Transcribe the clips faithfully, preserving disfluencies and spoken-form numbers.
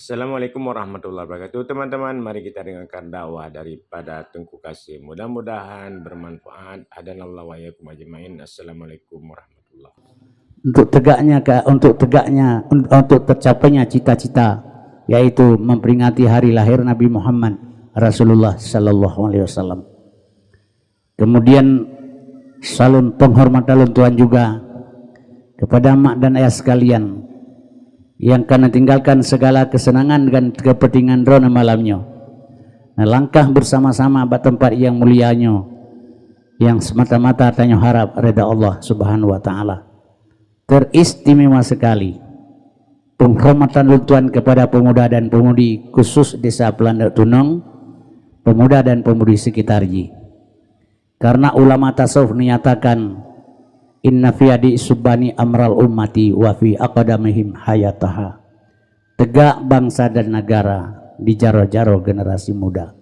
Assalamualaikum warahmatullahi wabarakatuh. Teman-teman, mari kita dengarkan dakwah daripada Teungku Kasim. Mudah-mudahan bermanfaat. Hadanallahu wa iyyakum ajmain. Assalamualaikum warahmatullahi. Untuk tegaknya ke, untuk tegaknya, un-, untuk tercapainya cita-cita, yaitu memperingati hari lahir Nabi Muhammad Rasulullah sallallahu alaihi wasallam. Kemudian, saleuem penghormatan lôn tuan juga kepada mak dan ayah sekalian yang ka neutinggalkan segala kesenangan dan kepentingan droeneuh malam nyoe, neulangkah bersama-sama bak teumpat nyang mulia nyoe, nyang semata-mata tanyoe harab ridha Allah Subhanahu wa Taala. Teristimewa sekali penghormatan lôn tuan kepada pemuda dan pemudi khusus Desa Peulandeuk Tunong, pemuda dan pemudi sekitar jih. Karena ulama tasawuf menyatakan, "Inna fi aidi subani amral ummati wa fi aqdamihim hayataha." Tegak bangsa dan negara di jaroe-jaroe generasi muda.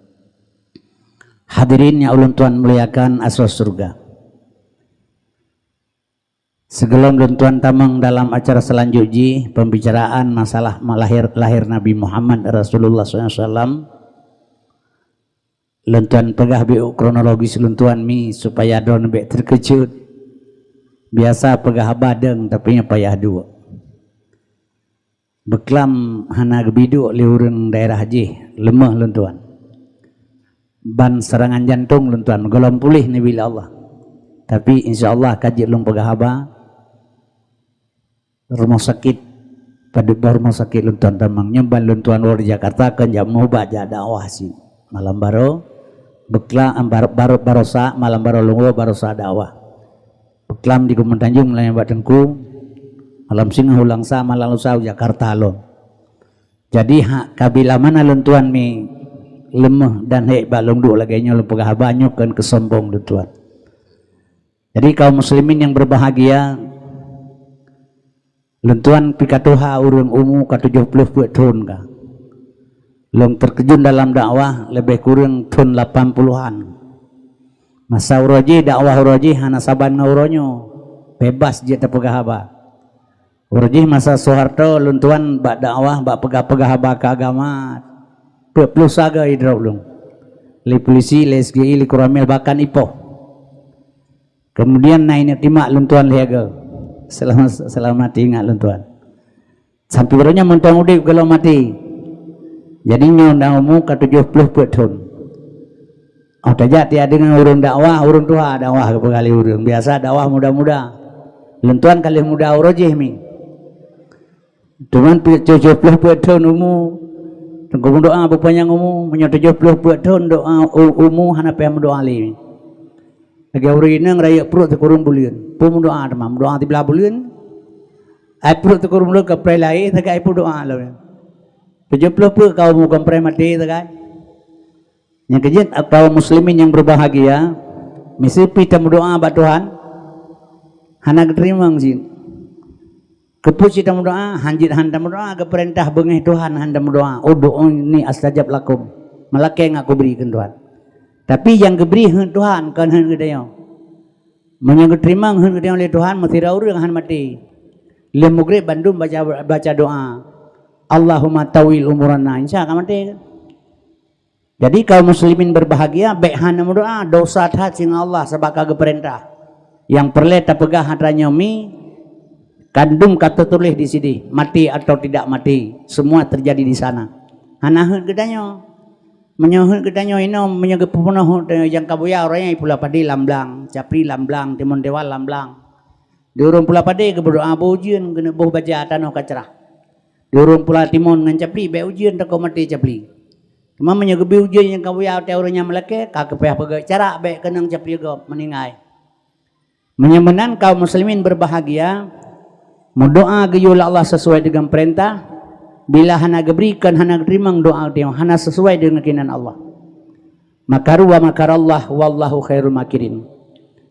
Hadirin nyang ulôn tuan muliakan asoe syeuruga. Sigohlom lôn tuan tamong dalam acara seulanjut jih, pembicaraan masalah ma-, lahir, lahir Nabi Muhammad Rasulullah sallallahu alaihi wasallam, lôn tuan peugah beu kronologis lôn tuan mi supaya droeneuh bèk teukeujot. Biasa peugah haba deueng, tapi nyoe payah duek. Beuklam hana geubi duek lé ureueng daerah jih, leumoh lôn tuan. Ban serangan jantong lôn tuan, gohlom puléh neubi lé Allah. Tapi insya Allah ka jeuet lôn peugah haba. Rumoh sakét, padub boh rumoh sakét lôn tuan tamong. Nyoe ban lôn tuan woe di Jakarta kon jak meuubat, jak dakwah cit. Malam baroe, beuklam, barô-, barô-, barosa, malam baroe lôn woe barosa dakwah. Beuklam di Geumeung Tanjong, malam nyan bak Teungku, malam singoh u Langsa, malam lusa u Jakarta lom. Jadi, hak kabila mana lôn tuan mi leumoh dan hék bak lôn duek lagèe nyoe lôn peugah haba nyoe kon keusombong lôn tuan. Jadi, kaum muslimin yang berbahagia, lôn tuan pih ka tuha ureueng, umu ka tujoh ploh peuet thon ka. Lôn teukeujun dalam dakwah leubeh kureueng thon lapan puluhan. Masa uroe jih, dakwah uroe jih hana saban ngon uroe nyoe. Bebas jeuet tapeugah haba. Uroe jih masa Soeharto, lôn tuan bak dakwah, bak peugah-peugah haba keu agama, peuet ploh sagoe idrop lôn. Lé polisi, lé S G I, lé Koramil, bahkan ipoh. Kemudian na ineuk timak lôn tuan lhèe goe. Seulamat, seulamat ingat lôn tuan. Sampoe uroe nyoe mantong udép gohlom maté. Jadi nyoe na umu ka tujoh ploh peuet thon. Oh, tajak tiak deungoe ureueng dakwah, ureueng tuha dakwah geupeugah lé ureueng. Biasa dakwah muda-muda. Lôn tuan ka lheueh muda uroe jih mi. Teuma pih tujoh ploh peuet thon umu. Teungku meudoa beupanyang umu, meunyoe tujoh ploh peuet thon doa u-, umu hana payah meudoa lé. Lagèe ureueng inong rayeuk pruet sikureueng buleuen. Peue meudoa teuma, meudoa siblah buleuen. Ai pruet sikureueng buleuen ka preh lahé sagai ai peudoa lom. Tujoh ploh peuet ka umu ka preh maté sagai. Nyang keujeuet, kaum muslimin yang berbahagia, miseue pih tameudoa bak Tuhan, hana geuteurimong cit. Keupeue cit tameudoa, han jeuet han tameudoa, geupeurintah beungéh Tuhan han tameudoa, "Ud'uni astajab lakum." Meulakèe ngat kubri kheun Tuhan. Tapi nyang geubri heuet Tuhan, kon heuet geutanyoe. Meunyoe geuteurimong heuet geutanyoe lé Tuhan, meusidroe ureueng han maté. Lheueh mugreb bandum baca, baca doa, "Allahumma tawil umurana." Insya ka maté. Jadi, kaum muslimin berbahagia, bèk hana meudoa, dosa that singoh Allah sabab ka geupeurintah. Nyang peureulèe tapeugah atra nyoe mi, kandum ka teutuléh di sideh, mati atau tidak mati, semua terjadi di sana. Hana heuet geutanyoe. Meunyoe heuet geutanyoe inoe, meunyoe geupeunoh heuet tanyoe, nyang ka buya uroe nyan pula padé lam blang, capli lam blang, timon tiwal lam blang. Di ureueng pula padé geupeudoa beu ujeuen keuneuk boh baja tanoh ka crah. Di ureueng pula timon ngon capli bèk ujeuen takot maté capli. Teuma meunyoe geubri ujeuen nyang ka buya watèe ureueng nyan meulakèe, ka geupayah peugèt carak bèk keunong capli gob meuninggai. Meunyoe meunan kaum muslimin berbahagia, meudoa geuyue lé Allah sesuai dengan perintah, bila hana geubri kon hana geuteurimong doa geutanyoe, hana sesuai dengan keinginan Allah. Makaru wa makarallah, wallahu khairul makirin.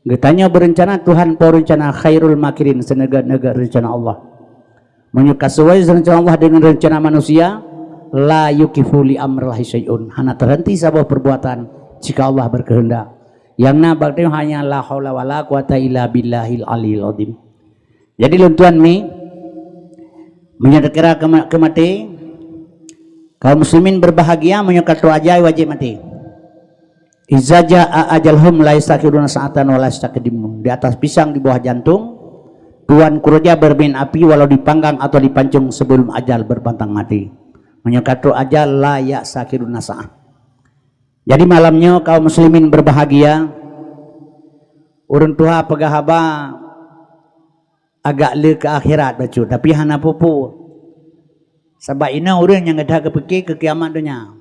Geutanyoe beureuncana, Tuhan po reuncana, khairul makirin, seuneugét-neugét reuncana Allah. Meunyoe ka sesuai reuncana Allah dengan reuncana manusia, la yukifu li amrillahi syai'un, hana teuhenti saboh perbuatan jika Allah berkehendak. Nyang na bak tanyoe hanya la haula wala quwata illa billahil aliyil azim. Jadi lôn tuan mi, meunyoe takira keu ma-, keu maté, Kaum muslimin berbahagia, meunyoe ka trok ajai wajéb maté. Iza jaa ajaluhum la yastakhiruna sa'atan wa la yastaqdimun. Di atas pisang di bawah jantung, Tuanku Raja bermain api walau dipanggang atau dipancung sebelum ajal berpantang mati. Meunyoe ka trok ajal, la yastakhiruna sa'ah. Jadi malam nyoe kaum muslimin berbahagia, ureuëng tuha peugah haba agak le keu akhirat bacut, tapi hana peue-peue. Sabab inoe ureuëng nyang geudah geupike keu kiamat donya.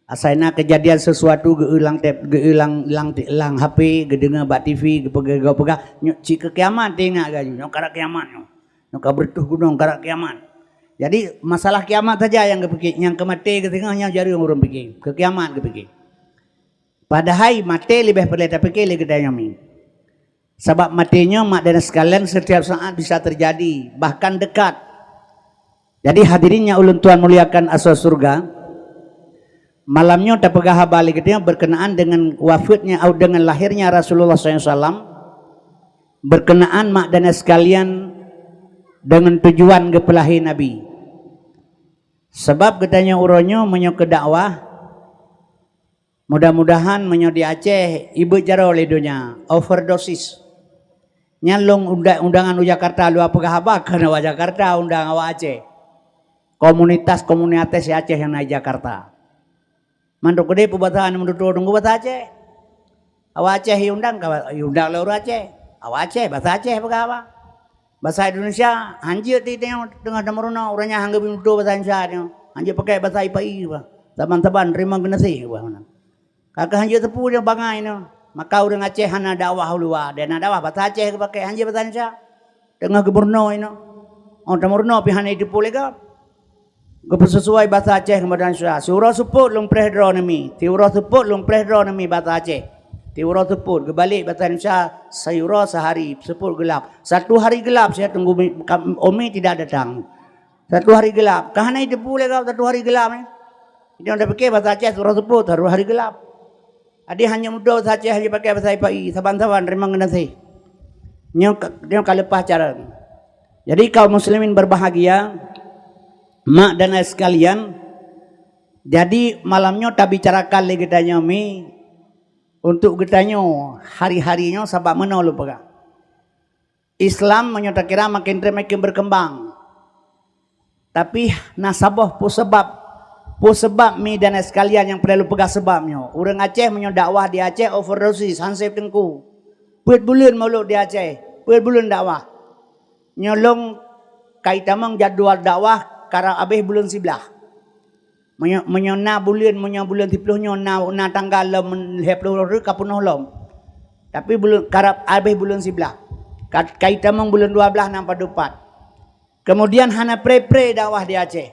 Asai na keujadian sesuatu geu-eu lam tep-, geu-eu lam, lam, lam H P, geudeungoe bak T V, geupeugah-peugah, nyoe cit keu kiamat teuingat geutanyoe, nyoe karab kiamat nyoe. Nyoe ka beureutoh gunong karab kiamat. Jadi masalah kiamat saja nyang geupike, nyang keu maté geutanyoe nyoe jareueng ureuëng pike, keu kiamat geupike. Padahai maté leubeh peureulée tapike lé geutanyoe mi. Sabab maté nyoe mak dan sekalian setiap saat bisa terjadi, bahkan dekat. Jadi hadirin nyang ulôn tuan muliakan asoe syurga, malam nyoe tapeugah haba lé geutanyoe berkenaan dengan wafatnya atau dengan lahirnya Rasulullah sallallahu alaihi wasallam, berkenaan mak dan sekalian dengan tujuan geupeulahé Nabi. Sabab geutanyoe uroe nyoe meunyoe keu dakwah, mudah-mudahan meunyoe di Aceh ibeuet jaroe lé donya, overdosis. Nyan lôn unda-, undangan u Jakarta, lôn peugah haba keu awak Jakarta undang awak Aceh. Komunitas-komunitas Aceh nyang na di Jakarta. Mandum keudeh peubasa nyang meututoe teungku basa Aceh. Awak Aceh iundang ka, iundang lé ureuëng Aceh. Awak Aceh basa Aceh peugah haba. Basa Indonesia hanjeuet di teungoh, teungoh tameurunoe, ureuëng nyan hana geubri meututoe basa Indonesia nyoe. Hanjeuet pakai basa ipai bah. Saban-saban terima geunaséh bah meunan. Ka keuh hanjeuet teupeu nyoe bangai nyoe. Maka ureuëng Aceh hana dakwah u luwa, dan na dakwah basa Aceh geupakai, hanjeuet basa Indonesia. Teungoh geumeurunoe inoe. Oh tameurunoe pih hana jiteupeu lé gob. Geupeusesuai basa Aceh ngon basa Indonesia. Siuroe seupôt lôn preh droeneuh mi. Siuroe seupôt lôn preh droeneuh mi basa Aceh. Siuroe seupôt, geubalek basa Indonesia, siuroe sehari seupôt geulap. Satu hari gelap saya tunggu mi-, kam-, Umi tidak datang. Satu hari gelap. Ka hana jiteupeu lé gob satu hari gelap nyoe. Jadi ureuëng tapike basa Aceh siuroe seupôt, satu hari gelap. Jadi hanjeuet meututoe basa Aceh, hanjeuet pakai basa ipai, saban-saban terima geunaséh. Nyoe ka, nyoe ka leupah cara. Jadi kaum muslimin berbahagia, mak dan ayah sekalian, jadi malam nyoe tabicarakan lé geutanyoe mi untuk geutanyoe hari-hari nyoe sabab meunoe lôn peugah. Islam meunyoe takira makin treb makin berkembang. Tapi na saboh peue sabab, peue sabab mi dan ayah sekalian nyang peureulée lôn peugah sabab nyoe. Ureuëng Aceh meunyoe dakwah di Aceh overdosis, han sép teungku. Peuet buleuen mulod di Aceh, peuet buleuen dakwah. Nyoe lôn ka itamong jadwal dakwah karab abéh buleuen siblaih. Meunyoe, meunyoe na buleuen, meunyoe buleuen siplôh nyoe na, na tanggal lom lhée ploh rhot ka peunoh lom. Tapi buleuen karab abéh buleuen siblaih. Ka, ka itamong buleuen dua blaih na padub pat. Kemudian hana pré-pré dakwah di Aceh.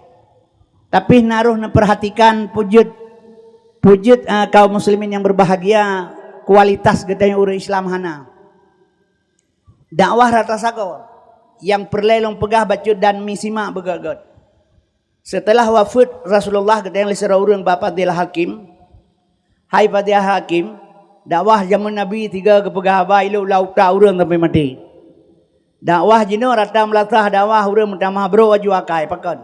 Tapi na roh neupeurhatikan peue jeuet, peue jeuet, eh, kaum muslimin nyang berbahagia, kualitas geutanyoe ureuëng Islam hana. Dakwah rata sagoe nyang peureulée lôn peugah bacut dan mi simak beugét-gét. Seuteulah wafeuet Rasulullah geutanyong lé sidroe ureuëng bak Fadil Hakim, "Hai Fadil Hakim, dakwah jamén Nabi tiga geupeugah haba ilok lam utak ureuëng sampai maté. Dakwah jinoe rata meulasah dakwah ureuëng meutamah brok aju akai, pakon?"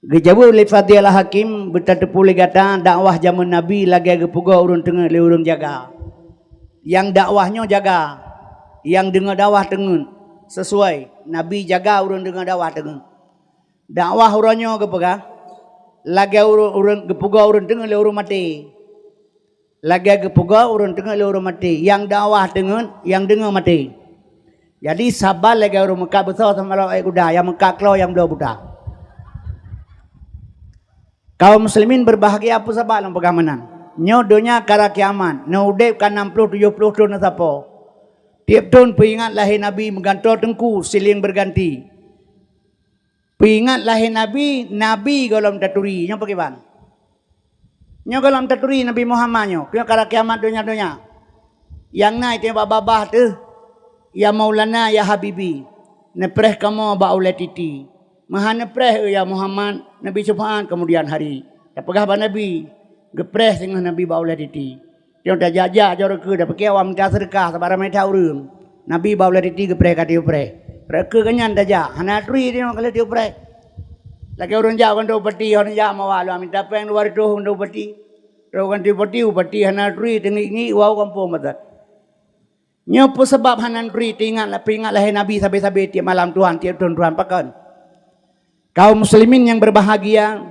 Geujaweueb lé Fadil Hakim, "Beutateupeue lé gata, dakwah jamén Nabi lagée geupeugoe ureuëng teungeut lé ureuëng jaga. Nyang dakwah nyoe jaga, nyang deungoe dakwah teungeut. Sesuai, Nabi jaga ureuëng deungoe dakwah teungeut. Dakwah uroe nyoe geupeugah, lagée ureuëng, ureuëng geupeugoe ureuëng teungeut lé ureuëng maté. Lagée geupeugoe ureuëng teungeut lé ureuëng maté. Nyang dakwah teungeut, nyang deungoe maté. Jadi saban lagée ureuëng meukat beusoe sama lom ék guda, nyang meukat klo nyang bloe buta." Kaum muslimin berbahagia, peue sabab lôn peugah meunan? Nyoe donya karab kiamat, neuudeb ka nam ploh tujoh ploh thon neusapo. Tieb thon peuingat lahé Nabi meugantoe teungku sileng berganti. Peuingat lahé Nabi, Nabi gohlom taturi. Nyoe pakriban? Nyoe gohlom taturi Nabi Muhammad nyoe, nyoe karab kiamat donya-donya. Nyang na iteueng bak babah teuh, "Ya Maulana, ya Habibi, neupreh kamoe bak ulée titi." Meuhan neupreh, "Ya Muhammad, neubi syeufaat keumudian hari." Tapeugah bak Nabi, geupreh singoh Nabi bak ulée titi. Nyoe tajak-jak jaroe keu, tapike awak mita seudeukah, sabab ramé that ureuëng. Nabi bak ulée titi geupreh ka tiupreh. Rot keu geuhnyan tajak, hana turi nyoe ka lheueh tiupreh. Lagée ureuëng jak keu upati, ureuëng jak mawa lom minta péng dua reutôh keu upati. Rot ganti upati, upati hana turi, teungiek-ngiek wau gampông batat. Nyoe peue sabab hana turi teuingat, peuingat lahé Nabi sabe-sabe tieb malam Tuhan, tieb thon Tuhan pakon? Kaum muslimin nyang berbahagia,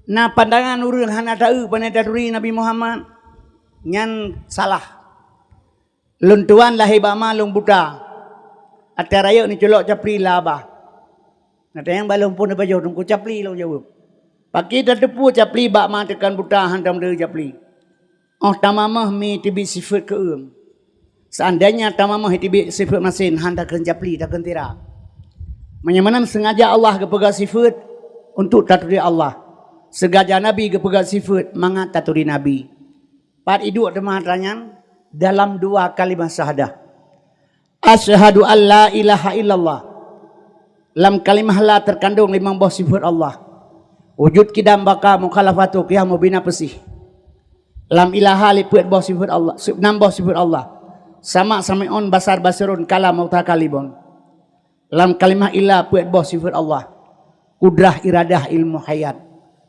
na pandangan ureuëng hana taeu pane taturi Nabi Muhammad, nyan salah. Lôn tuan lahé bak ma lôn buta. Até rayeuk neuculok capli lam babah. Na tanyong bak lôn phon neupajoh teungku capli lôn jaweueb. Pakri tateupeue capli bak ma teukon buta han tameudeue capli. Óh tamamah mi teubiet sifeuet keu-uem. Seandainya tamamah teubiet sifeuet masen han takheun capli takheun tira. Meunyoe meunan sengaja Allah geupeugah sifeuet untuk taturi Allah. Sengaja Nabi geupeugah sifeuet mangat taturi Nabi. Pat iduek teuma atra nyan dalam dua kalimah syahadah. Asyhadu an la ilaha illallah. Lam kalimah la terkandung limong boh sifeuet Allah. Wujud, kidam, baqa, mukhalafatu, qiyamu, bina, peusih. Lam ilaha lé peuet boh sifeuet Allah, si-, nam boh sifeuet Allah. Sama, sami'un, basar, basirun, kalam, mutakallimun. Lam kalimah illa peuet boh sifeuet Allah. Kudrah, iradah, ilmu, hayat.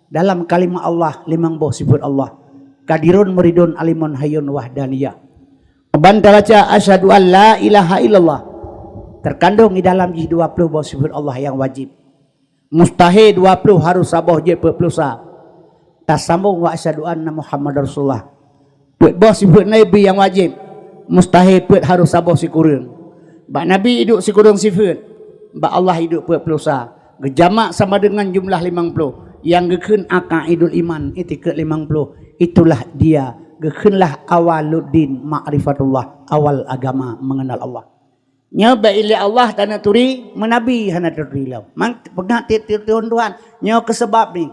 Dalam kalimah Allah limong boh sifeuet Allah. Qadirun, muridun, alimun, hayyun, wahdaniyah. Ban tabaca asyhadu an la ilaha illallah, terkandung di dalam jih dua puluh boh sifeuet Allah nyang wajib. Mustahé dua puluh, harôh saboh jeuet peuet ploh sa. Tasambong wa asyhadu anna Muhammadar Rasulullah. Peuet boh sifeuet Nabi nyang wajéb, mustahé peuet harôh saboh sikureueng. Bak Nabi iduek sikureueng sifeuet, bak Allah iduek peuet ploh sa. Geujamak sama deungon jumlah limong ploh. Nyang geukheun aqaidul iman, itikeuet limong ploh. Itulah dia, geukheunlah awaluddin ma'rifatullah, awal agama mengenal Allah. Nyoe bak ilée Allah tanaturi, meunabi hana taturi lom. Mang peugah tieb-tieb Tuhan, nyoe keu sabab nyoe.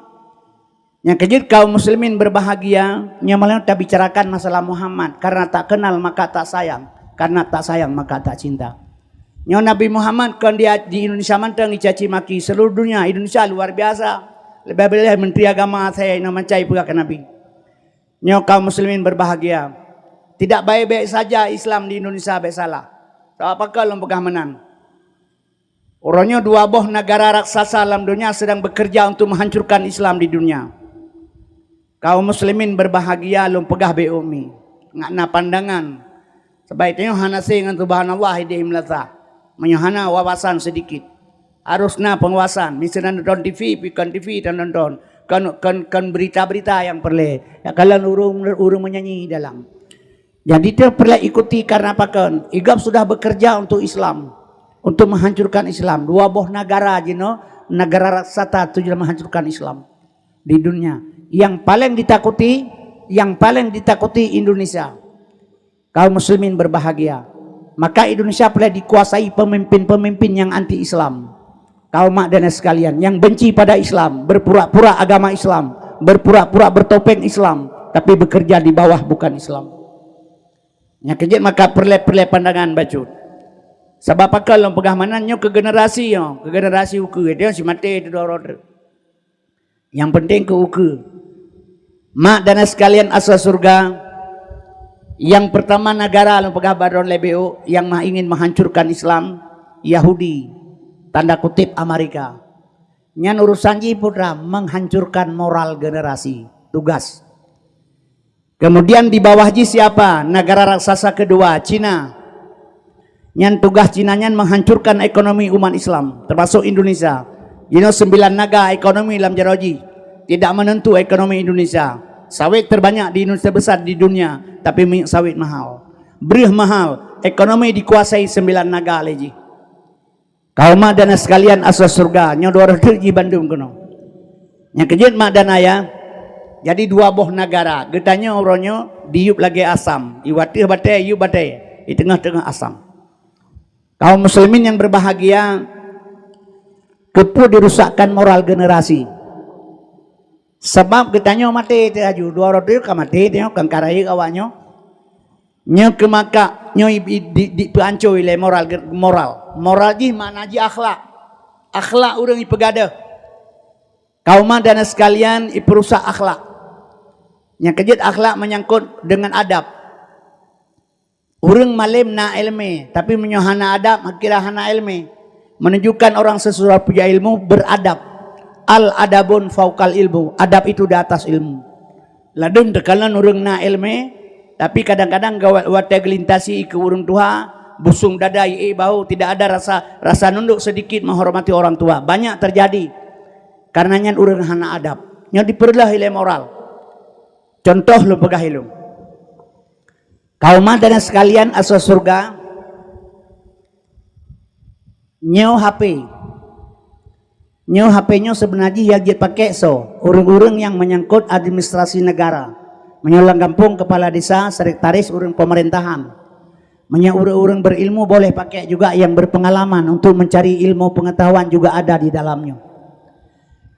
Nyang keujeuet kaum muslimin berbahagia, nyoe malam tabicarakan masalah Muhammad, karena tak kenal maka tak sayang, karena tak sayang maka tak cinta. Nyoe Nabi Muhammad kon di, di Indonesia mantong dicaci maki, seluruh dunia, Indonesia luar biasa. Leubeh-leubeh menteri agama saya inoe mancai peugah keu Nabi. Nyoe kaum muslimin berbahagia. Tidak baik-baik saja Islam di Indonesia, bék salah. Sabab pakon lôn peugah meunan? Uroe nyoe dua boh negara raksasa lam dunia sedang bekerja untuk menghancurkan Islam di dunia. Kaum muslimin berbahagia, lôn peugah beu umi, ngat na pandangan. Sabab tanyoe hana se ngon subhanallah ideh meulasa. Meunyoe hana wawasan sedikit, harus na penguasaan. Misalnya nonton T V, bukan T V dan nonton. Kon, kon, kon berita-berita yang perlu. Ya, kalau urung, urung menyanyi dalam. Jadi, dia perlu ikuti karena pakon? Igab sudah bekerja untuk Islam, untuk menghancurkan Islam. Dua boh negara jinoe, negara raksasa tujuan menghancurkan Islam di dunia. Yang paling ditakuti, yang paling ditakuti Indonesia. Kaum muslimin berbahagia. Maka Indonesia pula dikuasai pemimpin-pemimpin yang anti Islam. Kaum mak dan sekalian, yang benci pada Islam, berpura-pura agama Islam, berpura-pura bertopeng Islam, tapi bekerja di bawah bukan Islam. Nyang keujeuet maka perle-perle pandangan bacut. Sabab pakon lôn peugah meunan, nyoe keu generasi nyoe, keu generasi ukeue, dia si maté tu doro. Nyang penting keu ukeue. Mak dan sekalian asa surga, yang pertama negara lôn peugah baron lebeu yang mah ingin menghancurkan Islam, Yahudi, tanda kutip Amerika. Nyan urusan jih putra menghancurkan moral generasi. Tugas. Kemudian di bawah jih siapa? Negara raksasa kedua, Cina. Nyan tugas Cina nyan menghancurkan ekonomi umat Islam, termasuk Indonesia. Jinoe sembilan naga ekonomi lam jaroe jih. Tidak menentu ekonomi Indonesia. Sawit terbanyak di Indonesia besar di dunia, tapi minyak sawit mahal. Breuh mahal, ekonomi dikuasai sembilan naga lé jih. Kaum mak dan sekalian asa surga, nyoe dua reutôh jih bandum keunoe. Nyang keujeuet mak dan ayah, jadi dua boh negara. Geutanyoe uroe nyoe diyueb lagée asam, iwateuh batée, iyueb batée, di teungoh-teungoh asam. Kaum muslimin yang berbahagia, keupeue dirusakkan moral generasi? Sabab geutanyoe maté teuh laju, dua reutôh ka maté teuh nyoe, kan ka rayeuk awak nyoe. Nyoe keumakak, nyoe i, i, di, di, peuancô ilée moral, moral. Moral jih makna jih akhlak. Akhlak ureuëng ipeugadeuh. Kaum dan sekalian ipeurusak akhlak. Nyang keujeuet akhlak menyangkut dengan adab. Ureuëng malem na iéleumé, tapi meunyoe hana adab, kira hana iéleumé. Menunjukkan orang sesudah puja ilmu beradab. Al adabun faukal ilmu, adab itu di atas ilmu. Ladum teukalon ureuëng na ilmu, tapi kadang-kadang gawat watée geulintasi keu ureuëng tuha, busung dada, ié bau, tidak ada rasa rasa nunduk sedikit menghormati orang tua. Banyak terjadi. Karena nyan ureuëng hana adab. Nyoe dipeureuloh ilée moral. Contoh lôn peugah ilung. Kaum dan sekalian asoe surga, nyoe H P. Nyoe H P nyoe sebenarnya jih yang jeuet pakai soe? Ureuëng-ureuëng yang menyangkut administrasi negara. Meunyoe lam gampông kepala desa, sekretaris ureuëng pemerintahan. Meunyoe ureuëng-ureuëng berilmu boleh pakai juga yang berpengalaman untuk mencari ilmu pengetahuan juga ada di dalamnya.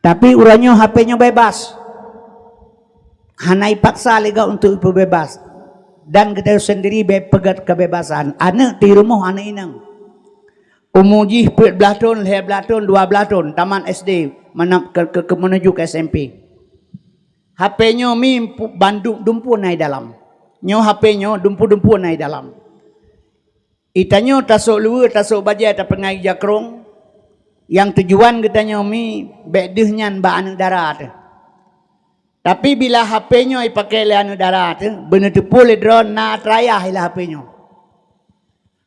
Tapi uroe nyoe H P nyoe bebas. Hana ipaksa lé gob untuk ipeubebas. Dan geutanyoe sendiri beu peugét kebebasan. Aneuëk di rumoh aneuëk inong. Umu jih peuet blaih thon, lhée blaih thon, dua blaih thon, tamat S D, meunam-, ke, ke, ke menuju ke S M P. H P nyoe mi pu-, bandum dumpeue na i dalam. Nyoe H P nyoe dumpeue-dumpeue na i dalam. Itanyoe tasok luweue, tasok bajée, tapeungai jakrong, nyang tujuan geutanyoe mi bék deuh nyan bak aneuëk dara teuh. Tapi bila H P nyoe ipakai lé aneuëk dara teuh, beuneuteupeu lé droe na atra ayah i lam H P nyoe.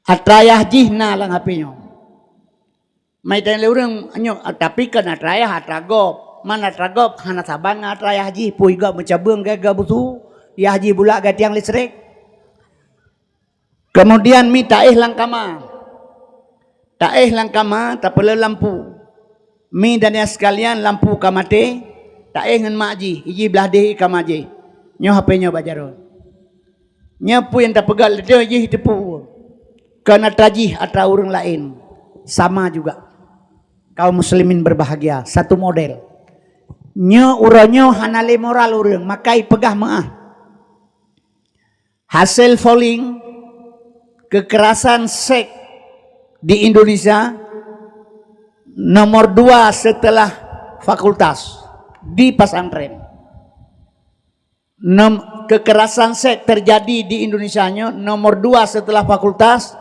Atra ayah jih na lam H P nyoe. Mai tanyong lé ureuëng nyoe, tapi kon atra ayah, atra gob. Man atra gob hana saban ngon atra ayah jih, pui gob meucabeueng gaya-gaya busu, yah jih bulak gaya tiang listrik. Kemudian mi taéh lam kama. Taéh lam kama, tapeuleueh lampu. Mi dan nyang sekalian lampu ka maté, taéh ngon mak jih, iji blaih deh i kama jih. Nyoe H P nyoe bak jaroe. Nyoe peue nyang tapeugah lé droe jih teupeu. Kon atra jih atra ureuëng laén. Sama juga. Kaum muslimin berbahagia, satu model. Nyoe uroe nyoe hana lé moral ureuëng, maka ipeugah meuáh. Hasil polling kekerasan seks di Indonesia nomor dua setelah fakultas di pesantren. Nom-, kekerasan seks terjadi di Indonesia nyoe nomor dua setelah fakultas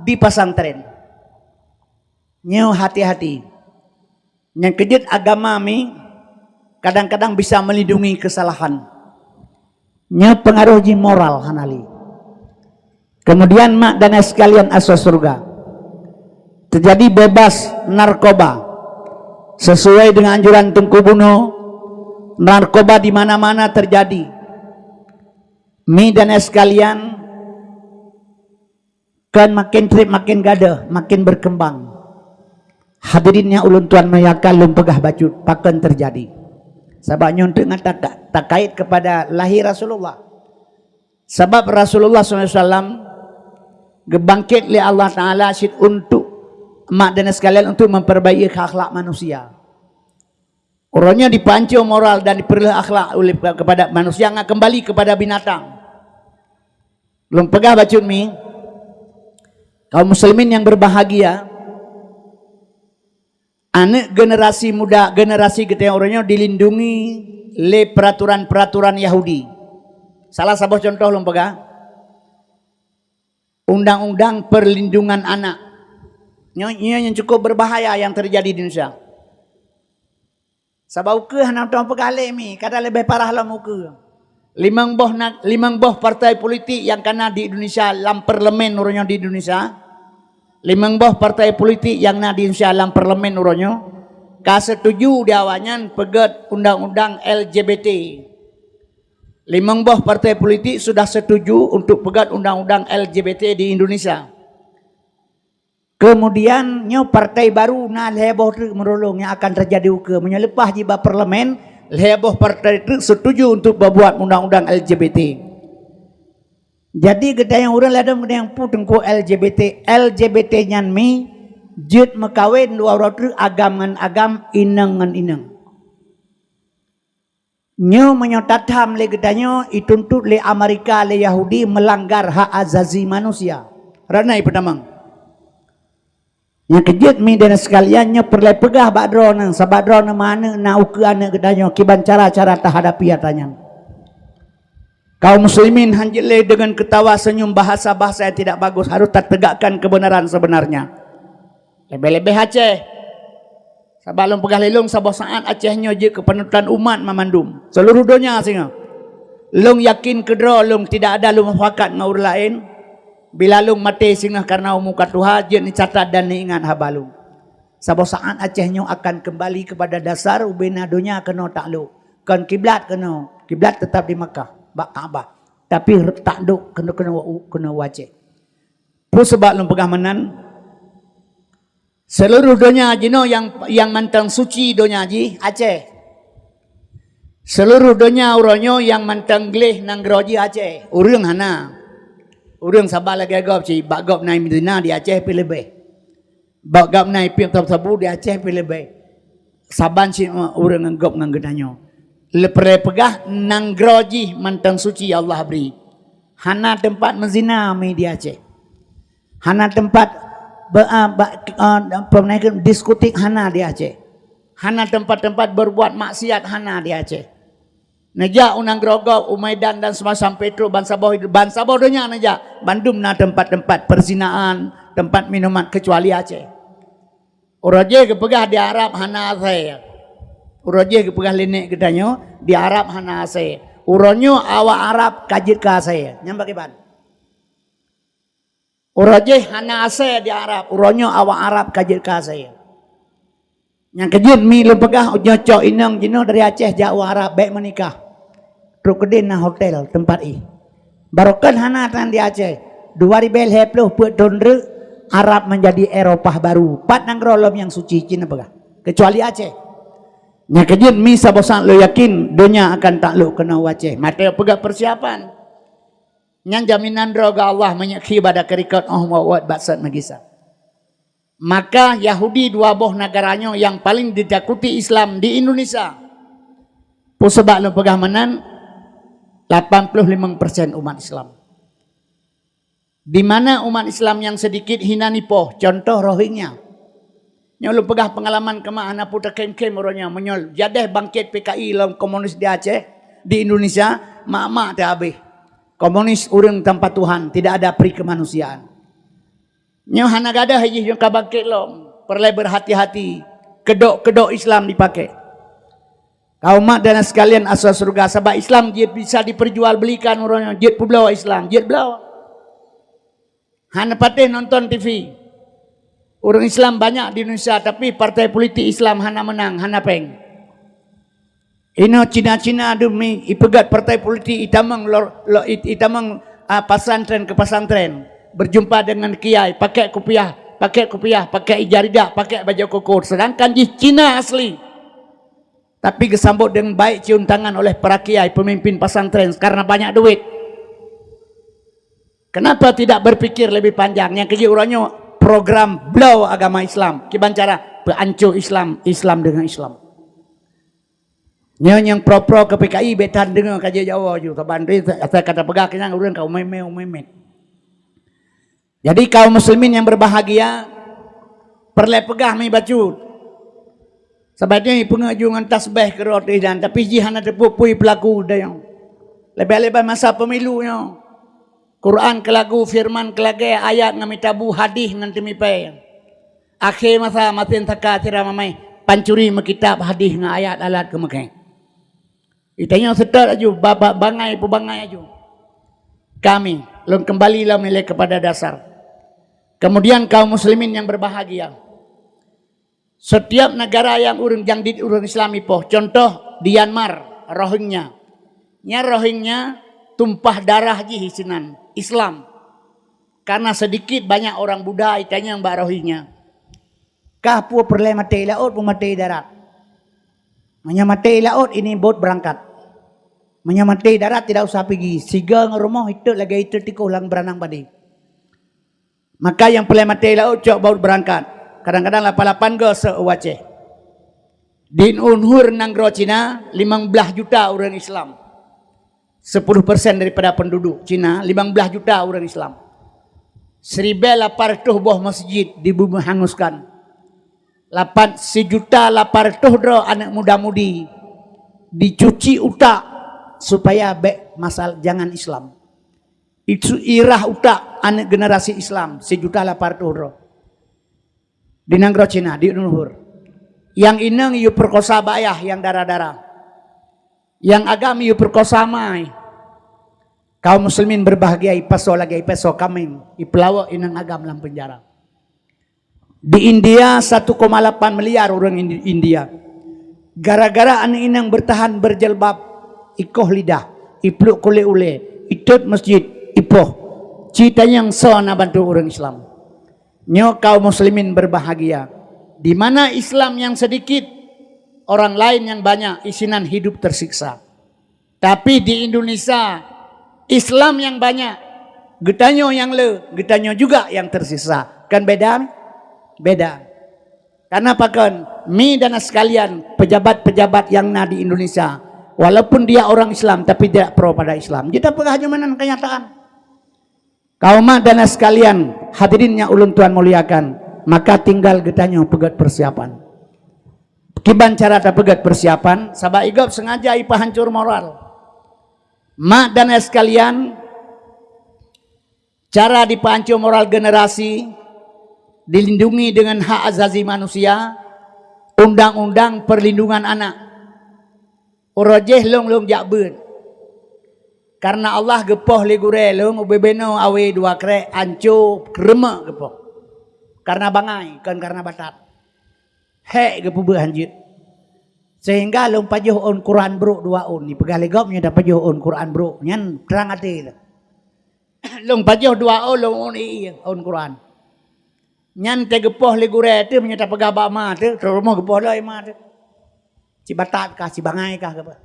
di pesantren. Nyoe hati-hati. Nyang keujeuet agama mi kadang-kadang bisa melindungi kesalahan. Nyoe pengaruh jih moral hana lé. Kemudian mak dan ayah sekalian asoe surga. Terjadi bebas narkoba. Sesuai dengan anjuran Teungku Bunoe, narkoba di mana-mana terjadi. Mi dan ayah sekalian, kan makin treb makin gadoh, makin berkembang. Hadirin nyang ulôn tuan muliakan, lôn peugah bacut pakon terjadi. Sabab nyoe teuk ngon taka-, takait kepada lahé Rasulullah. Sabab Rasulullah sallallahu alaihi wasallam geubangkét lé Allah Taala cit untuk mak dan sekalian untuk memperbaiki akhlak manusia. Uroe nyoe dipancô moral dan dipeureuloh akhlak oleh kepada manusia ngon kembali kepada binatang. Lôn peugah bacut mi, kaum muslimin yang berbahagia, aneuëk generasi muda, generasi geutanyoe uroe nyoe dilindungi lé peraturan-peraturan Yahudi. Salah saboh contoh lôn peugah, undang-undang perlindungan anak. Nyoe, nyoe yang cukup berbahaya yang terjadi di Indonesia. Sabab ukeue hana mantong peugah lé mi, kadang leubeh parah lom ukeue. Limong boh na, limong boh partai politik nyang ka na di Indonesia lam parlemen uroe nyoe di Indonesia. Limong boh partai politik nyang na di Indonesia lam parlemen uroe nyoe ka setuju di awaknyan peugét undang-undang L G B T. Limong boh partai politik sudah setuju untuk peugét undang-undang L G B T di Indonesia. Kemudian nyoe partai baru na lhée boh treuk meurolong nyang akan teujadi ukeue. Meunyoe leupah jih bak parlemen, lhée boh partai treuk setuju untuk peubuet undang-undang L G B T. Jadi geutanyoe ureuëng ladom geutanyoe peue teungku L G B T. L G B T nyan mi jeuet meukawen dua uroe treuk agam ngon agam, inong ngon inong. Nyoe meunyoe tatham lé geutanyoe, ituntut lé Amerika, lé Yahudi meulanggar hak azazi manusia. Ranai peutamong. Nyang keujeuet mi dan sekalian nyoe peureulée peugah bak droeneuh, sabab droeneuh meuaneuk na ukeue aneuk geutanyoe kiban cara-cara tahadapi atra nyan. Kaum muslimin han jeuet lé deungon keutawa seunyum bahasa-bahasa yang tidak bagus, harus tategakkan kebenaran sebenarnya. Leubeh-leubeh Aceh. Sabab lôn peugah lé lôn, saboh saát Aceh nyoe jeuet keu panutan umat mamandum seuluruh donya singoh. Lôn yakin keudroe lôn tidak ada lôn mufakat ngon ureuëng laén. Bila lôn maté singoh kareuna umu ka tuha, jeuet neucatat dan neuingat haba lôn. Saboh saát Aceh nyoe akan keumbali keupada dasar ubena donya keunoe taklok. Kon kiblat keunoe, kiblat teutap di Makkah, bak Ka'bah. Tapi taklok keunoe, keunoe, keunoe u Aceh. Peue sabab lôn peugah meunan? Seuluruh donya jinoe nyang, nyang mantong suci donya jih Aceh. Seuluruh donya uroe nyoe nyang mantong gleh nanggroe jih Aceh. Ureuëng hana. Ureuëng saban lagée gob cit, bak gob na i Madinah di Aceh pih leubeh. Bak gob na i Pieng Sabu di Aceh pih leubeh. Saban cit ureuëng ngon gob ngon geutanyoe. Leupeureulée peugah nanggroe jih mantong suci Allah bri. Hana teumpat meuzina mi di Aceh. Hana teumpat be-, a, ba-, a, apa namanya, diskotik hana di Aceh. Hana teumpat-teumpat berbuat maksiat hana di Aceh. Neujak u nanggroe gob, u Medan dan seumacam Petruk, bansaboh, bansaboh donya neujak. Bandum na teumpat-teumpat perzinaan, teumpat minuman, keucuali Aceh. Uroe jih geupeugah di Arab hana asée. Uroe jih geupeugah lé nek geutanyoe, di Arab hana asée. Uroe nyoe awak Arab ka jeuet keu asée. Nyan pakriban? Uroe jih hana asée di Arab, uroe nyoe awak Arab ka jeuet keu asée. Nyang keujeuet mi lôn peugah, ujoe cok inong jinoe dari Aceh jak u Arab bék meunikah. Trok keudeh na hotel teumpat ih. Barokon hana tan di Aceh. Dua ribée lhée ploh peuet thon reuk, Arab menjadi Eropah baru. Pat nanggroe lom nyang suci, ci neupeugah. Keucuali Aceh. Nyang keujeuet mi saboh saát lôn yakin donya akan taklok keunoe u Aceh. Maté peugah persiapan. Nyan jaminan droe geuh Allah meunyoe khi bada keurikot óh muwat bak sot meugisa. Maka Yahudi dua boh nagara nyoe nyang paleng ditakuti Islam di Indonesia. Peue sabab lôn peugah meunan? Lapan ploh limong persen umat Islam. Di mana umat Islam nyang seudikit hina nipoh, contoh Rohingya. Nyoe lôn peugah peungalaman keumah hana peue takhém-khém uroe nyoe. Meunyoe jadeh bangkét P K I lom komunis di Aceh, di Indonesia, mak-mak teuhabéh. Komunis ureuëng tanpa Tuhan, tidak ada pri kemanusiaan. Nyoe hana gadôh jih nyang ka bangkét lom. Peureulée beurhati-hati. Keudok-keudok Islam dipaké. Kaum umat dan sekalian asai syeuruga, sabab Islam jeuet bisa diperjualbelikan uroe nyoe, jeuet peubloe Islam, jeuet bloe. Hana patéh nonton T V. Ureuëng Islam banyak di Indonesia, tapi partai politik Islam hana meunang, hana péng. Inoe Cina-Cina dum mi ipeugét partai politik, itamong lor, lo, it-, itamong, a, pesantren ke pesantren, berjumpa dengan kiai, pakai kupiah, pakai kupiah, pakai ija ridak, pakai baju koko. Sedangkan jih Cina asli. Tapi geusambot deungon baik cium tangan oleh para kiai, pemimpin pesantren karena banyak duit. Kenapa tidak berpikir lebih panjang? Nyang keujeuet uroe nyoe program bloe agama Islam. Kiban cara peuancô Islam, Islam deungon Islam. Nyoe nyang pro-pro keu P K I bék tan deungoe ka jeuet Jawa ju, saban asai ka tapeugah keu nyang ureuëng ka umé-mé, umé-mé. Jadi kaum muslimin yang berbahagia, peureulée peugah mi bacut. Sabab nyan ipeungeut ju ngon tasbeh keudroe teuh dan, tapi jih hana teupeu peue peulaku dayong. Leubeh-leubeh masa pemilu nyoe. Quran keulagu, firman keulagée, ayat ngon mitabu, hadih ngon teumipée. Akhé masa masen saka sira mamai, pancuri meukitab hadih ngon ayat alat keumeukhé. Itanyong seutôt aju, ba-, ba-, bangai peubangai aju. Kami, lôn keumbali lom ilée keupada dasar. Kemudian kaum muslimin nyang berbahagia. Setiap negara nyang ureuëng jangdit ureuëng Islam ipoh, contoh Myanmar, Rohingya. Nya Rohingya tumpah darah jih sinan Islam. Karena sedikit banyak orang Buddha itanyong bak Rohingya. Kah peue peureulée maté i laôt, peue maté i darat? Meunyoe maté i laôt, ini bot beurangkat. Meunyoe maté i darat, tidak usah pigi. Sigoe ngon rumoh itot lagée itot tikoh lam beranang padé. Maka nyang peureulée maté i laôt cok bot beurangkat. Kadang-kadang lapan-lapan goe seuek u Aceh. Di Uyghur nanggroe Cina, limong blaih juta ureuëng Islam. Sepuluh persen daripada penduduk Cina, limong blaih juta ureuëng Islam. Siribée lapan reutôh boh masjid dibumi hanguskan. Lapan, sijuta lapan reutôh droe aneuëk muda-mudi dicuci utak supaya bék masal jangan Islam. Itu irah utak aneuëk generasi Islam, sijuta lapan reutôh droe. Di nanggroe Cina, di Uyghur. Nyang inong yue peukosa bak ayah nyang dara-dara. Nyang agam yue peukosa ma. Kaum muslimin berbahagia, ipasoe lagée ipasoe kaméng, ipeulawok inong agam lam penjara. Di India satu koma lapan miliar ureuëng Indi-, India. Gara-gara aneuëk inong bertahan berjilbab, ikoh lidah, ipluek kulét ulée, itot masjid, ipoh. Ci tanyong soe na bantu ureuëng Islam. Nyoe kaum muslimin berbahagia. Di mana Islam yang sedikit, orang lain yang banyak, isinan hidup tersiksa. Tapi di Indonesia, Islam yang banyak, geutanyoe nyang le, geutanyoe juga yang tersisa. Kan beda? Beda. Karena pakon, mi dan sekalian, pejabat-pejabat yang na di Indonesia, walaupun dia orang Islam, tapi tidak pro pada Islam. Kita peugah aja mana kenyataan. Kaum mak dan sekalian, hadirin yang ulun tuan muliakan, maka tinggal geutanyoe peugét persiapan. Kiban cara tapeugét persiapan, sabab igop sengaja ipahancur moral. Mak dan ayah sekalian, cara dipahancur moral generasi dilindungi dengan hak azazi manusia, undang-undang perlindungan anak. Uroe jéh lôn, lôn jak beuet. Karena Allah geupoh lé gurée lôn ubé beno awe dua krek anco kreumeuk geupoh. Karena bangai, kon karena batat. Hék geupeubeuet hanjeuet. Sehingga lôn pajoh ôn Quran brok dua ôn. Ipeugah lé gob nyoe tapajoh ôn Quran brok. Nyan trang até lôn. Lôn pajoh dua ôn, lôn ôn ié ôn Quran. Nyan teuh geupoh lé gurée teuh meunyoe tapeugah bak ma teuh, teuma geupoh lom ma teuh. Cibatat kah, cibangai kah geupeugah.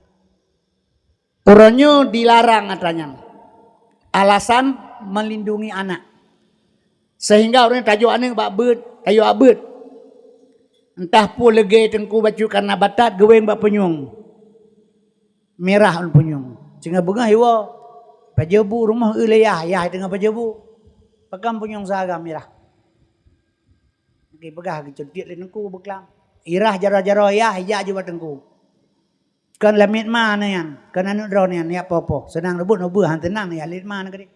Uroe nyoe dilarang atra nyan. Alasan melindungi anak. Sehingga ureuëng tajok aneuëk bak beuet, tajok bak beuet. Entah peue leugée teungku bacut karena batat geuwéng bak punyueng. Mirah ôn punyueng. Singoh beungoh iwoe. Pajoh bu rumoh eu lé yah, yah teungoh pajoh bu. Pakon punyueng saga mirah. Geupeugah geucuntiek lé teungku beuklam. Irah jaroe-jaroe yah, ijak jubah teungku. Kon lamiet ma nyan, kon aneuëk droe nyan, yak poh-poh. Seunang reubot nubeuh, han teunang ya lamiet ma nyan keudeh.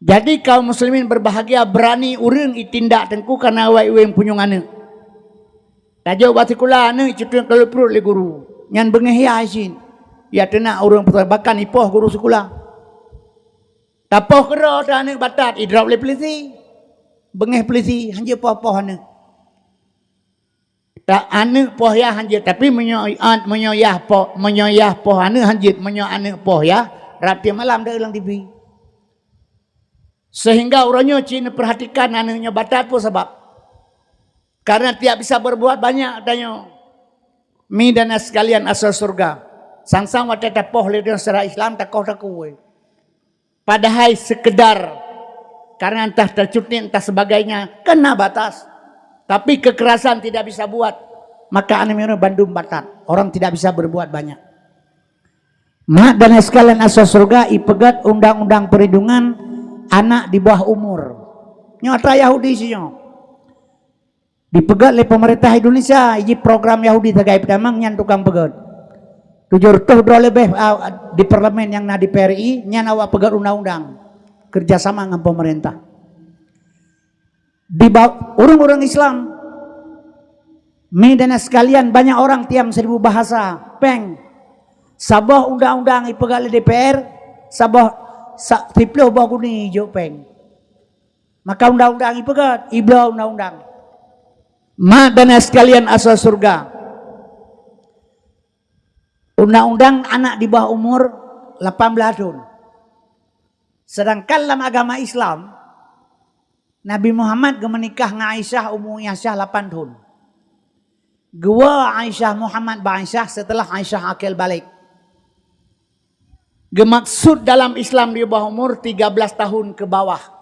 Jadi kaum muslimin berbahagia, berani ureuëng itindak teungku karena awai ueng punyueng aneuëk. Tajok bak sikula aneuëk icutueng keu pruet lé guru. Nyan beungéh ya isin. Ya teunak ureuëng peuteubakan ipoh guru sikula. Tapoh keudroe teuh aneuëk batat idrop lé peulisi. Beungéh peulisi, hanjeuet poh-poh aneuëk. Tak aneuëk poh yah hanjeuet, tapi meunyoe, meunyoe yah poh, meunyoe yah poh aneuëk hanjeuet, meunyoe aneuëk poh yah, rab tieb malam deuh lam T V. Sehingga uroe nyoe cit neupeurhatikan aneuëk nyoe batat peue sabab. Karena tidak bisa berbuat banyak tanyoe. Mi dan sekalian asal surga. Sang-sang watée tapoh lé deungon secara Islam takoh takue. Padahai sekedar karena entah tercutik entah sebagainya kena batas. Tapi kekerasan tidak bisa buat. Maka aneuëk bandum batat. Orang tidak bisa berbuat banyak. Mak dan sekalian asal surga ipeugét undang-undang perlindungan anak di bawah umur. Nyoe atra Yahudi sinyoe. Dipeugét lé pemerintah Indonesia, iji program Yahudi sagai peutamong nyan tukang peugét. Tujoh reutôh droe leubeh, a, di parlemen nyang na di P R I, nyan awak peugét undang-undang kerjasama ngon pemerintah. Di ba-, ureuëng-ureuëng Islam, mi dan sekalian, banyak orang tiam seribu bahasa, péng. Saboh undang-undang ipeugét lé D P R, saboh sa-, siplôh boh guni ijok péng. Maka undang-undang ipeugét, ibloe undang-undang. Mak dan ayah sekalian asal surga. Undang-undang anak di bawah umur lapan belas thon. Sedangkan lam agama Islam, Nabi Muhammad geumeunikah ngon Aisyah, Ummu Aisyah lapan thon. Geuwoe Aisyah Muhammad bak Aisyah setelah Aisyah akil balik. Geumaksud dalam Islam di bawah umur tiga belas tahun ke bawah.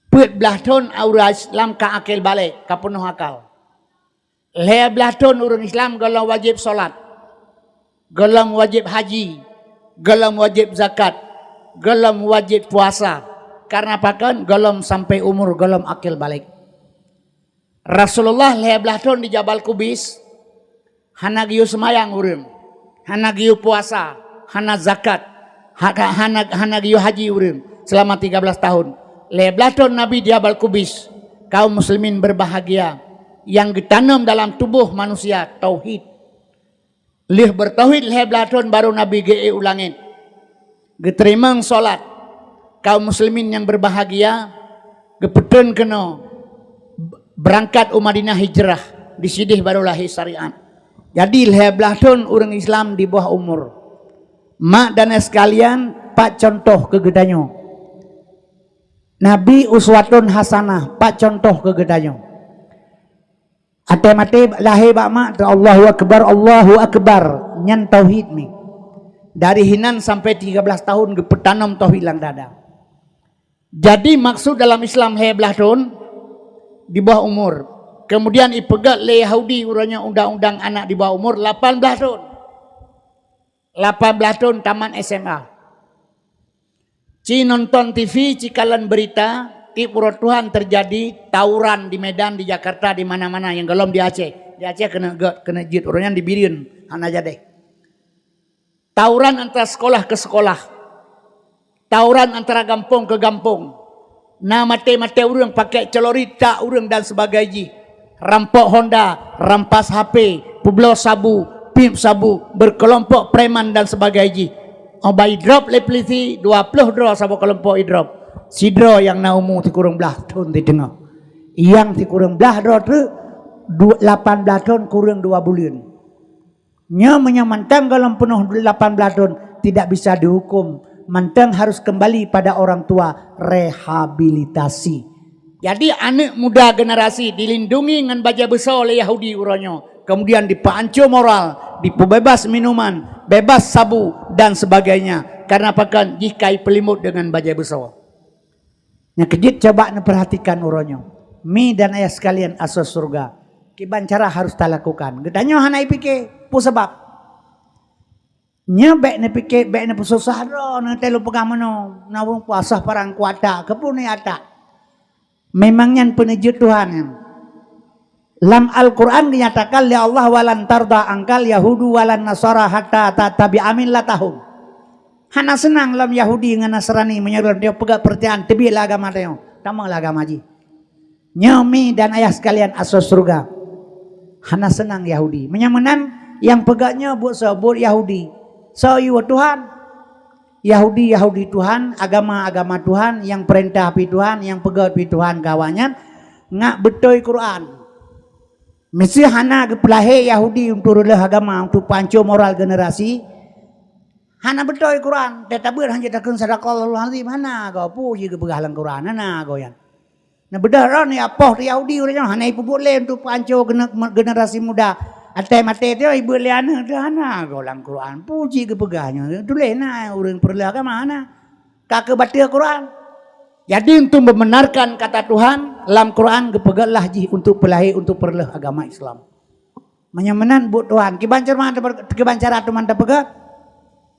Peuet blaih thon ureuëng Islam ka akil balek, ka peunoh akal. Lhée blaih thon ureuëng Islam gohlom wajéb salat, gohlom wajéb haji, gohlom wajéb zakat, gohlom wajéb puasa. Karena pakon? Gohlom sampai umur gohlom akil balek. Rasulullah lhée blaih thon di Jabal Kubis, hana geuyue seumayang ureuëng, hana geuyue puasa, hana zakat, ha-, hana, hana geuyue haji ureuëng selama tiga belas tahun. Lhée blaih thon Nabi di Jabal Kubis, kaum muslimin berbahagia. nyang geutanom dalam tuboh manusia tauhid. Lheueh beutauhid lhée blaih thon baru Nabi geuék u langét. Geuteurimong salat. Kaum muslimin nyang berbahagia, geupeutreun keunoe beurangkat u Madinah hijrah, disideh baru lahé syariat. Jadi lhée blaih thon ureuëng Islam di bawah umur. Mak dan ayah sekalian, pat contoh keu geutanyoe. Nabi uswatun hasanah, pat contoh keu geutanyoe. Até maté lahé bak mak, Allahu Akbar, Allahu Akbar, nyan tauhid mi. Dari hinan sampai tiga belas tahun geupeutanom tauhid lam dada. Jadi maksud dalam Islam lhée blaih thon di bawah umur. Kemudian ipeugét lé Yahudi uroe nyoe undang-undang anak di bawah umur lapan belas thon. Lapan belas thon tamat S M A. Ci nonton T V, ci kalon berita, tiep uroe Tuhan terjadi tawuran di Medan, di Jakarta, di mana-mana nyang gohlom di Aceh. Di Aceh keuneuk gét, keuneuk jeuet, uroe nyan di Bireuen hana jadeh. Tawuran antara sekolah ke sekolah. Tawuran antara gampông ke gampông. Na maté-maté ureuëng, pakai celurit tak ureuëng dan sebagai jih. Rampok Honda, rampas H P, peubloe sabu, piep sabu, berkelompok preman dan sebagai jih. Óh ba idrop lé pulisi, dua ploh droe saboh keulompok idrop. Sidroe nyang na umu sikureueng blaih thon di teungoh. Nyang sikureueng blaih droe treuk, du-, lapan blaih thon kureueng dua buleuen. Nyoe meunyoe mantong gohlom peunoh lapan belas thon, tidak bisa dihukum, mantong harus kembali pada orang tua, rehabilitasi. Jadi aneuëk muda generasi dilindungi ngon bajée beusoe lé Yahudi uroe nyoe, kemudian dipeuancô moral, dipeubeubaih minuman, beubaih sabu dan sebagainya. Karena pakon? Jih ka ipeulimot deungon bajée beusoe. Nyang keujeuet coba neupeurhatikan uroe nyoe, mi dan ayah sekalian asoe syeuruga, kiban cara harus talakukan. Geutanyoe hana ipike, peue sabab? Nyoe bék neupike, bék neupeususah droe, neuteuleu peugah meunoe, na ureuëng puasa parang kuata, keupeue neuatak. Memang nyan peuneujeuet Tuhan nyan. Lam Al-Quran dinyatakan lé Allah, "Walan tarda angkal yahudu walan nasara hatta tattabi'a millatahum." Hana seunang lom Yahudi ngon Nasrani meunyoe lôn peugah peurcayaan teubiet lah agama tanyoe, tamong lah agama jih. Nyoe mi dan ayah sekalian asoe syeuruga. Hana seunang Yahudi. Meunyoe meunan, nyang peugah nyoe buet soe? Buet Yahudi. Soe yue Tuhan? Yahudi, Yahudi Tuhan, agama, agama Tuhan, nyang peurintah pi Tuhan, nyang peugét pi Tuhan keu awaknyan, ngak beutôi Quran. Meusé hana geupeulahé Yahudi untuk reuloh agama, untuk peuancô moral generasi, hana beutôi Quran. Teutabeuet hana takheun sadaqallahul azim, hana goe, peue jih geupeugah lam Quran, hana goe nyan. Neubeudôh droe neuapoh teu Yahudi ureuëng nyoe, hana ipeubuet lé untuk peuancô gene-, generasi muda. Até maté teuh ibeuet lé aneuëk teuh, hana goe lam Quran. Peue jih geupeugah nyoe, tuléh na ureuëng peureuloh agama, hana. Ka keuh bateue Quran. Jadi untuk membenarkan kata Tuhan, lam Quran geupeugét lah jih untuk peulahé, untuk peureuloh agama Islam. Meunyoe meunan buet Tuhan, kiban cara teupeu-, kiban cara teuma teupeugah?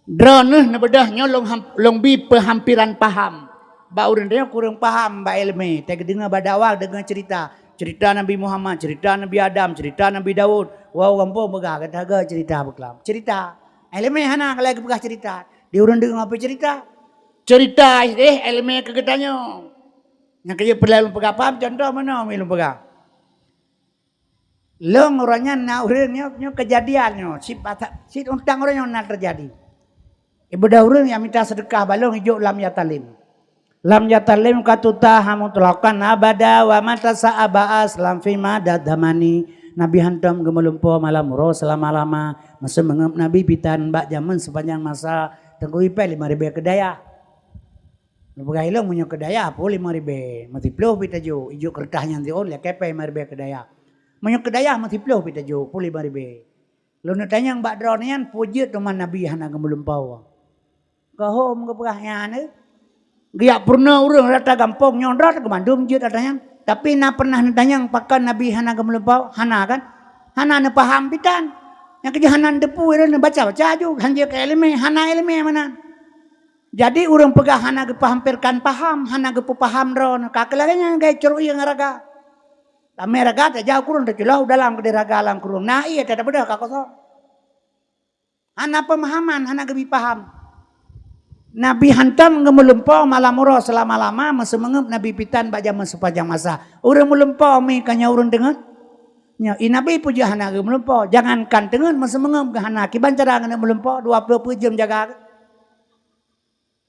Droeneuh neubeudôh nyoe lôn ham-, lôn bi peuhampiran paham. Bak ureuëng tanyoe kureueng paham bak iéleumé, teudeungoe bak dakwah deungoe cerita. Cerita Nabi Muhammad, cerita Nabi Adam, cerita Nabi Daud. Wah, gampông peugah, gata göt cerita beuklam. Cerita. Iéleumé hana lagée geupeugah cerita. Di ureuëng deungoe pih cerita. Cerita, eh, iéleumé keu geutanyoe. Nyang keujeuet peureulée lôn peugah paham, contoh meunoe mi lôn peugah. Lôn uroe nyan na ureuëng nyoe, nyoe keujadian nyoe, cit basa-, cit untang uroe nyoe na teujadi. Ibeudôh ureuëng nyang mita seudeukah bak lôn ijok lam Yatalem. Lam Yatalem ka tutah mutlaqan abada wa mata sa'aba aslam fi madad zamani. Nabi hantom geumeulumpo malam uroe seulama-lama, meuseumangöb Nabi pitan bak jamén seupanjang masa, teungku ipée lima ribée keu dayah. Neupeugah ilong meunyoe keu dayah, peue lima ribée, meusiploh pih tajok, ijok keureutah nyan siôn, lakée pée lima ribée keu dayah. Meunyoe keu dayah, meusiploh pih tajok, peue lima ribée. Lôn neutanyong bak droeneuh nyan, peue jeuet teuma Nabi hana geumeulumpo? Keuhom geupeugah nyan, eh? Geujak peurunoe ureuëng rata gampông nyoe droe teuh keu mandum jeuet ata nyan. Tapi na pernah neutanyong pakon Nabi hana geumeulumpo? Hana kan? Hana neupaham pitan. Nyang keujeuet hana neuteupeue, neubaca-baca aju, hanjeuet keu iéleumé, hana iéleumé meunan. Jadi, ureuëng peugah hana geupehampiran paham, hana geupeupaham droeneuh, ka keuh lagée nyan gaya ceuruieng raga. Tamé raga tajak u krueng, taculoh u dalam keudeh raga lam krueng, na ié teuh tabeudôh ka kosong. Hana peumahaman, hana geubi paham. Nabi hantom geumeulumpo malam uroe seulama-lama, meuseumangöb Nabi pitan bak jamén seupanjang masa. Ureuëng meulumpo mi ka nyoe ureuëng deungon? Nyoe, i Nabi peue jeuet hana geumeulumpoe, jangankan teungeut, meuseumeungeup geuh hana, kiban cara geuneuk meulumpoe, dua ploh peuet jeuem jaga.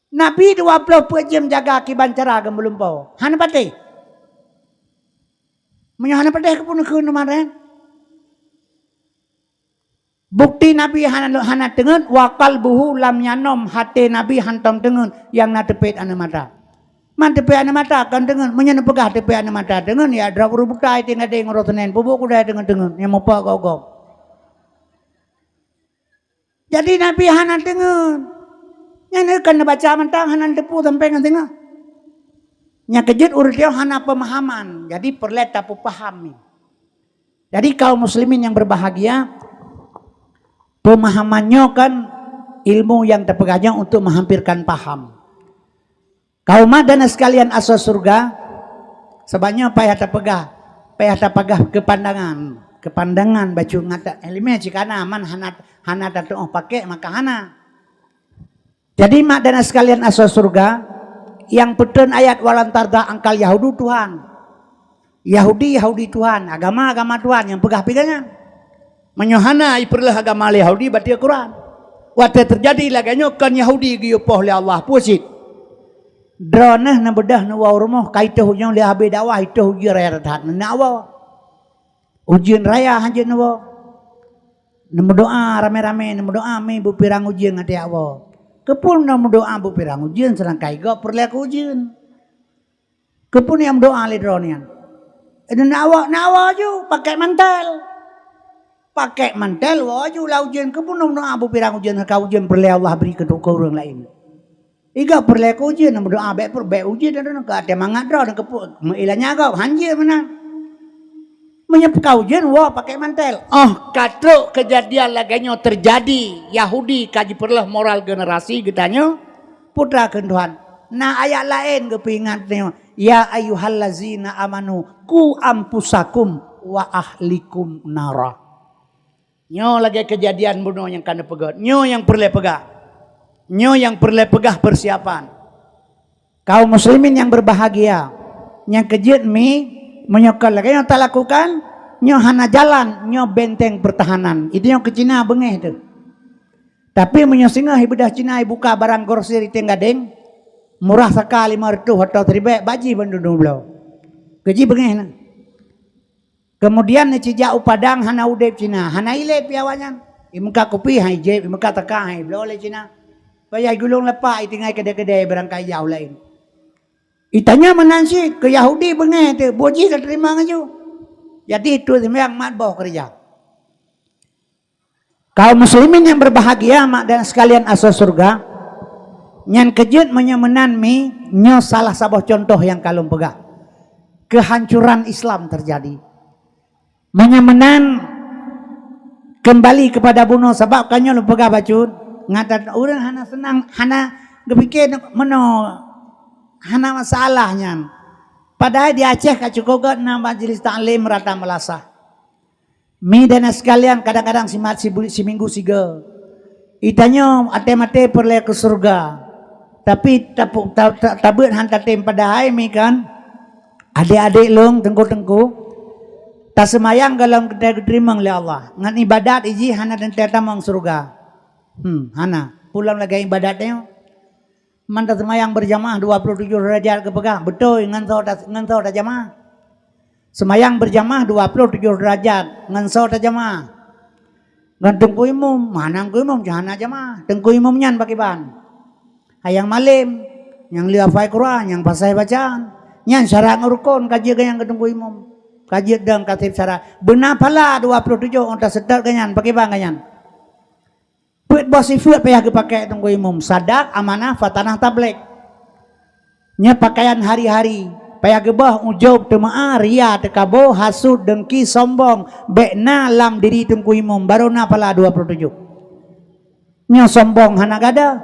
Nabi dua ploh peuet jeuem jaga, kiban cara geumeulumpoe. Hana patéh. Meunyoe hana patéh, keupeue neukheun teuma nyan? Bukti Nabi hana, hana teungeut, wa qalbuhu lam yanom, até Nabi hantom teungeut, nyang na teupet aneuk mata. Man teupet aneuk mata kon teungeut, meunyoe neupeugah teupet aneuk mata teungeut, ya drob ureueng buta i tinggai deng uroe Senin, peubuet kudai teungeut-teungeut, nyang muphom gob-gob. Jadi Nabi hana teungeut. Nyan kon neubaca mantong hana teupeu sampoe ngon singoh. Nyang keujeuet ureueng nyoe hana pemahaman, jadi peureulée tapeupahami. Jadi kaum muslimin yang berbahagia, pemahaman nyoe kan ilmu yang tapeugah nyoe untuk menghampirkan paham. Kaum mak dan sekalian asoe syurga, sabab nyoe payah tapeugah, payah tapeugah keupandangan, keupandangan bacut ngat ilmiah cit kana man hana, hana tatuoh pakék maka hana. Jadi mak dan sekalian asoe syurga, nyang peuteun ayat walan tarda angkal Yahudi Tuhan. Yahudi, Yahudi Tuhan, agama, agama Tuhan nyang peugah piga nyan. Meunyoe hana ipeureuloh agama lé Yahudi, bateue Quran. Watée teujadi lagée nyoe kon Yahudi geuyue poh lé Allah, peue cit? Droeneuh neubeudôh neuwoe u rumoh, ka itôh ujeuen lé habéh dakwah, itôh ujeuen raya that neunak woe. Ujeuen raya hanjeuet neuwoe. Neumeudoá ramé-ramé, neumeudoá mi beupirang ujeuen ngon tiak woe. Keupeue neumeudoá beupirang ujeuen seudangkan gob peureulée keu ujeuen? Keupeue nyang meudoá lé droe nyan? Neunak woe, nak woe ju, pakék mantel. Pakék mantel woe ju lam ujeuen, keupeue neumeudoá beupirang ujeuen, ka ujeuen peureulée Allah bri keu ureueng laén. Igob peureulée keu ujeuen, neumeudoá bék peureulée bék ujeuen, ka até mangat droe, keupeue meuilanya gob, hanjeuet meunan. Meunyoe peue ka ujeuen, woe pakék mantel. Óh ka trok keujadian lagée nyoe teujadi, Yahudi ka jipeureuloh moral generasi geutanyoe, putra kheun Tuhan. Na ayat laén geupeuingat nyoe, "Ya ayyuhallazina amanu, qu anfusakum wa ahlikum nara." Nyoe lagée keujadian bunoe nyang ka neupeugét. Nyoe nyang peureulée peugah. Nyoe nyang peureulée peugah peusiapan. Kaum muslimin yang berbahagia, nyang keujeuet mi, meunyoe kon lagée nyoe talakukan, nyoe hana jalan, nyoe benteng pertahanan. Itu nyang keu Cina beungéh teuh. Tapi meunyoe singoh ibeudôh Cina ibuka barang grosir i Teng Gadeng, murah saka limong reutôh atau siribée, bak jih bandum bloe. Keu jih beungéh na. Keumudian neucijak u Padang hana udeb Cina, hana ilée pih awaknyan. Imeuka kupi han ijeb, imeuka taka han ibloe lé Cina. Payah gulong leupah itinggai keudée-keudée barangkahi yah laén. Itanya meunan cit, keu Yahudi beungéh teuh, buet jih tateurimong laju. Jadi tuet seumayang mat boh keureuja. Kaum muslimin yang berbahagia, mak dan sekalian asoe syeuruga, nyan keujeuet meunyoe meunan mi, nyoe salah saboh cuntoh nyang ka lôn peugah. Kehancuran Islam terjadi. Meunyoe meunan, keumbali keupada bunoe, sabab ka nyoe lôn peugah bacut, ngat that ureuëng hana seunang, hana geupike meunoe, hana masalah nyan. Padahai di Aceh ka cukôp gét na majlis taklim rata meulasah. Mi dan sekalian, kadang-kadang simat sibu-, siminggu sigoe. Itanyoe até maté peureulée keu syeuruga. Tapi tapu-, ta-, ta-, tabeuet han tatem padahai mi kan. Adék-adék lôn, teungku-teungku, taseumayang gohlom teuntée geuteurimong lé Allah. Ngon ibadat ijih hana teuntée tamong syeuruga. Hmm, hana. Pulang lagée ibadat nyoe. Man taseumayang beurjamaah dua ploh tujoh deurajat geupeugah, beutôi ngon soe ta-, ngon soe tajamaah. Seumayang beurjamaah dua ploh tujoh deurajat ngon soe tajamaah. Ngon teungku imum, mana teungku imum hana jamaah. Teungku imum nyan pakriban? Hai nyang malém, nyang le hafai Quran, nyang fasih bacaan. Nyan syarat ngon rukon ka jeuet geuh nyan keu teungku imum. Ka jeuet dong ka seb syarat. Beuna phala dua ploh tujoh ôn taseutôt geuh nyan, pakriban geuh nyan? Peuet boh sifeuet payah geupaké teungku imum, sadak, amanah, fatanah, tablék. Nyoe pakaian hari-hari, payah geuboh ujub, teumeu'ah, ria, teukabo, hasut, deungki, sombong, bék na lam diri teungku imum, barô na phala dua ploh tujoh. Nyoe sombong hana gada,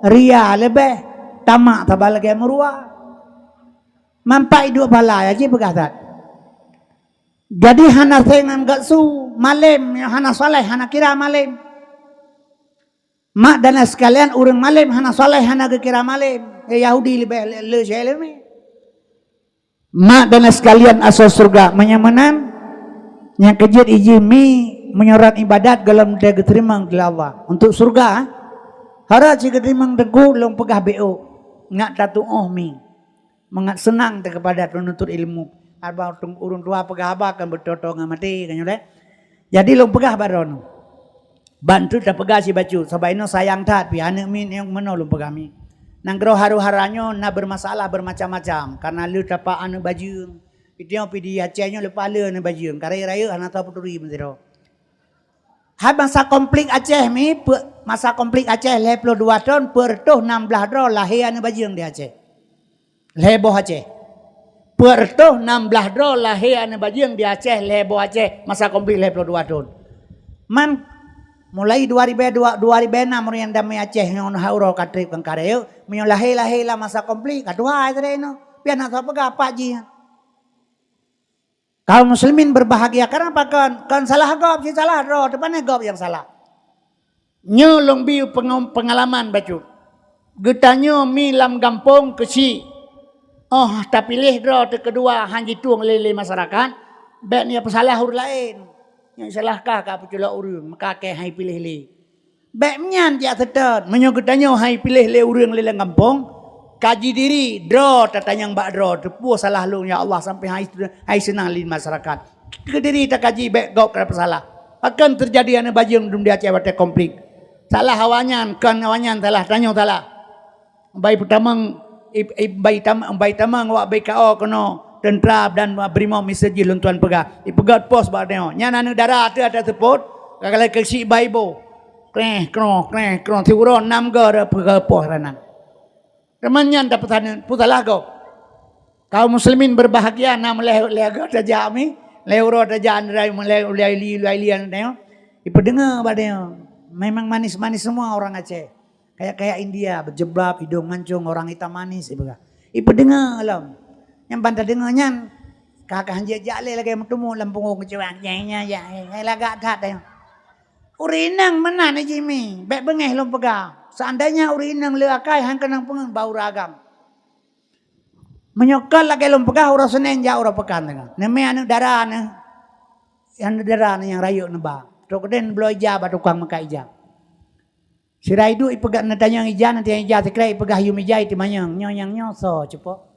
ria leubeh, tamak saba lagée meuruwa. Manfaat duek phala, ya jih peugah that. Jadi hana seng ngon gét su, malém, hana saleh, hana kira malém. Mak dan sekalian, ureuëng malém hana saleh, hana geukira malém. Eh, Yahudi leubeh le, le, le, le. Mak dan sekalian asoe syeuruga, meunyoe meunan, Nyang keujeuet ijih mi meunyoe rot ibadat gohlom teugeuteurimong lé Allah. Untuk syeuruga, harôh cit geuteurimong teungku lôn peugah B O. Ngat tatuoh mi. Mangat seunang teuh keupada penuntut ilmu. Haba ureuëng tua peugah haba kan beutôi-toi ngon maté kan nyoe. Jadi lôn peugah bak droeneuh. Ban tu tapeugah sibacut, sabab inoe sayang that pih aneuëk miet nyang meunoe lôn peugah mi. Nanggroe haru-hara nyoe na beurmasalah beurmacam-macam, kareuna lheueh tapak aneuëk bajeueng. Pi di Aceh nyoe leupah le aneuëk bajeueng, karek rayeuk hana teupeuturi meusidroe. Hai masa konflik Aceh mi, masa konflik Aceh lhée ploh dua thon, peuet reutôh nam blaih droe lahé aneuëk bajeueng di Aceh. Lhée boh Aceh. Peuet reutôh nam blaih droe lahé aneuëk bajeueng di Aceh, lhée boh Aceh, masa konflik lhée ploh dua thon. Man, mulai dua ribu dua, dua ribu enam ureuëng nyang damé Aceh nyoe na uroe ka treb kan karek, meunyoe lahé-lahé lam masa konflik, ka tuha ai tadi nyoe. Pian hana peugah apa jih. Kaum muslimin berbahagia, karena apa kon? Kon salah gob, si salah droe, teupane gob nyang salah. Nyoe lôn bi pengalaman bacut. Geutanyoe mi lam gampông keuchik. Oh, tapiléh droe teukeudua han jitueng lé, lé masyarakat, bék nyoe peusalah ureuëng laén. Nyoe salahkah ka peuculok ureuëng, maka keu hai piléh lé. Bék meunyan jak seutôt, meunyoe geutanyoe hai piléh lé ureuëng lé lam gampông, kaji diri, droe tatanyong bak droe, teupeue salah lôn ya Allah sampai hai, hai seunang lé masyarakat. Keu diri takaji bék gob ka peusalah. Pakon teujadi aneuëk bajeueng dum di Aceh watée konflik. Salah awaknyan, kon awaknyan salah, tanyoe salah. Bai peutamong, bai tam, bai tamong awak B K O keunoe teuntra dan brimob miseujih lôn tuan peugah. Ipeugét pos bak tanyoe. Nyan aneuëk dara teuh ata seupôt, ka galai keuchik bai boh. Kreh kroh, kreh kroh, siuroe nam goe peugét pos ranan. Teuma nyan tapeusaneut, peusalah gob. Kaum muslimin berbahagia, na meuleh lhée goe tajak mi, lhée uroe tajak andrai, lhée ulai li, ulai li aneuëk tanyoe. Ipeudeungoe bak tanyoe. Memang manis-manis semua orang Aceh. Kayak-kayak India, berjilbab, hidung mancung, orang hitam manis, ipeugah. Ipeudeungoe lom. Nyang ban tadeungoe nyan, ka ka hanjeuet jak lé lagée meuteumé lam punggong keucuang. Nyai, nyai, nyai, nyai lagak that tanyoe. Ureuëng inong meunan jih mi, bék beungéh lôn peugah. Seandainya ureuëng inong le akai han keunong peungeut bak ureuëng agam. Meunyoe kon lagée lôn peugah uroe Senin jak uroe peukan teungoh. Neumé aneuëk dara neuh, aneuëk dara neuh nyang rayeuk neuba. Trok keudeh neubloe ija bak tukang meukat ija. Sira iduek ipeugah neutanyong ija, neutanyong ija sikrek ipeugah yum ija itimanyong. Nyoe nyang nyoe soe cupo?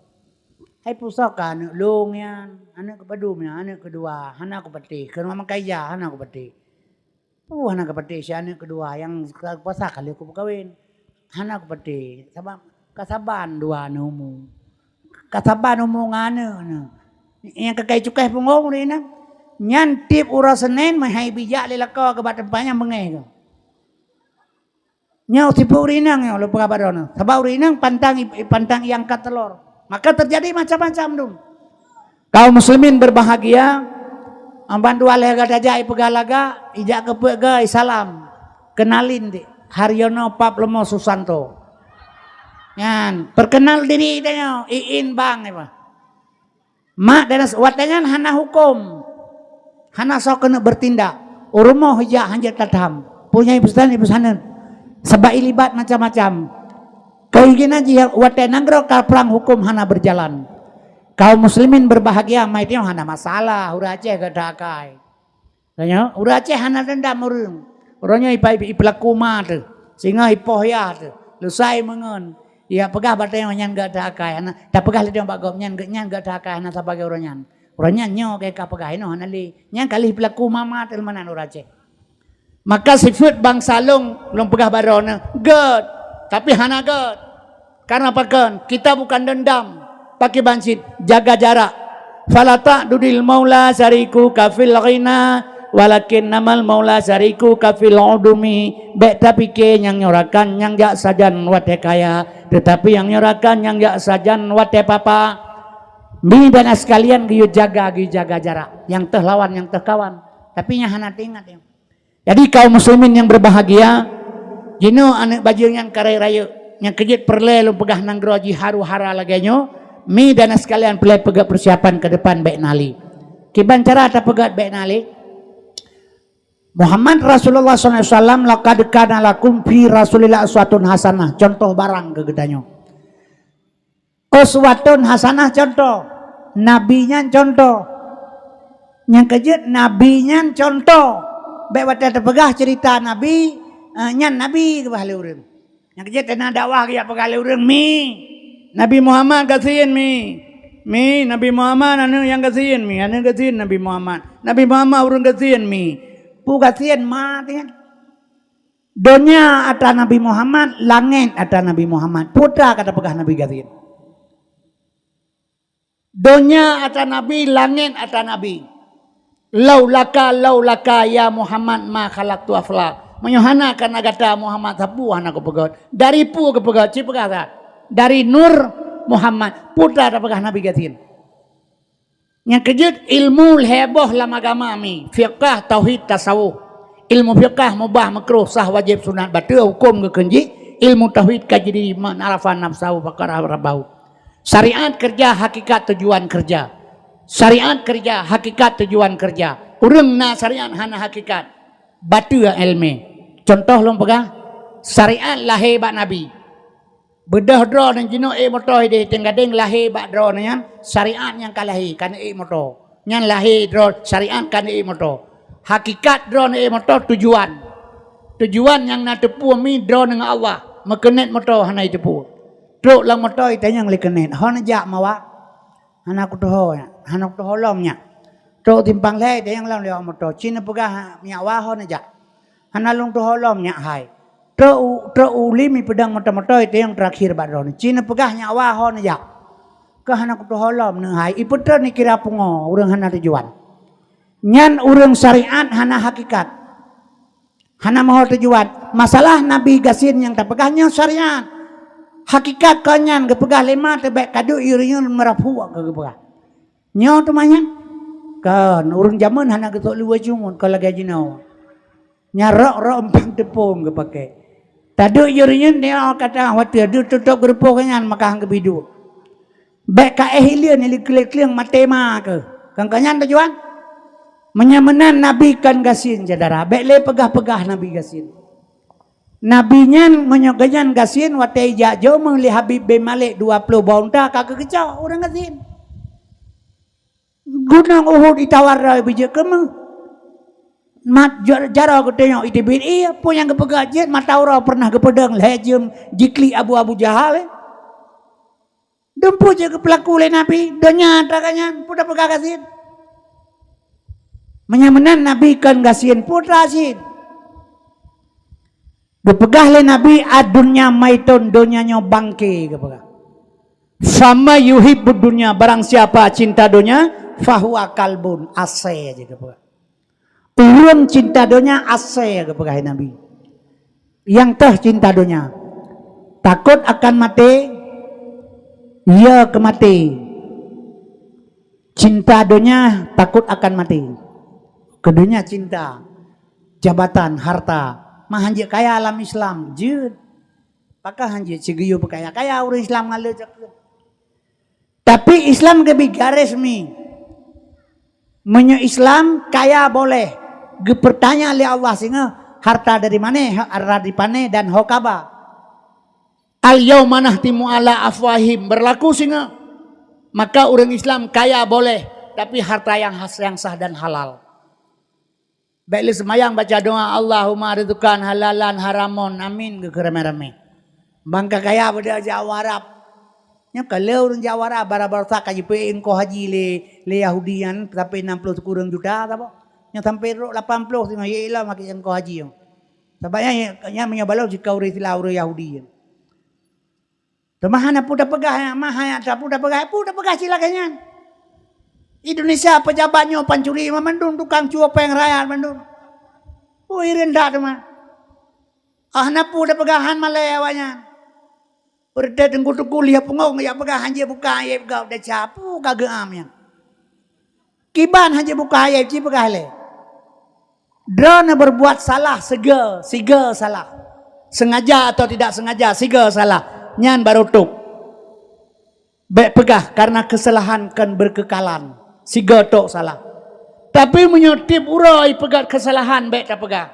Hai peue soe ka aneuëk lôn nyan, aneuëk keupadum nyan, aneuëk keudua, hana kupatéh. Keunoe meukat ija, hana kupatéh. Peue hana kupatéh si aneuëk keudua nyang puasa kali kupeukawen. Hana kupatéh, sabab ka saban dua aneuëk umu. Ka saban umu ngon aneuëk neuh. Nyang ka kai cukai punggong ureuëng inong. Nyan tieb uroe Senin meuhai bijak lé lakoe keu bak teumpat nyang beungéh keu. Nyoe sipeue ureuëng inong nyoe lôn peugah bak droeneuh. Sabab ureuëng inong pantang, pantang iangkat teulor. Maka teujadi macam-macam dum. Kaum muslimin berbahagia, amban dua lhée gata jak ipeugah lagak, ijak keu peuet goe isalam. Keunalin dik, Haryono Pap Leumo Susanto. Nyan, perkenal diri tanyoe, iin bang iba. Mak dan as-, watée nyan hana huköm. Hana soe keuneuk bertindak. U rumoh ija hanjeuet tatham. Punya ibu saneut, ibu saneut. Sabab ilibat macam-macam. Keuiginan jih watée nanggroe ka prang huköm hana berjalan. Kaum muslimin berbahagia, mai tanyoe hana masalah, ureuëng Aceh gata akai. Tanyoe, ureuëng Aceh hana dendam ureuëng. Uroe nyoe ipa-, ipeulaku ma teuh. Singoh ipoh yah teuh. Lusai meungon. Iyak peugah bak tanyoe nyan gata akai. Hana, tapeugah lé tanyoe bak gob nyan, nyan gata akai hana sabagai uroe nyan. Uroe nyan nyoe ka peugah inoe hana lé. Nyan ka lheueh peulaku ma-ma teuh meunan ureuëng Aceh. Maka sifeuet bansa lôn, lôn peugah bak droeneuh, gét, tapi hana gét. Karena pakon? Kita bukan dendam. Pakriban cit, jaga jarak. Fala ta'dudil maula syarikuka fil ghina, walakinnamal maula syarikuka fil udumi. Bék tapike nyang nyoe rakan nyang jak sajan watée kaya, tetapi nyang nyoe rakan nyang jak sajan watée papa. Mi dan sekalian geuyue jaga, geuyue jaga jarak. Nyang teuh lawan, nyang teuh kawan. Tapi nyang hana teuingat nyoe. Jadi kaum muslimin yang berbahagia, jinoe aneuëk bajeueng nyang karek rayeuk, nyang keujeuet peureulée lôn peugah nanggroe jiharu hara lagée nyoe, mi dan sekalian peureulée peugét persiapan ke depan bék na lé. Kiban cara tapeugét bék na lé? Muhammad Rasulullah sallallahu alaihi wasallam, "Laqad kana lakum fi Rasulillah uswatun hasanah." Contoh barang keu geutanyoe. Uswatun hasanah contoh. Nabi nyan contoh. Nyang keujeuet nabi nyan contoh. Bék watée teupeugah ceurita nabi, eh, nyan nabi keubah lé ureuëng. Nyang keujeuet teuna dakwah geujak peugah lé ureuëng mi. Nabi Muhammad gasien mi. Mi, Nabi Muhammad aneuëk nyang gasien mi, aneuëk gasien Nabi Muhammad. Nabi Muhammad ureuëng gasien mi. Peue gasien ma teuh nyan. Donya atra Nabi Muhammad, langét atra Nabi Muhammad. Peue atra ka tapeugah nabi gasien. Donya atra nabi, langét atra nabi. Laulaka, laulaka ya Muhammad ma khalaqtu aflak. Meunyoe hana kareuna gata Muhammad, sapeue hana kupeugét. Dari peue kupeugét, ci peugah that. Dari nur Muhammad. Peue atra tapeugah nabi gasien. Nyang keujeuet ilmu lhée boh lam agama mi, fiqah, tauhid, tasawuf. Ilmu fiqah mubah, makruh, sah, wajéb, sunat, bateue, huköm geukheun jih. Ilmu tauhid ka jadi man arafa nafsahu faqad arafa rabbahu. Syariat keureuja, hakikat tujuan keureuja. Syariat keureuja, hakikat tujuan keureuja. Ureuëng na syariat hana hakikat, bateue iéleumé. Contoh lôn peugah, syariat lahé bak nabi. Beudôh droeneuh jinoe ék moto idéh teuh gadéng lahé bak droeneuh nyan, syariat nyang ka lahé, ka neuék moto. Nyan lahé droe syariat ka neuék moto. Hakikat droeneuh ék moto tujuan. Tujuan nyang na teupeu mi droeneuh ngon Allah, meukeunet moto hana jiteupeu. Trok lam moto itanyong lé keunet, "Ho neujak mawa?" "Hana kutuho nyak, hana kutuho lom nyak." Trok simpang lhée itanyong lom lé awak moto, "Ci neupeugah nyak wa ho neujak?" "Hana lôn tuho lom nyak hai." Trok u, trok u lim ipeudong moto-moto itanyong teurakhier bak droeneuh, "Ci neupeugah nyak wa ho neujak?" "Keu hana kutuho lom neuh hai." Ipeutreun ikira pungo ureuëng hana tujuan. Nyan ureuëng syariat hana hakikat. Hana meuho tujuan. Masalah nabi gasien nyang tapeugah nyoe syariat. Hakikat kon nyan geupeugah lé ma teuh bék kaduek yue reunyeun meurapuk keu geupeugah. Nyoe teuma nyan. Kon ureuëng jamén hana geusok luweue cungut kon lagée jinoe. Nyarok-rok empang teupông geupaké. Taduek yue reunyeun nyoe ka teuh watée deuh tutôb geurupoh keu nyan maka han geubi duek. Bék ka éh hileuen nili kleueng-kleueng maté ma keuh. Kon keu nyan tujuan? Meunyoe meunan nabi kon gasien syedara, bék lé peugah-peugah nabi gasien. Nabi nyan meunyoe geuhnyan gasien watée ijak jeumeung lé Habib bin Malik dua ploh boh unta ka geukeucok ureuëng gasien. Gunong Uhud itawar droe bijéuk keumeuh. Mat ja-, jaroe geutanyoe iteubiet ié, peue nyang geupeugah jeuet mata uroe peureunah geupeudong lhée jeuem jiklik abu Abu Jahal, eh. Dum peue jeuet geupeulaku lé Nabi, donya atra geuhnyan, peue tapeugah gasien. Meunyoe meunan Nabi kon gasien, peue atra gasien. Geupeugah lé Nabi, "Ad-dunya maitun," donya nyoe bangke, geupeugah. "Fama yuhibbud dunya," barang siapa cinta donya, "fahuwa kalbun," asée aja geupeugah. Ureuëng cinta donya asée geupeugah Nabi. Nyang teuh cinta donya. Takot akan maté, ya keu maté. Cinta donya takot akan maté. Keu donya cinta, jabatan, harta. Ma hanjeuet kaya lam Islam, jeuet. Pakon hanjeuet sigeuyue peukaya-kaya ureuëng Islam ngon le cakeuet. Tapi Islam geubri garéh mi. Meunyoe Islam kaya boleh, geupeutanya lé Allah singoh, harta dari mané, harta dari pané dan ho kaba. "Al-yauma nakhtimu ala afwahim," berlaku singoh. Maka ureuëng Islam kaya boleh, tapi harta yang has, yang sah dan halal. Bék lé seumayang baca doa, "Allahumma rizqan halalan haramon, amin," geukheun ramé-ramé. Bangka kaya beude jak u Arab. Nyoe ka le ureuëng jak u Arab, bara-bara ka jipeuék eungkoh haji lé, lé Yahudi nyan, sampai enam puluh sikureueng juta saboh. Nyoe sampai rot lapan puluh singoh, ya ilah makai eungkoh haji nyoe. Sabab nyan, nyan meunyoe balom jika ureuëng Islam, ureuëng Yahudi nyan. Teuma hana peue tapeugah, ma hana peue tapeugah, peue tapeugah cit lagée nyan. Indonesia pejabat nyoe pancuri mandum, tukang cuo péng rakyat mandum. Ui, rendah teuma. Ah, hana peue tapeugah, han malée awaknyan. Peureuté teungku-teungku lieh pungong, ya peugah hanjeuet buka aib gob desya, peue ka geuam nyan. Kiban hanjeuet buka aib, ci peugah lé. Droeneuh berbuat salah siga, siga salah. Sengaja atau tidak sengaja, siga salah. Nyan barô tôb. Bék peugah, karena kesalahan kan berkekalan. Siga tok salah. Tapi meunyoe tieb uroe ipeugét kesalahan, bék tapeugah.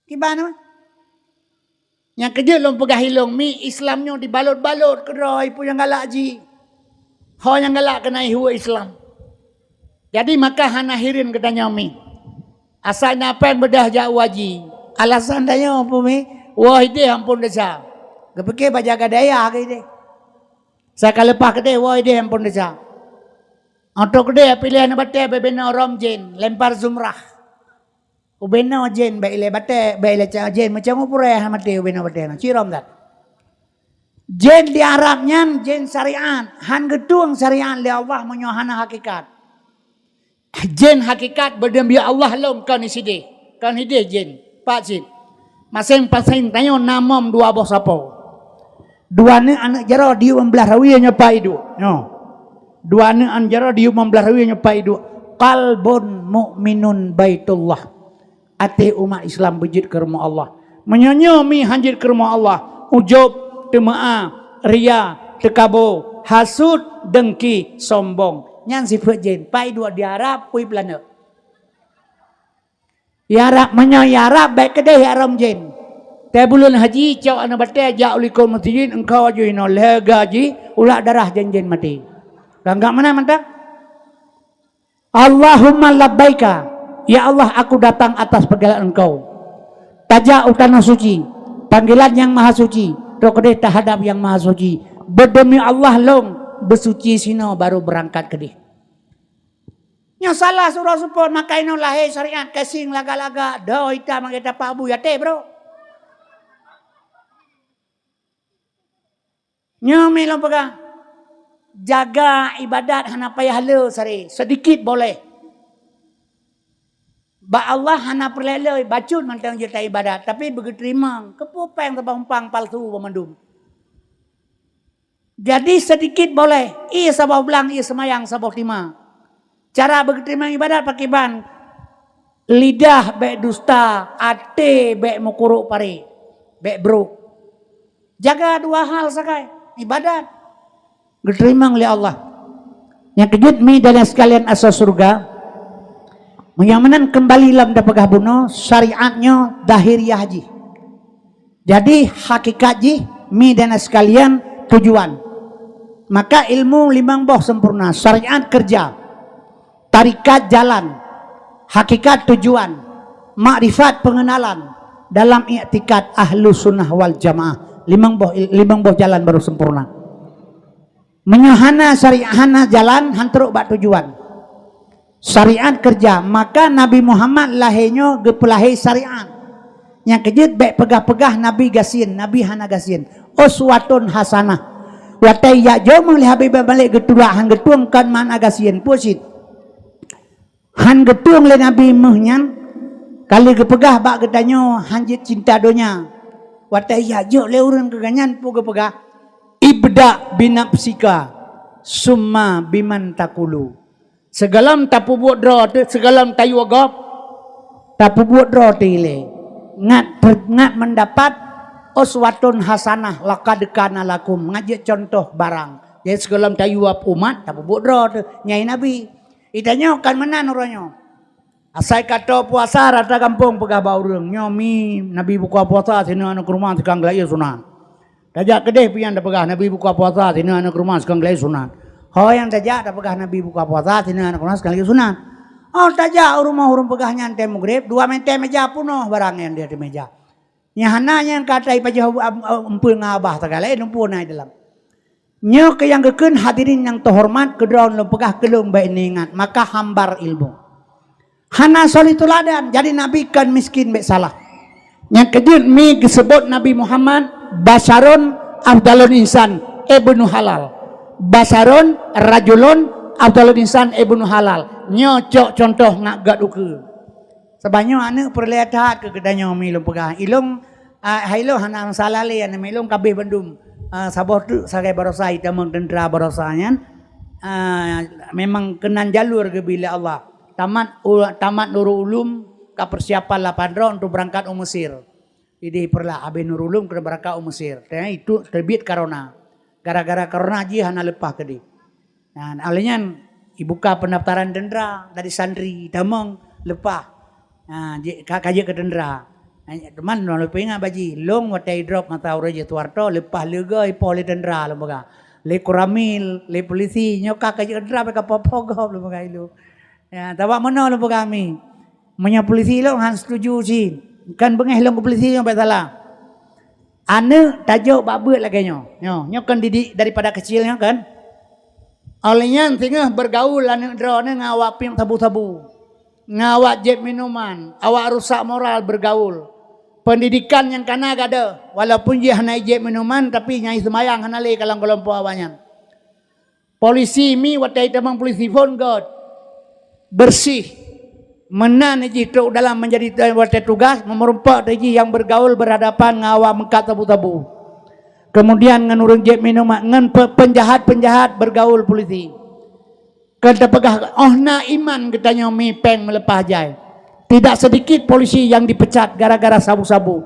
Kiban mah? Nyang keujeuet lôn peugah ilong mi, Islam nyoe dibalot-balot keudroe peue nyang galak jih. Ho nyang galak keunan ihue Islam. Jadi maka hana hireuen geutanyoe mi. Asai na péng beudah jak u haji. Alasan tanyoe peue mi? Woe ideh amphon desya. Geupike bak jaga dayah keu ideh. Saka leupah keudeh woe ideh amphon desya. Oto keudeh piléh aneuk batée bak binoe rom jén, lempar zumrah. Ubenoe jén bak ilée batée, bak ilée ca-, jén meucang u purée hana maté ubenoe batée na, ci rom that. Jén di Arab nyan jén syariat, han geutueng syariat lé Allah meunyoe hana hakikat. Jén hakikat beudeuh bak Allah lom kon sideh, kon hideh jén, pat cit. Maséng-maséng tanyoe na mom dua boh sapo. Dua aneuk, aneuk jaroe diyueb lam blaih rawie nyoe pat iduek. Nyoe. Dua aneuk aneuk jaroe diyueb lam blaih rawie nyoe pat iduek. Qalbun mukminun baitullah. Até umat Islam beujeuet keu rumoh Allah. Meunyoe nyoe mi han jeuet keu rumoh Allah, ujub, teumeu'ah, ria, teukabo, hasut, dengki, sombong. Nyan sifeuet jén. Pat iduek di Arab, pui planet. Ya Rab, meunyoe ya Rab, bék keudeh ya rom jén. Teuh buleuen haji, cok aneuk batée jak u likot meuseujid, engkau aju inoe lhée gaji, ulak darah jén-jén maté. Ka gak meunan mantong? Allahumma labbaika, ya Allah, aku datang atas panggilan Engkau. Tajak u tanoh suci, panggilan Nyang Maha Suci, trok keudeh tahadab Nyang Maha Suci. Beudemi Allah lom, beusuci sinoe baru beurangkat keudeh. Nyoe salah sidroe seupôt, maka inoe lahé syariat, casing lagak-lagak, do itam lagée tapak bu, yaté, bro. Nyoe mi lôn peugah, jaga ibadat hana payah le sare, seudikit boleh. Bak Allah hana peureulée le, bacut mantong jeuet ta ibadat, tapi beugeuteurimong, keupeue péng saboh umpang palsu banmandum. Jadi seudikit boleh, ie saboh blang, ie seumayang saboh tima. Cara beugeuteurimong ibadat pakriban? Lidah bék dusta, até bék meukurok paré, bék brok. Jaga dua hal sagai, ibadat, geuteurimong lé Allah. Nyang keujeuet mi dan sekalian asoe syeuruga, meunyoe meunan keumbali lom tapeugah bunoe, syariat nyoe dahiriah jih. Jadi, hakikat jih, mi dan sekalian, tujuan. Maka ilmu limong boh sempurna, syariat kerja, tarikat jalan, hakikat tujuan, makrifat pengenalan dalam iktikad Ahlus Sunnah wal Jamaah. Limong boh, limong boh jalan baru sempurna. Meunyoe hana syariat, hana jalan, han trok bak tujuan. Syariat kerja, maka Nabi Muhammad lahé nyoe geupeulahé syariat. Nyang keujeuet bék peugah-peugah Nabi gasien, Nabi hana gasien. Uswatun hasanah. Watée jak jeuet lé Habib Malik geutulak han geutueng kon makna gasien, peue cit. Han geutueng lé Nabi méuh nyan, ka lheueh geupeugah bak geutanyoe han jeuet cinta donya. Watée jak jeuet lé ureuëng keu gobnyan peue geupeugah, "Ibda binafsika, summa biman takulu." Sigohlom tapeubuet droe teuh, sigohlom tayue gob, tapeubuet droe teuh ilée. Ngat, ngat meudapat uswatun hasanah, laqad kana lakum, ngat jeuet cuntoh barang. Jadi sigohlom tayue umat, tapeubuet droe teuh, nyan Nabi. Itanyoe kan meunan uroe nyoe. Asai ka toe puasa rata gampông peugah bak ureuëng, "Nyoe mi Nabi buka puasa, sineuk aneuk rumoh seukang geulayeue sunat." Tajak keudeh pian tapeugah, "Nabi buka puasa, sineuk aneuk rumoh seukang geulayeue sunat." Ho nyang tajak tapeugah, "Nabi buka puasa, sineuk aneuk rumoh seukang geulayeue sunat." Oh, tajak u rumoh ureuëng peugah nyan tée meugreb, dua meter meja punoh barang nyang di ateueh meja. Nyang hana nyang ka tai pajoh empeue ngon abah sagai, laén empeue na di dalam. Nyoe keuh nyang geukheun hadirin nyang teuhoreumat, keudroe lôn peugah keu lôn bék neuingat, maka hambar ilmu. Hana soe lé teuladan, jadi Nabi kon miskin bék salah. Nyang keujeuet mi geuseubot Nabi Muhammad, "Basyarun afdalul insan ibnu halal." Basyarun rajulun afdalul insan ibnu halal. Nyoe cok cuntoh ngat gét ukeue. Sabab nyoe aneuk peureulée that keu geutanyoe mi lôn peugah. Ilôn, ah, hai lôn hana masalah lé aneuk mi lôn kabeh bandum. Ah, saboh teuk sagai baroesa itamong teuntra baroesa nyan. Ah, memang keunan jalur geubri lé Allah. Tamat u-, tamat Nurul Ulum ka persiapan lapan droe untuk berangkat u Mesir. Ideh peureulée habéh Nurul Ulum keuneuk berangkat u Mesir. Teuh itu terbit corona. Gara-gara corona jih hana leupah keudeh. Nah, oleh nyan, ibuka pendaftaran teuntra dari santri, tamong, leupah. Nah, jeuet, ka, ka jeuet keu teuntra. Nah, teuma lôn peuingat bak jih, lôn watée idrop masa uroe jih Suharto, leupah leuga ipoh lé teuntra lôn peugah. Lé Koramil, lé polisi, nyoe ka, ka jeuet keu teuntra, ka poh-poh gob lôn peugah ilôn. Ya, tabak meunoe lôn peugah mi. Meunyoe polisi lôn han setuju cit. Kan beungéh lôn keu polisi nyoe bak salah. Aneuk tajok bak beuet lagée nyoe. Nyoe, nyoe kan didik daripada kecil nyoe kan. Oleh nyan singoh bergaul aneuk droeneuh ngon awak piep sabu-sabu. Ngon awak jieb minuman, awak rusak moral bergaul. Pendidikan nyang kana gadoh, walaupun jih hana jieb minuman tapi nyai seumayang hana lé kalam kelompok awaknyan. Polisi mi watée tamong polisi phon gét. Bersih. Meunan jih trok dalam menjadi watée tugas meumeurumpok jih nyang bergaul berhadapan ngon awak meukat sabu-sabu. Kemudian ngon ureuëng jieb minuman, ngon pe-, penjahat-penjahat bergaul polisi. Keu tapeugah óh na iman geutanyoe mi péng meuleupah jai. Tidak sedikit polisi yang dipecat gara-gara sabu-sabu.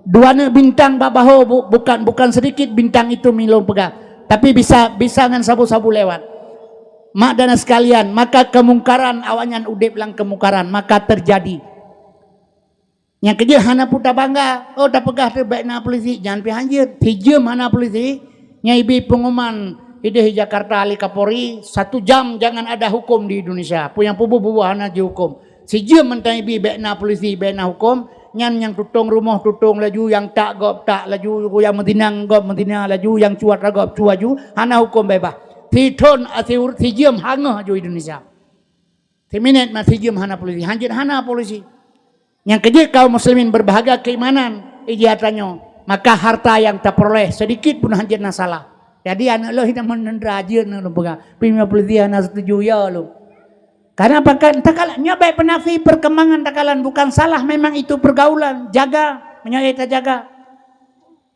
Dua neuk bintang bak bahô bu-, bukan, bukan sedikit bintang itu mi lôn peugah, tapi bisa, bisa ngon sabu-sabu lewat. Mak dan sekalian, maka kemungkaran awaknyan udeb lam kemungkaran, maka terjadi. Nyang keujeuet hana peue tabangga, oh tapeugah teuh bék na polisi, nyan pih hanjeuet. Sijeuem hana polisi, nyang ibi pengumuman ideh Jakarta lé Kapolri, satu jam jangan ada hukum di Indonesia. Peue nyang peubuh-bubuh hana jihuköm. Sijeuem mantong ibi bék na polisi, bék na huköm, nyan nyang tutong rumoh tutong laju, nyang tak gob tak laju, nyang meudina gob meudina laju, nyang cuat gob cuat laju, hana huköm beubaih. Sithon asiur sijeuem hangeuh aju Indonesia. Siminét ma sijeuem hana polisi, hanjeuet hana polisi. Nyang keujeuet kaum muslimin berbahagia keimanan, ija tanyoe, maka harta yang taperoleh sedikit pun hanjeuet na salah. Jadi aneuk lôn hina meunendra jeuet na lôn peugah, pih meunyoe polisi hana setuju ya lôn. Karena pakon takalan nyoe baik penafi perkembangan takalan bukan salah, memang itu pergaulan, jaga, meunyoe tajaga.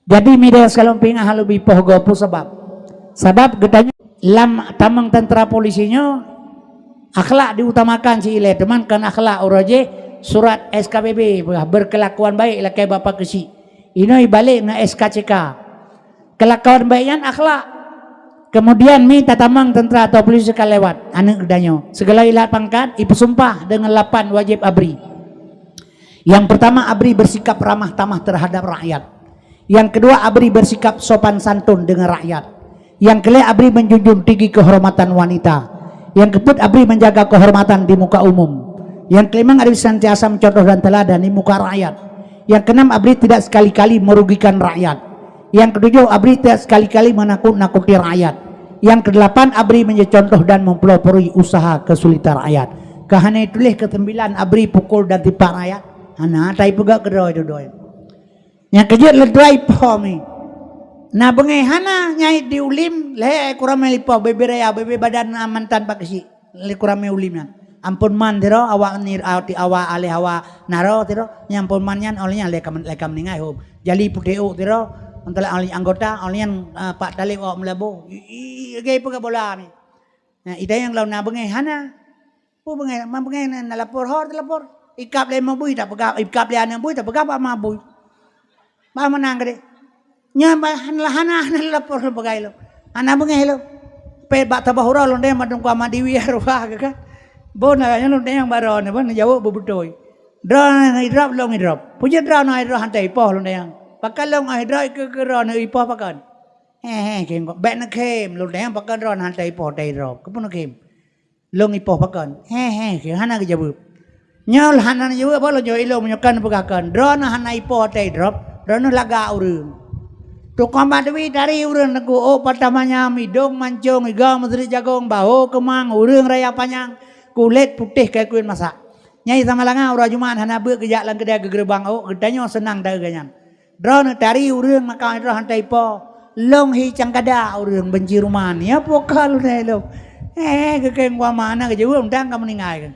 Jadi mi dayah sekalon pinga halo bipoh gopu sabab. Sabab geutanyoe lam tamong tentara polisi nyoe akhlak diutamakan si ilée, teuma kon akhlak uroe jih surat S K B B berkelakuan baik lakée bapak keuchik. Inoe ibalek ngon S K C K. Kelakuan baik nyan akhlak. Kemudian mi tatamong tentara atau polisi ka lewat aneuk geutanyoe. Segala ilat pangkat ipeusumpah dengan lapan wajib abri. Yang pertama, abri bersikap ramah tamah terhadap rakyat. Yang kedua, abri bersikap sopan santun dengan rakyat. Yang kelima, abri menjunjung tinggi kehormatan wanita. Yang keempat, abri menjaga kehormatan di muka umum. Yang kelima, abri senantiasa mencontoh dan teladan di muka rakyat. Yang keenam, abri tidak sekali-kali merugikan rakyat. Yang ketujuh, abri tidak sekali-kali menakut-nakuti rakyat. Yang kedelapan, abri menjadi contoh dan mempelopori usaha kesulitan rakyat. Keuhana tuléh keusembilan abri pukul dan tipak rakyat. Hana tai peugah keudroe-droe. Nyang keujeuet leudroe ipoh mi. Na beungéh hana nyai di ulim lhée kuramé lipoh bebe raya bebe badan mantan bak keuchik. Lé kuramé ulim nyan. Ampôn man sidroe awak ni awak aleh awak naro sidroe. Nyang ampôn man nyan oleh nyan lé ka lé ka meuninggai hom. Jali putéh ôk sidroe. Mantong lé anggota oleh nyan pak talib awak meulaboh. Ih gai peugah bola mi. Nah, ita nyang lawan na beungéh hana. Peue beungéh, ma beungéh na lapor ho talapor. Ikab lé mabui tapeugah, ikab lé aneuk bui tapeugah bak mabui. Bah meunang geude. Nyan bah hana hana hana lapor lôn peugah ilong. Hana beungéh ilong. Pet bak tabah uroe lôn deh madum kuama diwi arwah geuh kan. Bon nyan lôn deh nyang baroe nyoe bon jaweueb beubeutôi. Droe idrop lôn idrop. Peue jeuet droe na idrop hantei ipoh lôn deh nyang. Pakon lôn idrop keu keu droe na ipoh pakon. He he khem kok. Bèk neukhém lôn deh nyang pakon droe na hantei ipoh hantei idrop. Keupeue neukhém? Lôn ipoh pakon? He he, hana geujaweueb. Nyoe hana neujaweueb, apa lôn jaweueb ilong meunyoe kan peugah kon. Droeneuh hana ipoh até idrop, droeneuh lagak ureuëng. Tukang bak deui tari ureuëng teungku, ôk patah manyam, idong mancong, iga meuseurit jagong, bahô keumang, ureuëng raya panyang, kulét putéh kai kuen masak. Nyai sama langa uroe Jumat hana beuet geujak lam keudè geugeureubeuen ôk, geutanyoe seunang taeu geuh nyan. Droeneuh tari ureuëng maka droe hana ipoh. Lông hi cangkada ureuëng beunci ruman. Ya poka lôn hai lông. Eh, geukeng wa mana geujaweueb dang ka meuninggai.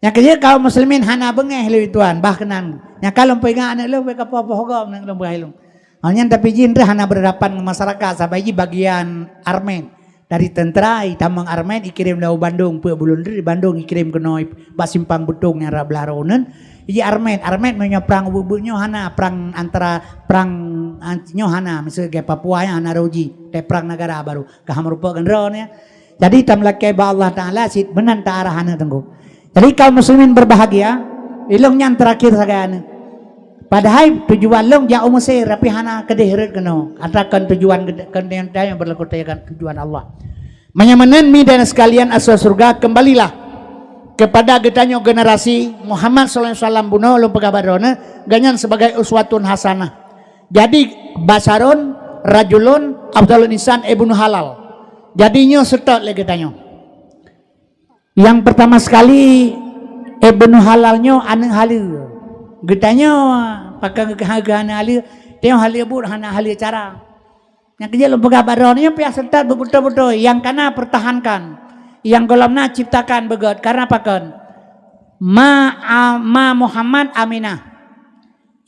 Nyang keujeuet kaum muslimin hana beungéh lé tuan, bah keunan. Nyang ka lôn peuingat aneuk lông bèk kapoh-poh gob aneuk lông beuhai lông. Hanya tapi jih hana berhadapan ngon masyarakat sabai jih bagian armet. Dari tentara itamong armet ikirém lé Bandung, peue buleuen di Bandung ikirém keunoe bak simpang beutong nyang rab blah roh uneun. Iji armet, armet meunyoe prang ubeut-ubeut nyoe hana prang antara prang nyoe hana, miseue gaya Papua nyan hana roh jih, teuprang negara baru. Ka meurumpok gendro nyan. Jadi tameulakée bak Allah Taala cit meunan ta arah aneuk teungku. Jadi kaum muslimin berbahagia, ilong nyan terakhir sagai aneuk. Padahai tujuan lông jak u Mesir, tapi hana keudeh rot keunoe. Atakan tujuan keudeh nyang berlaku tujuan Allah. Meunyoe meunan mi dan sekalian asoe syurga, kembalilah. Kepada geutanyoe generasi Muhammad sallallahu alaihi wasallam bunoe lôn peugah bak droeneuh, gobnyan sebagai uswatun hasanah. Jadi, basyarun rajulun afdalun insan Ibnu Halal. Jadi, nyoe seutôt lé geutanyoe. Yang pertama sekali, Ibnu Halal nyoe aneuk haleue. Geutanyoe pakon geuh-, geuh aneuk haleue, tanyoe haleue buet hana haleue cara. Nyang keujeuet lôn peugah bak droeneuh nyoe payah seutôt beubeutôi-beutôi, nyang kana pertahankan, nyang gohlom na ciptakan beugöt. Karena pakon? Ma, a, ma Muhammad Aminah.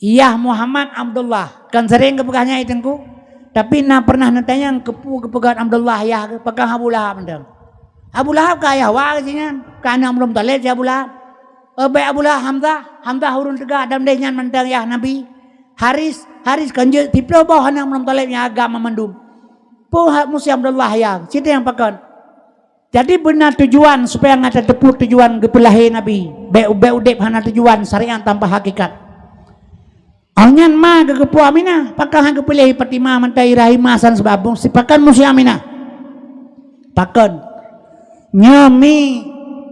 Yah Muhammad Abdullah. Kan sering geupeugah nyan, Teungku? Tapi na pernah neutanyong keupeue geupeugöt Abdullah yah geuh, pakon Abu Lahab mantong. Abu Lahab ka yah wa geuh nyan, ka aneuk Abdul Muthalib si Abu Lahab. Eh, bèk Abu Lahab, Hamzah, Hamzah ureueng teuga dan deh nyan mantong yah Nabi. Haris, Haris kan jeuet siplôh boh aneuk Abdul Muthalib nyang agam mandum. Peue hak Musa Abdullah yah, cit nyang pakon. Jadi beuna tujuan supaya gata teupeu tujuan geupeulahé Nabi. Bèk, bèk udép hana tujuan, syariat tanpa hakikat. Awaknyan ma geugeupeu Aminah, pakon han geupiléh Fatimah mantong i rahim ma san seubab bungsi pakon musi Aminah. Pakon? Nyoe mi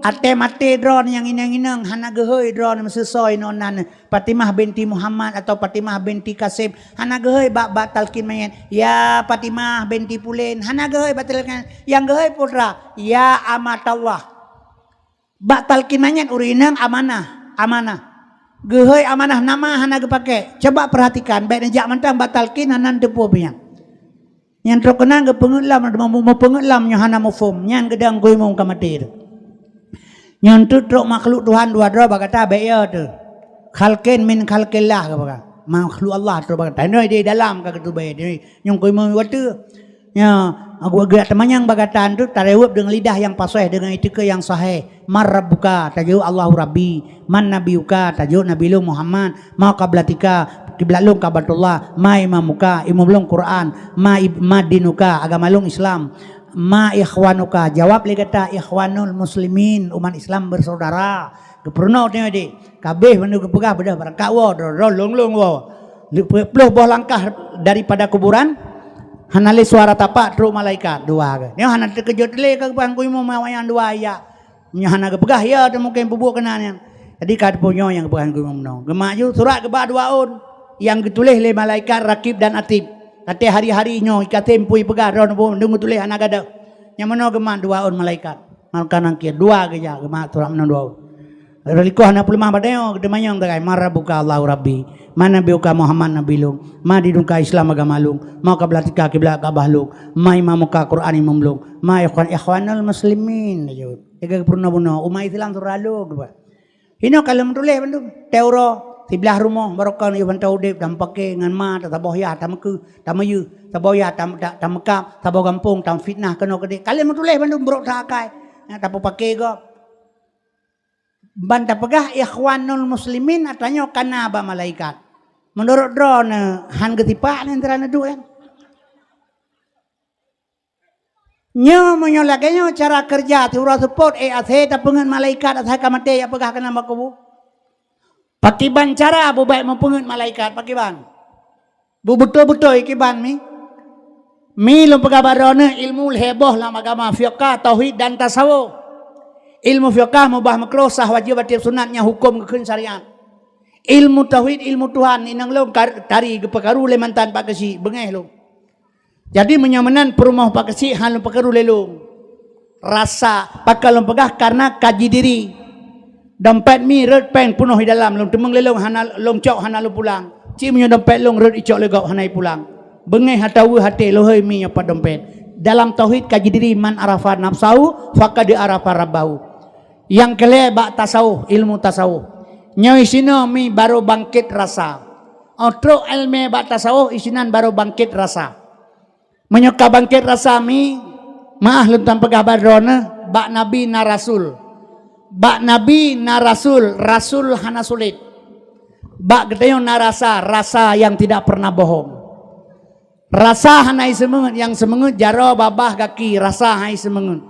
até maté droeneuh nyang inong-inong hana geuhôi droeneuh meuseusoi nyoe nan Fatimah binti Muhammad atau Fatimah binti Kasim, hana geuhôi bak, bak talkin manyét, "Ya Fatimah binti Pulen," hana geuhôi bak talkin, nyang geuhôi putra, "Ya Amatallah." Bak talkin manyét ureueng inong amanah, amanah. Geuhôi amanah nama hana geupaké. Coba perhatikan, bèk neujak mantong bak talkin hana neuteupeue pih nyan. Nyan trok keunan geupeungeut lom, meu-, meupeungeut lom nyoe hana muphom. Nyan geudong geuimum ka maté teuh. Nyan teuh trok makhluk Tuhan dua droe bak gata bèk yo teuh. Khalqin min khalqillah geupeugah. Makhluk Allah trok bak gata. Nyoe di dalam ka geutubée. Nyoe nyang geuimum watèe. Nyoe, geu-, geujak teumanyong bak gata teuh tareuweueb deungon lidah nyang pasoh, deungon iktikeue nyang sahih. Man rabbuka, tajaweueb Allahu Rabbi. Man nabiyuka, tajaweueb Nabi lôn Muhammad. Ma qiblatika, kiblat lôn Kabatullah. Ma imamuka, imum lôn Quran. Ma ib-, ma dinuka, agama lôn Islam. Ma ikhwanuka, jawab lé gata ikhwanul muslimin, umat Islam bersaudara. Geupeurunoe teungoh deh. Kabéh mandum geupeugah beudôh beurangkat woe, droe-droe lôn-lôn woe. Lheueh peuet ploh boh langkah daripada kuburan, hana lé suara tapak trok malaikat dua geuh. Nyoe hana teukeujot lé keu geupeugah geuimum awaknyan dua ijak. Nyoe hana geupeugah ya teuh mungken peubuet keunan nyan. Jadi ka teupeue nyoe nyang geupeugah geuimum nyoe. Geumat ju surat geuba dua ôn nyang geutuléh lé malaikat Rakib dan Atid. Até hari-hari nyoe i Kasim peue ipeugah droeneuh mandum geutuléh hana gadôh. Nyang meunoe geumat dua ôn malaikat. Maka nangkée dua geujak geumat surat meunan dua ôn. Lheueh likot hana peuleumah bak tanyoe, geuteumanyong tagai, "Man rabbuka?" "Allahu Rabbi." "Man nabiyuka?" "Muhammad nabi lôn." "Ma dinuka?" "Islam agama lôn." "Ma qiblatika?" "Kiblat Ka'bah lôn." "Ma imamuka?" "Quran imum lôn." "Ma ikhwan-, ikhwanul muslimin." Laju. Tiga peurunoe bunoe, umat Islam surah lôn, Pak. Inoe ka lheueh meutuléh bandum. Teuroe, siblaih rumoh, barokon yôh bantai udép, dan paké ngon ma, tasaboh yah, tameukeue, tameuyeuh, saboh yah, tam-, ta-, tameukab, saboh gampông, tamfitnah keunoe keudéh. Ka lheueh meutuléh bandum, brok that akai. Nah, tapeupaké gob. Ban tapeugah ikhwanul muslimin, ata nyoe ka na bak malaikat. Meunurot droeneuh, han geusipak nyan sira neuduek nyan. Nyoe meunyoe lagée nyoe cara keureuja siuroe seupôt, eh, asai tapeungeut malaikat, asai ka maté jak peugah keunan bak kubu. Pakiban cara beubaih meupeungeut malaikat, pakiban? Beubeutôi-beutôi kiban mi. Mi lôn peugah bak droeneuh ilmu lhée boh lam agama, fiqah, tauhid dan tasawuf. Ilmu fiqah meubah meukruh, sah, wajéb, batil, sunat, nyan huköm geukheun syariat. Ilmu tauhid, ilmu Tuhan, inong lôn kar-, tari geupeukaru lé mantan Pak Geuchik, beungéh lôn. Jadi meunyoe meunan peurumoh Pak Geuchik han lôn peukaru lé lôn. Rasa, pakon lôn peugah, karena kaji diri. Dompet mi rhot péng peunoh di dalam, lôn teumeung lé lôn hana lôn cok, hana lôn pulang. Cit meunyoe dompet lôn rhot icok lé gob hana ipulang. Beungéh atawa hate lôn hôi mi nyoe pat dompet. Dalam tauhid kaji diri, man arafa nafsahu faqad arafa rabbahu. Nyang keu lhée bak tasawuf, ilmu tasawuf. Nyoe sinoe mi baru bangkét rasa. Óh trok iéleumé bak tasawuf, isinan baru bangkét rasa. Meunyoe ka bangkét rasa mi, meuáh lôn tan peugah bak droeneuh, bak nabi na rasul. Bak nabi na rasul, rasul hana sulet. Bak geutanyoe na rasa, rasa yang tidak pernah bohong. Rasa hana iseungeut, nyang seungeut jaroe, babah, gaki, rasa hana iseungeut.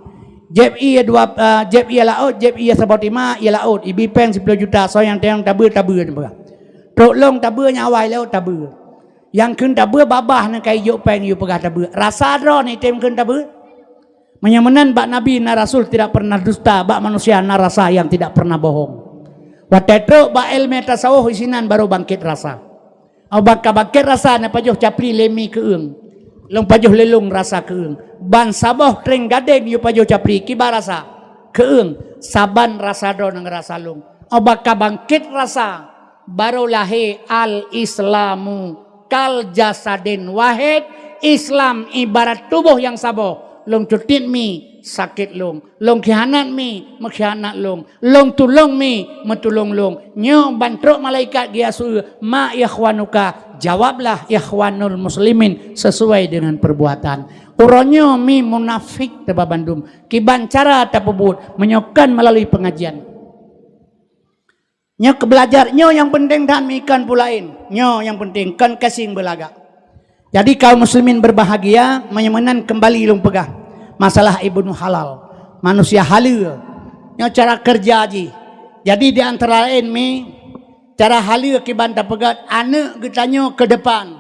Jieb ié dua, eh, jieb ié laôt, jieb ié saboh tima, ié laôt, ibi péng siploh juta, soe nyang teuang tabeue, tabeue, tabeue. Trok lông tabeue nyang awai laôt tabeue. Nyang kheun tabeue babah nyan ka ijok péng yue peugah tabeue. Rasa droeneuh item kheun tabeue? Meunyoe meunan, bak nabi na rasul tidak pernah dusta, bak manusia na rasa yang tidak pernah bohong. Watée trok bak ilmu tasawuf, isinan baru bangkit rasa. Óh baka bangkit rasa, na pajoh capli lé mi keueung. Lôn pajoh lé lôn rasa keueung. Ban saboh tréng gadeng yue pajoh capli, kiban rasa keueung. Saban rasa droe ngon rasa lôn. Óh baka bangkit rasa, baru lahé al-Islamu kal jasadin wahid, Islam ibarat tuboh nyang saboh. Lôn cutiet mi, sakét lôn. Lôn khianat mi, meukhianat lôn. Lôn tulông mi, meutulông lôn. Nyoe ban trok malaikat geuyue su, "Ma ikhwanuka?" Jawablah, "Ikhwanul muslimin," sesuai dengan perbuatan. Uroe nyoe mi munafék teuh bak bandum. Kiban cara tapeubuet, meunyoe kon meulalu pengajian. Nyoe keu belajar, nyoe nyang penting that, mi kon peue laén. Nyoe nyang penting, kon gasing beulagak. Jadi kaum muslimin berbahagia, meunyoe meunan kembali lôn peugah masalah Ibnu Halal. Manusia haleue. Nyoe cara kerja jih. Jadi di antara laén mi, cara haleue kiban tapeugét aneuëk geutanyoe ke depan.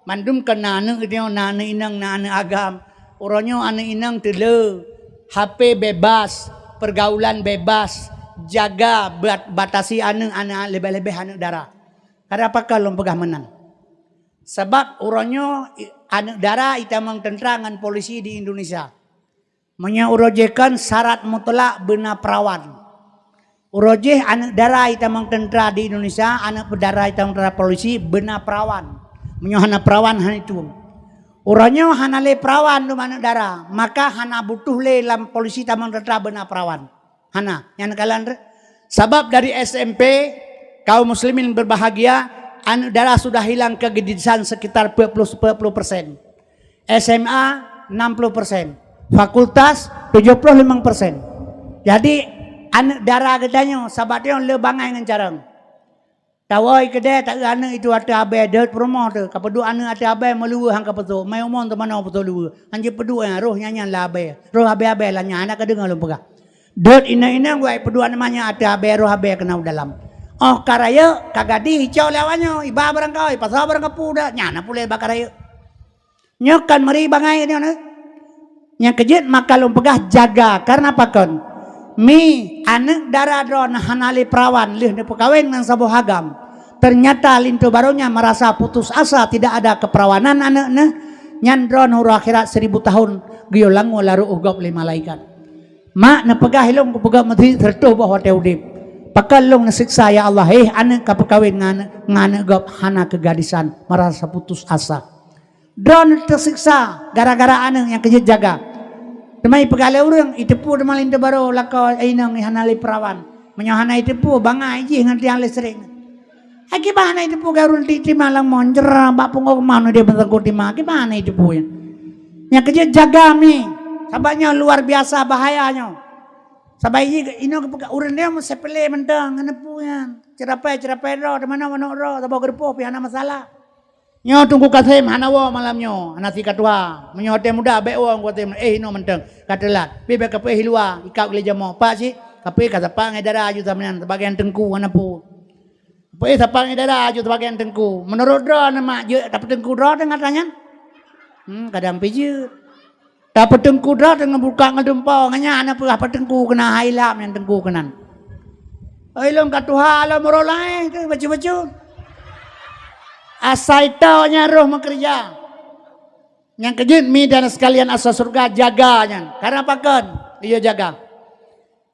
Mandum kan na aneuëk nyoe, na aneuëk inong, na aneuëk agam. Uroe nyoe aneuëk inong teuleu, H P bebas, pergaulan bebas, jaga bat-, batasi aneuëk, aneuëk leubeh-leubeh aneuëk dara. Kada pakon lôn peugah meunan. Sabab uroe nyoe i-, aneuëk dara itamong teuntra ngon polisi di Indonesia. Meunyoe uroe jih kan syarat mutlak beuna perawan. Uroe jih aneuëk dara itamong teuntra di Indonesia, aneuëk dara itamong teuntra polisi beuna perawan. Meunyoe hana perawan, hana itueng. Uroe nyoe hana lé perawan dum aneuëk dara, maka hana butuh lé lam polisi tamong teuntra beuna perawan. Hana, nyan kalon re-, sabab dari S M P, kaum muslimin berbahagia, aneuëk dara sudah hilang kegadisan sekitar empat puluh, empat puluh persen. S M A enam puluh persen, fakultas tujoh ploh limong persen. Jadi, aneuëk dara geutanyoe sabat nyoe le bangai ngon carông. Tawoe keudè, taeu aneuëk itu ateueh abée dot peurumoh teuh, ka peuduek aneuëk ateueh abée meuluweue han ka peutrok, mai umong teumanoe peutrok luweue, han jipeuduek nyan, roh nyan nyan la abée, roh abée-abée lam nyan, hana ka deungoe lôn peugah. Dot inong-inong wai peuduek aneuëk manyak ateueh abée, roh abée keunan u dalam. Óh ka rayeuk, ka gadih, icok lé awaknyoe, iba barang kaoi, pasoe barang kapeue dot, nyan na puléh bak ka rayeuk. Nyoe kan meuri bangai nyoe na. Nyang keujeuet maka lôn peugah jaga, kareuna pakon? Mi, aneuëk dara droeneuh hana lé perawan lheueh neupeukawen ngon saboh agam. Ternyata linto barô nyan merasa putus asa, tidak ada keperawanan aneuëk neuh, nyan droeneuh uroe akhirat seribu tahun geuyue langue larot u gob lé malaikat. Mak neupeugah ilong kupeugah meusi seratus boh watée udeb. Pakon lôn neusiksa, ya Allah, eh, aneuëk ka peukawen ngon aneuëk, ngon aneuëk gob hana keugadisan, merasa putus asa. Droeneuh teusiksa gara-gara aneuëk nyang keujeuet jaga. Teuma ipeugah lé ureuëng, iteupeue teuma linto barô lakoe inong hana lé perawan. Meunyoe hana iteupeue, bangai jih ngon tiang listrik. Ai kiban hana iteupeue, garo timan lam mon jera bak pungo keumah nyoe dia beutangkot timan. Kiban hana iteupeue nyan. Nyang keujeuet jaga mi. Sabab nyoe luar biasa bahaya nyoe. Sabab inoe geupeugah ureuëng dia meusepele mantong ngon neupeu nyan. Ceurapai-ceurapai droe, teuma na manok droe, saboh geurupoh pih hana masalah. Nyoe Teungku Kasem hana woe malam nyoe, hana sika tuha. Meunyoe watée muda bék woe Teungku Kasem, eh, inoe mantong, ka teulat. Pih bék kapeue luwa, ikab lé jamoe. Pak cit, kapeue ka sapat ngon dara aju samenan, sebagai teungku hana peue. Kapeue sapat ngon dara aju sebagai teungku. Meunurot droe na mak jeuet tapeuteungku droe teungoh tanyan? Hmm, kadang pih jeuet. Tapeuteungku droe teungoh buka ngon dumpo, ngon nyan na peugah peuteungku keunan, hai lam nyang teungku keunan. Oi, lôn ka tuha lom, uroe laén keu bacut-bacut. Asai tao nyan roh meukeureuja. Nyang keujeuet mi dan sekalian asai syeuruga jaga nyan. Kareuna pakon? Geuyue jaga.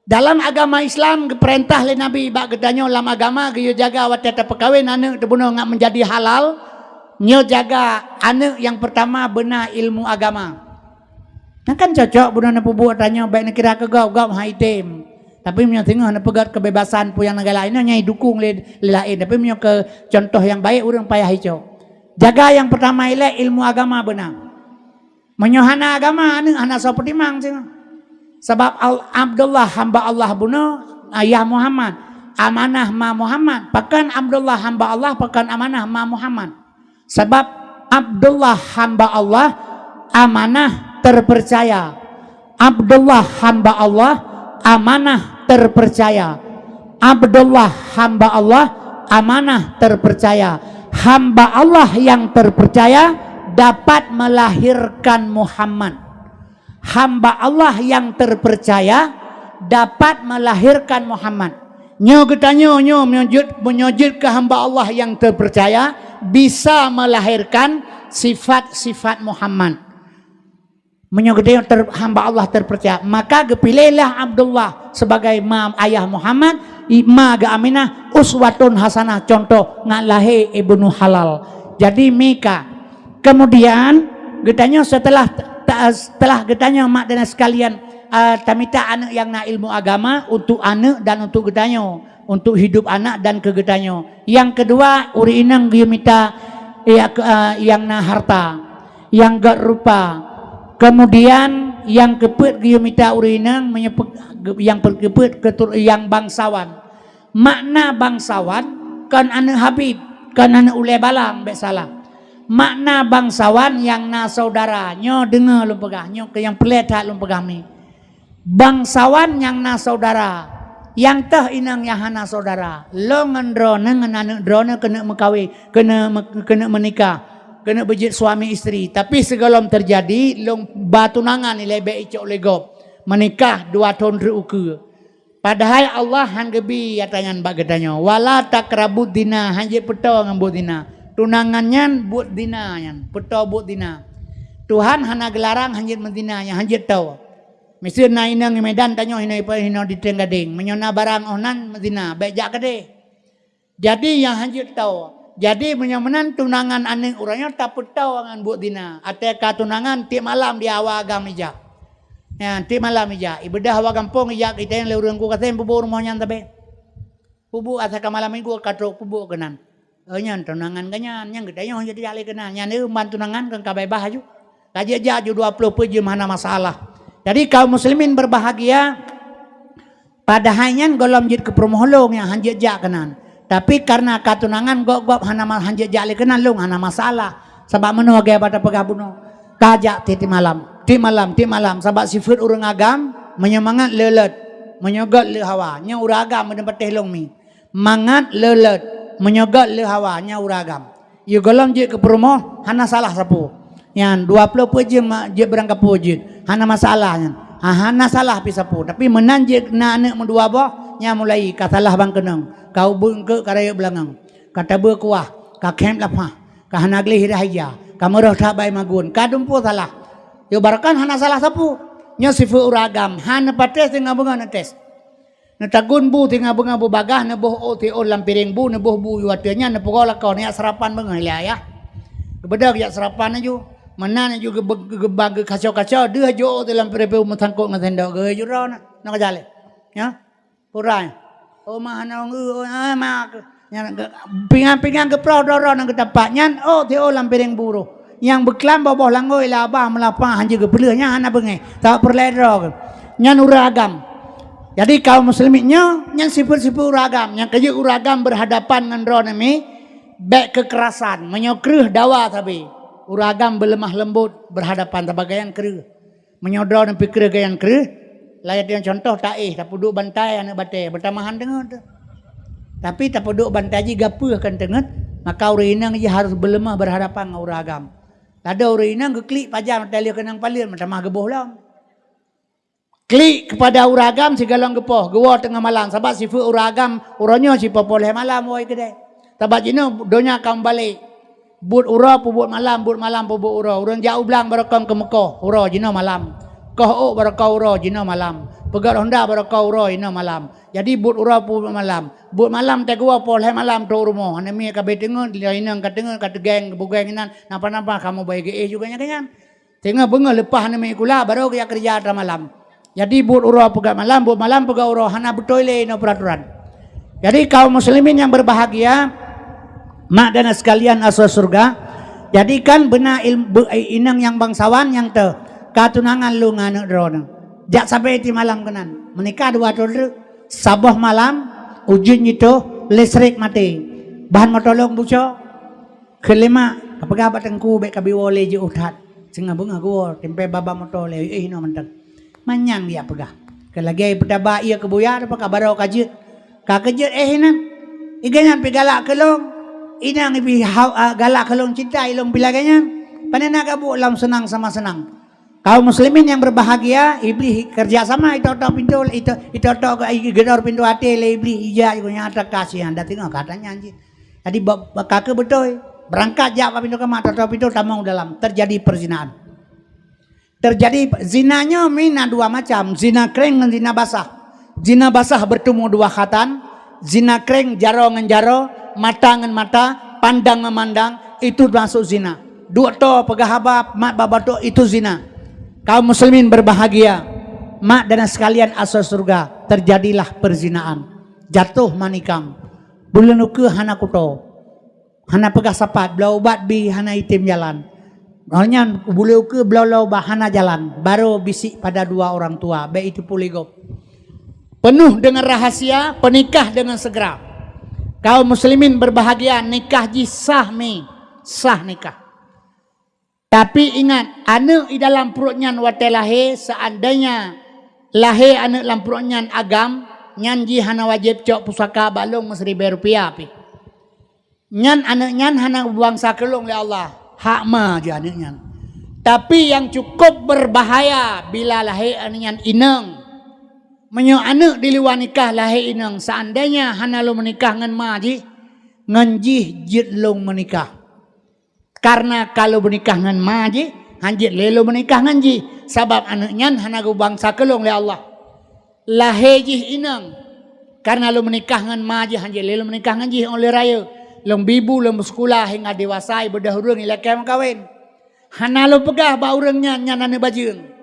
Dalam agama Islam geupeurintah lé Nabi bak geutanyoe lam agama geuyue jaga watée tapeukawen aneuëk teubunoe ngat meunjadi halal, nyoe jaga aneuëk nyang peurtama beuna ilmu agama. Nyan kan cocok bunoe neupeubuet tanyoe bék neukira keu gob-gob hai tem. Tapi meunyoe singoh neupeugét keubebasan peue nyang neugala inoe nyang idukong lé, lé laén. Tapi meunyoe keu contoh nyang baik ureuëng payah icok. Jaga nyang peurtama ilée ilmu agama beuna. Meunyoe hana agama, aneuëk hana soe peutimang singoh. Sabab Al-, Abdullah hamba Allah bunoe, ayah Muhammad, amanah ma Muhammad. Pakon Abdullah hamba Allah, pakon amanah ma Muhammad? Sabab Abdullah hamba Allah, amanah terpercaya. Abdullah hamba Allah, amanah terpercaya. Abdullah hamba Allah, amanah terpercaya. Hamba Allah yang terpercaya dapat melahirkan Muhammad. hamba Allah yang terpercaya dapat melahirkan Muhammad. Nyoe geutanyoe nyoe meunyoe jeuet, meunyoe jeuet keu hamba Allah yang terpercaya, bisa melahirkan sifat-sifat Muhammad. Meunyoe geutanyoe ter-, hamba Allah terpercaya, maka geupiléhlah Abdullah sebagai ma-, ayah Muhammad, i-, ma geuh Aminah, uswatun hasanah, contoh ngat lahé ibnu halal. Jadi mika. Kemudian geutanyoe setelah ta-, setelah geutanyoe mak dan sekalian, ah, tamita aneuk nyang na ilmu agama untuk aneuk dan untuk geutanyoe, untuk hidup anak dan keu geutanyoe. Nyang keudua, ureueng inong geuyue mita, ya, ke-, ah, nyang na harta, nyang gét rupa. Kemudian nyang keupeuet geuyue mita ureueng inong meunyoe pe-, nyang pe-, keupeuet ketur-, nyang bangsawan. Makna bangsawan kon aneuk Habib, kon aneuk ulée balang, bék salah. Makna bangsawan nyang na saudara. Nyoe deungoe lôn peugah, nyoe keu nyang peureulée that lôn peugah mi. Bangsawan nyang na saudara, nyang toh inong nyang hana saudara. Lôn ngon droeneuh ngon aneuk droeneuh keuneuk meukawen, keuneuk me-, keuneuk meunikah, keuneuk beujeuet suami istri. Tapi sigohlom teujadi, lôn ba tunangan ilée bék icok lé gob. Meunikah dua thon treuk ukeue. Padahai Allah han geubi ata nyan bak geutanyoe. "Wala taqrabuz zina," han jeuet peutoe ngon buet zina. Tunangan nyan buet zina nyan, peutoe buet zina. Tuhan hana geularang han jeuet meuzina, nyan han jeuet toe. Miseue na inong Medan tanyoe hinoe, hinoe di Trienggadeng. Meunyoe na barang oh nan meuzina, bék jak keudeh. Jadi nyang han jeuet toe. Jadi meunyoe meunan tunangan aneuk uroe nyoe tapeutoe ngon buet zina. Até ka tunangan tiep malam di awak agam ijak. Nyan, tiep malam ijak. Ibeudôh awak gampông ijak, iteng lé ureueng ku kasem peubuet rumoh nyan sabe. Peubuet asai ka malam minggu ka trok peubuet keunan. Oh, nyan tunangan geuh nyan, nyang geutanyoe han jeuet jak lé keunan. Nyan, eh, ban tunangan kan ka beubaih aju. Ka jeuet jak aju dua ploh peuet jeuem hana masalah. Jadi kaum muslimin berbahagia, padahai nyan gohlom jeuet keu peurumoh lôn nyang han jeuet jak keunan. Tapi kareuna ka tunangan gob-gob hana ma-, han jeuet jak lé keunan lôn hana masalah. Sabab meunoe lagée bak tapeugah bunoe. Ka jak tiep-tiep malam, tiep malam, tiep malam. Sabab sifeuet ureueng agam, meunyoe mangat le lôt, meunyoe gét le hawa. Nyoe ureueng agam meudeungon patéh lôn mi. Mangat le lôt, meunyoe gét le hawa, nyan ureueng agam. Yue gohlom jeuet keu peurumoh, hana salah sapeue. Nyan, dua ploh peuet jeuem ma-, jeuet beurangkapeue jeuet. Hana masalah nyan. Ha, hana salah pih sapeue. Tapi meunan jeuet na aneuk meudua boh, nyan mulai ka salah ban keunong. Ka ubeut eungkôt ka rayeuk beulangong. Ka tabeue kuah, ka khém lapah, ka hana gleh dah ija, ka meurôh that bai magun, ka dumpeue salah. Yue barokan hana salah sapeue. Nyoe sifeuet ureueng agam, hana patéh singoh beungoh neutés. Neutagun bu singoh beungoh beubagaih, neuboh ôk siôn lam piréng bu, neuboh bu u ateueh nyan, neupeugoe lakoe, neujak seurapan beungoh ilée ayah. Geubeudôh geujak seurapan aju. Meunan aju geube-, geuba geukaco-kaco, deuh aju ôk siôn lam piréng bu meusangkot ngon sendok, geuh aju droe na, na ka jaleh. Nyan, urai. Oh, ma hana ong, oh, ah, ma. Nyan, pingan-pingan geuproh droe-droe nyang geutampat. Nyan, ôk siôn lam piréng bu. Nyang beuklam boh-boh langôi laba meulapah han jeuet geupeuleueh, nyan hana beungéh. Sabab peureulée droe geuh. Nyan ureueng agam. Jadi kaum muslimin nyoe, nyan sifeuet-sifeuet ureueng agam. Nyang keujeuet ureueng agam beurhadapan ngon droeneuh mi, bék keukerasan. Meunyoe kreueh dawa sabe. Ureueng agam beuleumah leumbot beurhadapan, sabab gobnyan kreueh. Meunyoe droeneuh pih kreueh gobnyan kreueh, layat nyang contoh taéh, tapeuduek bantai aneuk batée, beutamahan teungeut. Tapi tapeuduek bantai jih gapeueh kon teungeut, maka ureueng inong jih harôh beuleumah beurhadapan ngon ureueng agam. Lado ureueng inong geuklik pajan mata lheueh keunong paleuet, meutamah geuboh lom. Klik keupada ureueng agam sigohlom geupoh, geuwoe teungoh malam, sabab sifeuet ureueng agam uroe nyoe sipoh-poh lhée malam woe keudeh. Sabab jinoe donya ka meubalek. Buet uroe peubuet malam, buet malam peubuet uroe. Ureueng jak u blang barokon keu meukoh, uroe jinoe malam. Koh ôk barokon uroe jinoe malam. Peugét honda barokon uroe jinoe malam. Jadi buet uroe peubuet malam. Buet malam teuh geuwoe poh lhée malam trok rumoh. Aneuk miet ka beuteungeut, inong ka teungeut, ka teugeng, beugeng inan, napa-napa kamoe beu geuéh juga nyan keu nyan. Singoh beungoh leupah aneuk miet sikula, barô geujak keureuja atra malam. Jadi buet uroe peugét malam, buet malam peugét uroe, hana beutôi lé inoe peuraturan. Jadi kaum muslimin yang berbahagia, mak dan sekalian asoe syeuruga, jadi kan beuna il-, be-, inong nyang bangsawan nyang teuh ka tunangan lôn ngon aneuk droeneuh. Jak sabe tiep malam keunan, meunikah dua thon treuk, saboh malam ujeuen jitôh, listrik maté, ban moto lôn buco. Keulimak, kapeugah bak teungku bék kabi woe lé jiôh that. Singoh beungoh geuwoe, timpée baba moto lé, eh, inoe mantong. Manyang dia peugah. Keu lagée peutaba ié keu buya, teupeu ka barô ka jeuet. Ka keujeuet, eh, inan. Iga nyan pih galak keu lôn. Inong pih ha-, ah, galak keu lôn cinta, ilôn pih lagée nyan. Pane na gabuek lom seunang sama seunang. Kaum muslimin yang berbahagia, Iblih kerja sama, ito-ito pintu, ito, ito-ito gedor pintu até lé Iblih, ija nyang teuka siang, dah tengok kata nyan jih. Jadi, ba-, ba-, ka keuh beutôi, berangkat jak bak pintu kamar, ito-ito pintu, tamong dalam, terjadi perzinaan. Terjadi, zina nyoe mi na dua macam, zina kréng ngon zina basah. Zina basah bertemu dua khatan, zina kréng jaroe ngon jaroe, mata ngon mata, pandang ngon mandang, itu termasuk zina. Duek toe peugah haba mat bak batuk, itu zina. Kaum muslimin berbahagia, mak dan sekalian asoe syurga, terjadilah perzinaan. Jatuh manikam. Buleuen ukeue hana kuto. Hana peugah sapat, bloe ubat bi hana item jalan. Ngon nyan buleuen ukeue bloe-bloe ubat hana jalan, baru bisik pada dua orang tua, bék itu puléh gob. Penuh dengan rahasia, penikah dengan segera. Kaum muslimin berbahagia, nikah jih sah mi, sah nikah. Tapi ingat, aneuk di dalam pruet nyan watée lahé, seandainya lahé aneuk lam pruet nyan agam, nyan jih hana wajéb cok pusaka bak lôn meusiribée rupiah pih. Nyan aneuk nyan hana geubuang sa keu lôn lé Allah, hak ma jih aneuk nyan. Tapi nyang cukup berbahaya bila lahé aneuk nyan inong. Meunyoe aneuk di luwa nikah lahé inong, seandainya hana lôn meunikah ngon ma jih, ngon jih jeuet lôn meunikah. Karena ka lôn meunikah ngon ma jih, hanjeuet lé lôn meunikah ngon jih, sabab aneuk nyan hana geubuang sa keu lôn lé Allah. Lahé jih inong, karena lôn meunikah ngon ma jih, hanjeuet lé lôn meunikah ngon jih óh lheueh rayeuk. Lôn bi bu, lôn beuseukula hingga dewasa, ibeudôh ureuëng ilakée meukawen. Hana lôn peugah bak ureuëng nyan, nyan aneuk bajeueng.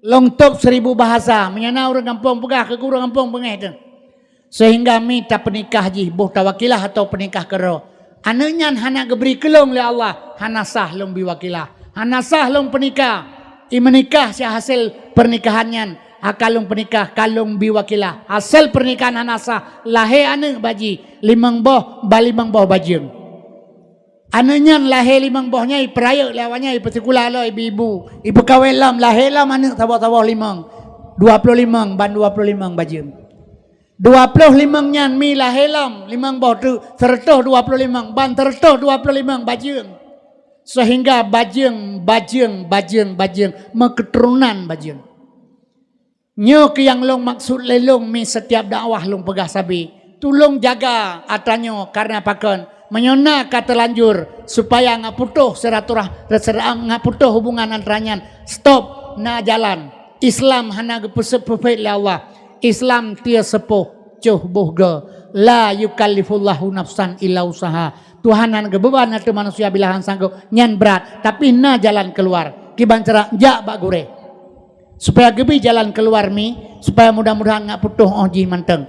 Lôn tôb seribu bahasa, meunyoe na ureuëng gampông peugah keu ureuëng gampông beungéh teuh. Sehingga mi tapeunikah jih boh tawakilah atawa peunikah keudroe. Aneuk nyan hana geubri keu lôn lé Allah, hana sah lôn bi wakilah. Hana sah lôn peunikah. I meunikah si hasé pernikahan nyan, haka lôn peunikah, ka lôn bi wakilah. Hasé pernikahan hana sah, lahé aneuk bak jih, limong boh, ban limong boh bajeueng. Aneuk nyan lahé limong boh nyan, ipeurayeuk lé awak nyan, ipeuseukula lom, ibi bu, ipeukawén lom, lahé lom aneuk saboh-saboh limong, dua ploh limong, ban dua ploh limong bajeueng. Dua ploh limong nyan mi lahé lom, limong boh teuk, seureutôh dua ploh limong, ban seureutôh dua ploh limong bajeueng. Sehingga bajeueng, bajeueng, bajeueng, bajeueng, meuketurunan bajeueng. Nyoe keuh nyang lôn maksud lé lôn mi setiap dakwah lôn peugah sabe. Tulông jaga atra nyoe, karena pakon? Meunyoe na ka teulanjur, supaya ngat putôh silaturah-, silaturahmi, ngat putôh hubungan atra nyan, stop, na jalan. Islam hana geupeuseupeufet lé Allah. Islam tieu seupôh, coh boh goe. La yukallifullahu nafsan illa usaha. Tuhan hana geubeuban ateueh manusia bila hana sanggob, nyan brat, tapi na jalan keuluar. Kiban cara? Jak bak gurée. Supaya geubri jalan keuluar mi, supaya mudah-mudahan ngat putôh óh jih mantong.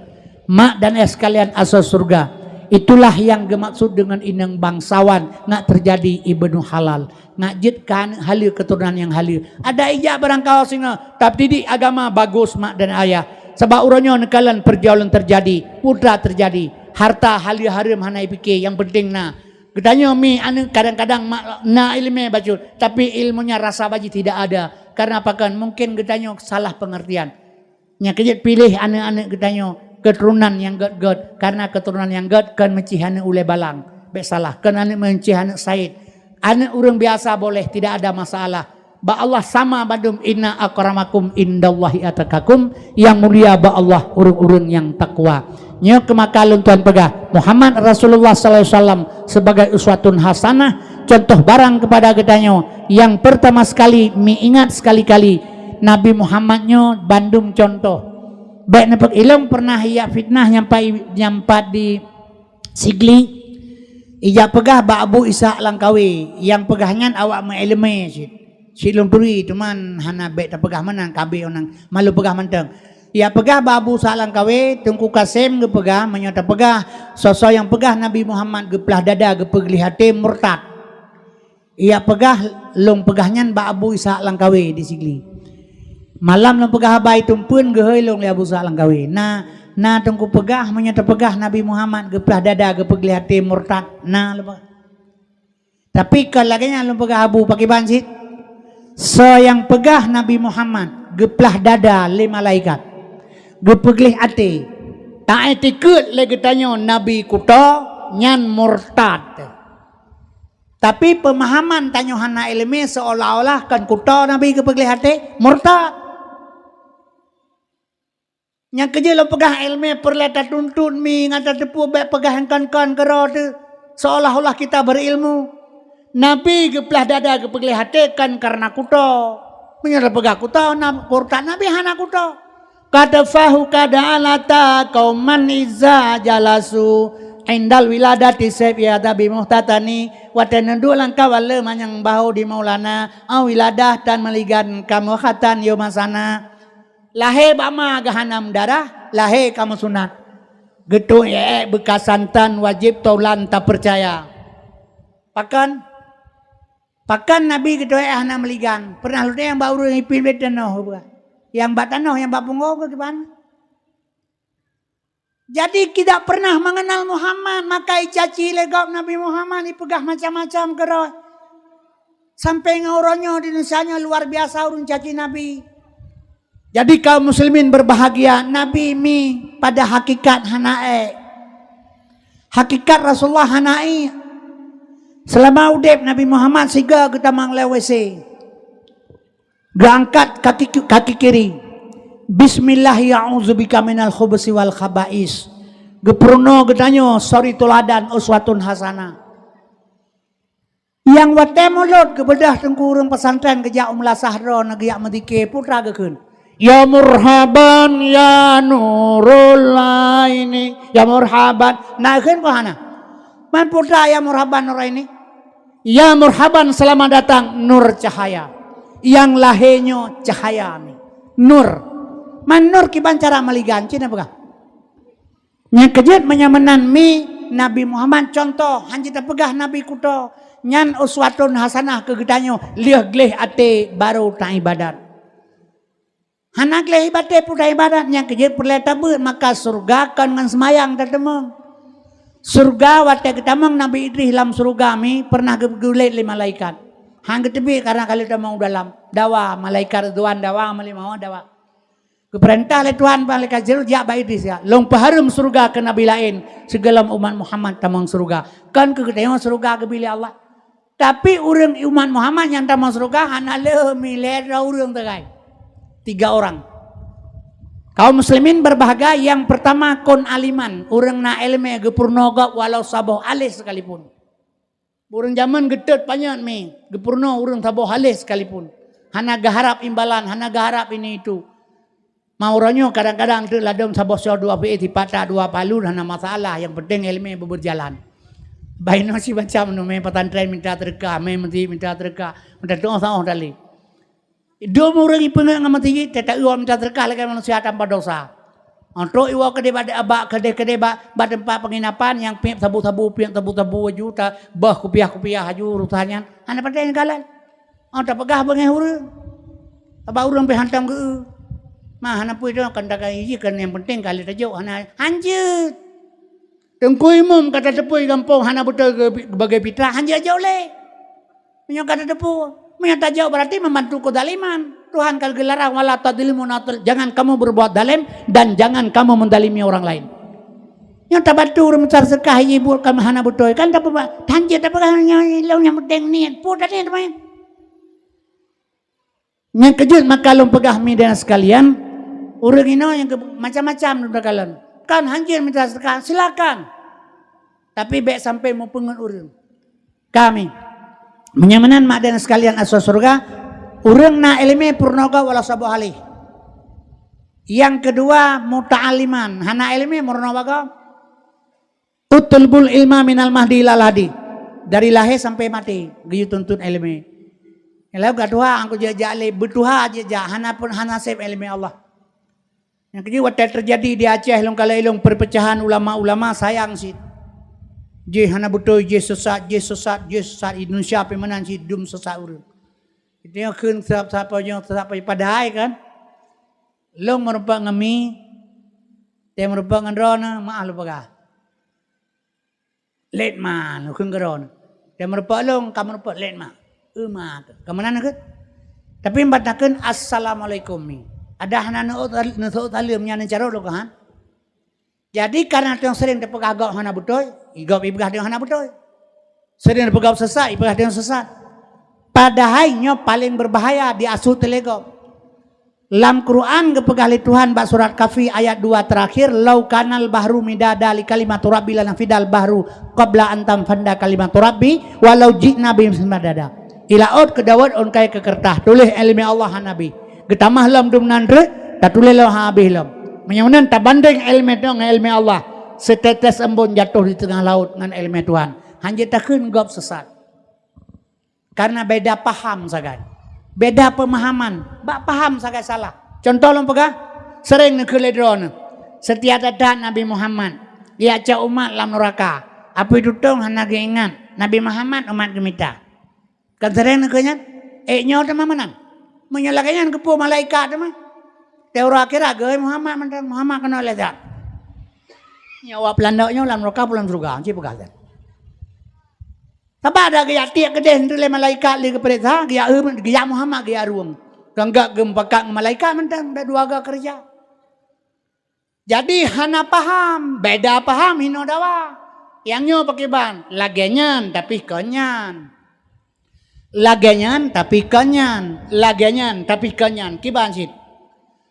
Mak dan ayah sekalian asoe syeuruga, itulah nyang geumaksud deungon inong bangsawan, ngat teujadi ibnu halal. Ngat jeuet keu aneuk haleue, keuturonan nyang haleue. Adak ijak barangkaho singoh, tapi didik agama bagus mak dan ayah. Sabab uroe nyoe neukalon pergaulan teujadi, putra teujadi, harta haleue hareuem hana ipike, nyang penting na. Geutanyoe mi aneuk kadang-kadang mak na iéleumé bacut, tapi ilmunya rasa bak jih tidak ada. Karena pakon? Mungkin geutanyoe salah pengertian. Nyang keujeuet piléh aneuk-aneuk geutanyoe keuturonan nyang gét-gét, karena keuturonan nyang gét kon meucih aneuk ulée balang. Bék salah, kon aneuk meucih aneuk said. Aneuk ureuëng biasa boleh, tidak ada masalah. Bak Allah sama bandum, inna akramakum indallahi atqakum, nyang mulia bak Allah ureuëng-ureuëng nyang takwa. Nyoe keuh maka lôn tuan peugah, Muhammad Rasulullah sallallahu alaihi wasallam sebagai uswatun hasanah, contoh barang kepada geutanyoe. Nyang pertama sekali, mi ingat sekali-kali, Nabi Muhammad nyoe bandum contoh. Bék neupeu-, ilong pernah ijak fitnah nyampai, nyampat di Sigli, ijak peugah bak Abu Ishaq Langkawi, nyang peugah nyan awak meuiéleumé cit. Cit lôn turi, teuma hana bék tapeugah meunan, ka abéh ngon malu peugah mantong. Ijak peugah bak Abu Ishaq Langkawi, Teungku Kasem geupeugah, meunyoe tapeugah, soe-soe nyang peugah Nabi Muhammad geuplah dada, geupeugleh até, murtad. Ijak peugah, lôn peugah nyan bak Abu Ishaq Langkawi di Sigli. Malam lôn peugah haba, itumpeuen geuhôi lôn lé Abu Ishaq Langkawi. Na, na Teungku peugah, meunyoe tapeugah Nabi Muhammad geuplah dada, geupeugleh até, murtad, na lôn peugah. Tapi kon lagée nyan lôn peugah Abu, pakriban cit? Soe nyang peugah Nabi Muhammad geuplah dada lé malaikat, geupeugleh até, taiktikeuet lé geutanyoe nabi kuto, nyan murtad. Tapi peumahaman tanyoe hana iéleumé, seolah-olah kon kuto Nabi geupeugleh até, murtad. Nyang keujeuet lôn peugah, iéleumé peureulée tatuntut mi ngon tateupeue, bék peugah nyang kon-kon keudroe teuh, seolah-olah kita berilmu. Nabi geuplah dada geupeugleh até kon kareuna kuto. Meunyoe tapeugah kuto, na murtad, Nabi hana kuto. Qad fahu qad alata qauman iza jalasu indal wiladati saif yada bi muhtatani. Watée neuduek lam kawala manyang bahu di Maulana, au wiladah tan meuligan kamoe khatan yôh masana. Lahé bak ma geuhanam darah, lahé kamoe sunat. Geutuek ék beukasantan wajéb taulan tapeucaya. Pakon? Pakon Nabi geutuek ék hana meuligan? Pernah lôn nyang bak ureuëng ipin bak tanoh, nyang bak tanoh, nyang bak punggong keu kiban. Jadi tidak pernah mengenal Muhammad, maka icaci lé gob Nabi Muhammad, ipeugah macam-macam keudroe. Sampai ngon uroe nyoe di Indonesia nyoe luar biasa ureuëng caci Nabi. Jadi kaum muslimin berbahagia, Nabi mi pada hakikat hana ék. Hakikat Rasulullah hana ék. Selama udeb Nabi Muhammad siga geutamong lé W C. Geuangkat kaki, kaki kiri. Bismillah, ya a'udzubika minal khubusi wal khaba'is. Geupeurunoe geutanyoe suri teuladan uswatun hasanah. Nyang watée mulod geubeudôh teungku ureuëng pesantren geujak u meulasah droe na geujak meudike, putra geukheun, "Ya murhaban ya nurul aini, ya murhaban." Na kheun peue hana? Man putra ya murhaban nur aini. Ya murhaban, selamat datang nur cahaya. Nyang lahé nyoe cahaya ni. Nur. Man nur kiban cara meuligan, cit na peugah. Nyang keujeuet meunyoe meunan mi Nabi Muhammad contoh, han jeuet tapeugah Nabi kuto. Nyan uswatun hasanah keu geutanyoe, lheueh gleh até barô taibadat. Hana gleh ibaté peue ibadat, nyang keujeuet peureulée tabeuet, maka syeuruga kon ngon seumayang tateumeung. Syeuruga watée geutamong Nabi Idris lam syeuruga mi pernah geu-, geugulét lé malaikat. Han geuteubiet kareuna ka lheueh tamong u dalam. Dawa, malaikat Ridwan dawa, malaikat mawah dawa. Geupeurintah lé Tuhan malaikat Jibril jak bak Idris, ya, "Lôn peuhareuem syeuruga keu nabi laén, sigohlom umat Muhammad tamong syeuruga. Kon keu geutanyoe syeuruga geubri lé Allah." Tapi ureuëng umat Muhammad nyang tamong syeuruga hana lé mi, lhée droe ureuëng sagai. Tiga orang. Kaum muslimin berbahagia, yang pertama kon aliman, ureuëng na iéleumé geupeurunoe gob walau saboh aléh sekalipun. Ureuëng jamén geutot panyöt mi, geupeurunoe ureuëng saboh aléh sekalipun. Hana geuharab imbalan, hana geuharab ini itu. Ma uroe nyoe kadang-kadang teuk ladom saboh soe dua peuéh, sipatak dua palu, hana masalah, nyang penting iéleumé beubeurjalan. Bah inoe si macam nyoe, mé pesantren minta seudeukah, mé meuseujid minta seudeukah, minta tuoh saoh tali. Dum ureuëng ipeungeut ngon meuseujid, teuta iwoe minta seudeukah lagée manusia tanpa dosa. Trok iwoe keudeh bak, bak keudeh-keudeh bak, bak teumpat penginapan nyang piep sabu-sabu, piep sabu-sabu aju, ta-, bah kupiah-kupiah aju urusan nyan. Hana patéh neukalon. Oh, tapeugah beungéh ureuëng. Bak ureuëng pih hantom geu-eu. Ma hana peue tu, kan takai iji kan nyang penting kali tajok hana hanjeuet. Teungku Imum ka tateupeue gampông hana beutôi geu-, geubagée pitrah, han jijok lé. Meunyoe ka tateupeue, meunyoe tajok berarti membantu keuzaliman. Tuhan ka geularang, "Wala tadzlimu," jangan kamu berbuat zalim dan jangan kamu menzalimi orang lain. Nyoe tabantu ureuëng meusadeukah ibu ka hana beutôi, kan tapeuba-, han jeuet tapeugah nyoe ilong nyang penting niet. Peue tadi teuma? Nyang keujeuet maka lôn peugah mi dan sekalian, ureuëng inoe nyang keu-, macam-macam lôn takalon. Kan hanjeuet minta seudeukah, silakan. Tapi bék sampai meupeungeut ureuëng. Kami. Meunyoe meunan mak dan sekalian asoe syeuruga, ureuëng na iéleumé peurunoe gob walau saboh aléh. Nyang keudua, muta'alliman, hana iéleumé meurunoe bak gob. Utlubul ilma minal mahdi ilal lahdi. Dari lahé sampai maté, geuyue tuntut iéleumé. Lalu ka tuha, angku jijak lé, beutuha jijak, hana pun, hana sép iéleumé Allah. Nyang keujeuet watée teujadi di Aceh, lôn kalon ilong perpecahan ulama-ulama, sayang cit. Jih hana beutôi, jih sesat, jih sesat, jih sesat. Indonesia pih meunan cit dum sesat ureuëng. Itu nyang kheun sesat, sesat apa nyoe, sesat apa padahai kan. Lôn meurumpok ngon mi, teuh meurumpok ngon droeneuh, meu'ah lôn peugah. Lét ma, neukheun keudroe. Dan meurumpok lôn, ka meurumpok lét ma. Eu ma keuh. Ka meunan keuh. Tapi ban takheun assalamualaikum mi. Adak hana neuseuôt sal-, neuseuôt saleuem nyan neucarông lôn keuhan. Jadi, kareuna teuh sering teupeugah gob hana beutôi, gob ipeugah teuh hana beutôi. Seudeungon peugah sesat, ipeugah deungon sesat. Padahai nyoe paleng beubahaya di asu teulegom. Lam Quran geupeugah lé Tuhan bak surat Kahfi ayat dua terakhir, "Lau kanal bahru midada li kalimatu rabbi lanafidal bahru qabla an tanfadda kalimatu rabbi walau ji'na bimithli madada." Ilaôt keudawat ôn kayée keu keureutah, tuléh iéleumé Allah hana bih. Geutamah lom dum nan reuet, tatuléh lom hana bih lom. Meunyoe meunan tabandeng iéleumé tanyoe ngon iéleumé Allah, seutetes embôn jatoh di teungoh laôt ngon iéleumé Tuhan. Hana jeuet takheun gob sesat. Karena beda paham sagai. Beda pemahaman. Bak paham sagai salah. Contoh lôn peugah, sering neukheun lé droeneuh. Seutia that-that Nabi Muhammad, geujak cok umat lam nuraka. Apui tutong hana geuingat Nabi Muhammad umat geumita. Kan sering neukheun nyan? Ék nyoe teuma meunan. Meunyoe lagée nyan keupeue malaikat teuma? Teuh uroe akhirat geuhôi Muhammad mantong, Muhammad keunoe lé that. Nyoe awak peulandok nyoe lam nuraka peue lam syeuruga, ci peugah that. Sabab dak geujak tiek keudeh lé malaikat lé geupeuriksa, geujak eu, geujak Muhammad geujak rueng. Kan gak geumupakat ngon malaikat mantong, dak dua ga keureuja. Jadi hana paham, beda paham hinoe dawa. Nyang nyoe pakriban, lagée nyan tapi kon nyan. Lagée nyan tapi kon nyan, lagée nyan tapi kon nyan, kiban cit.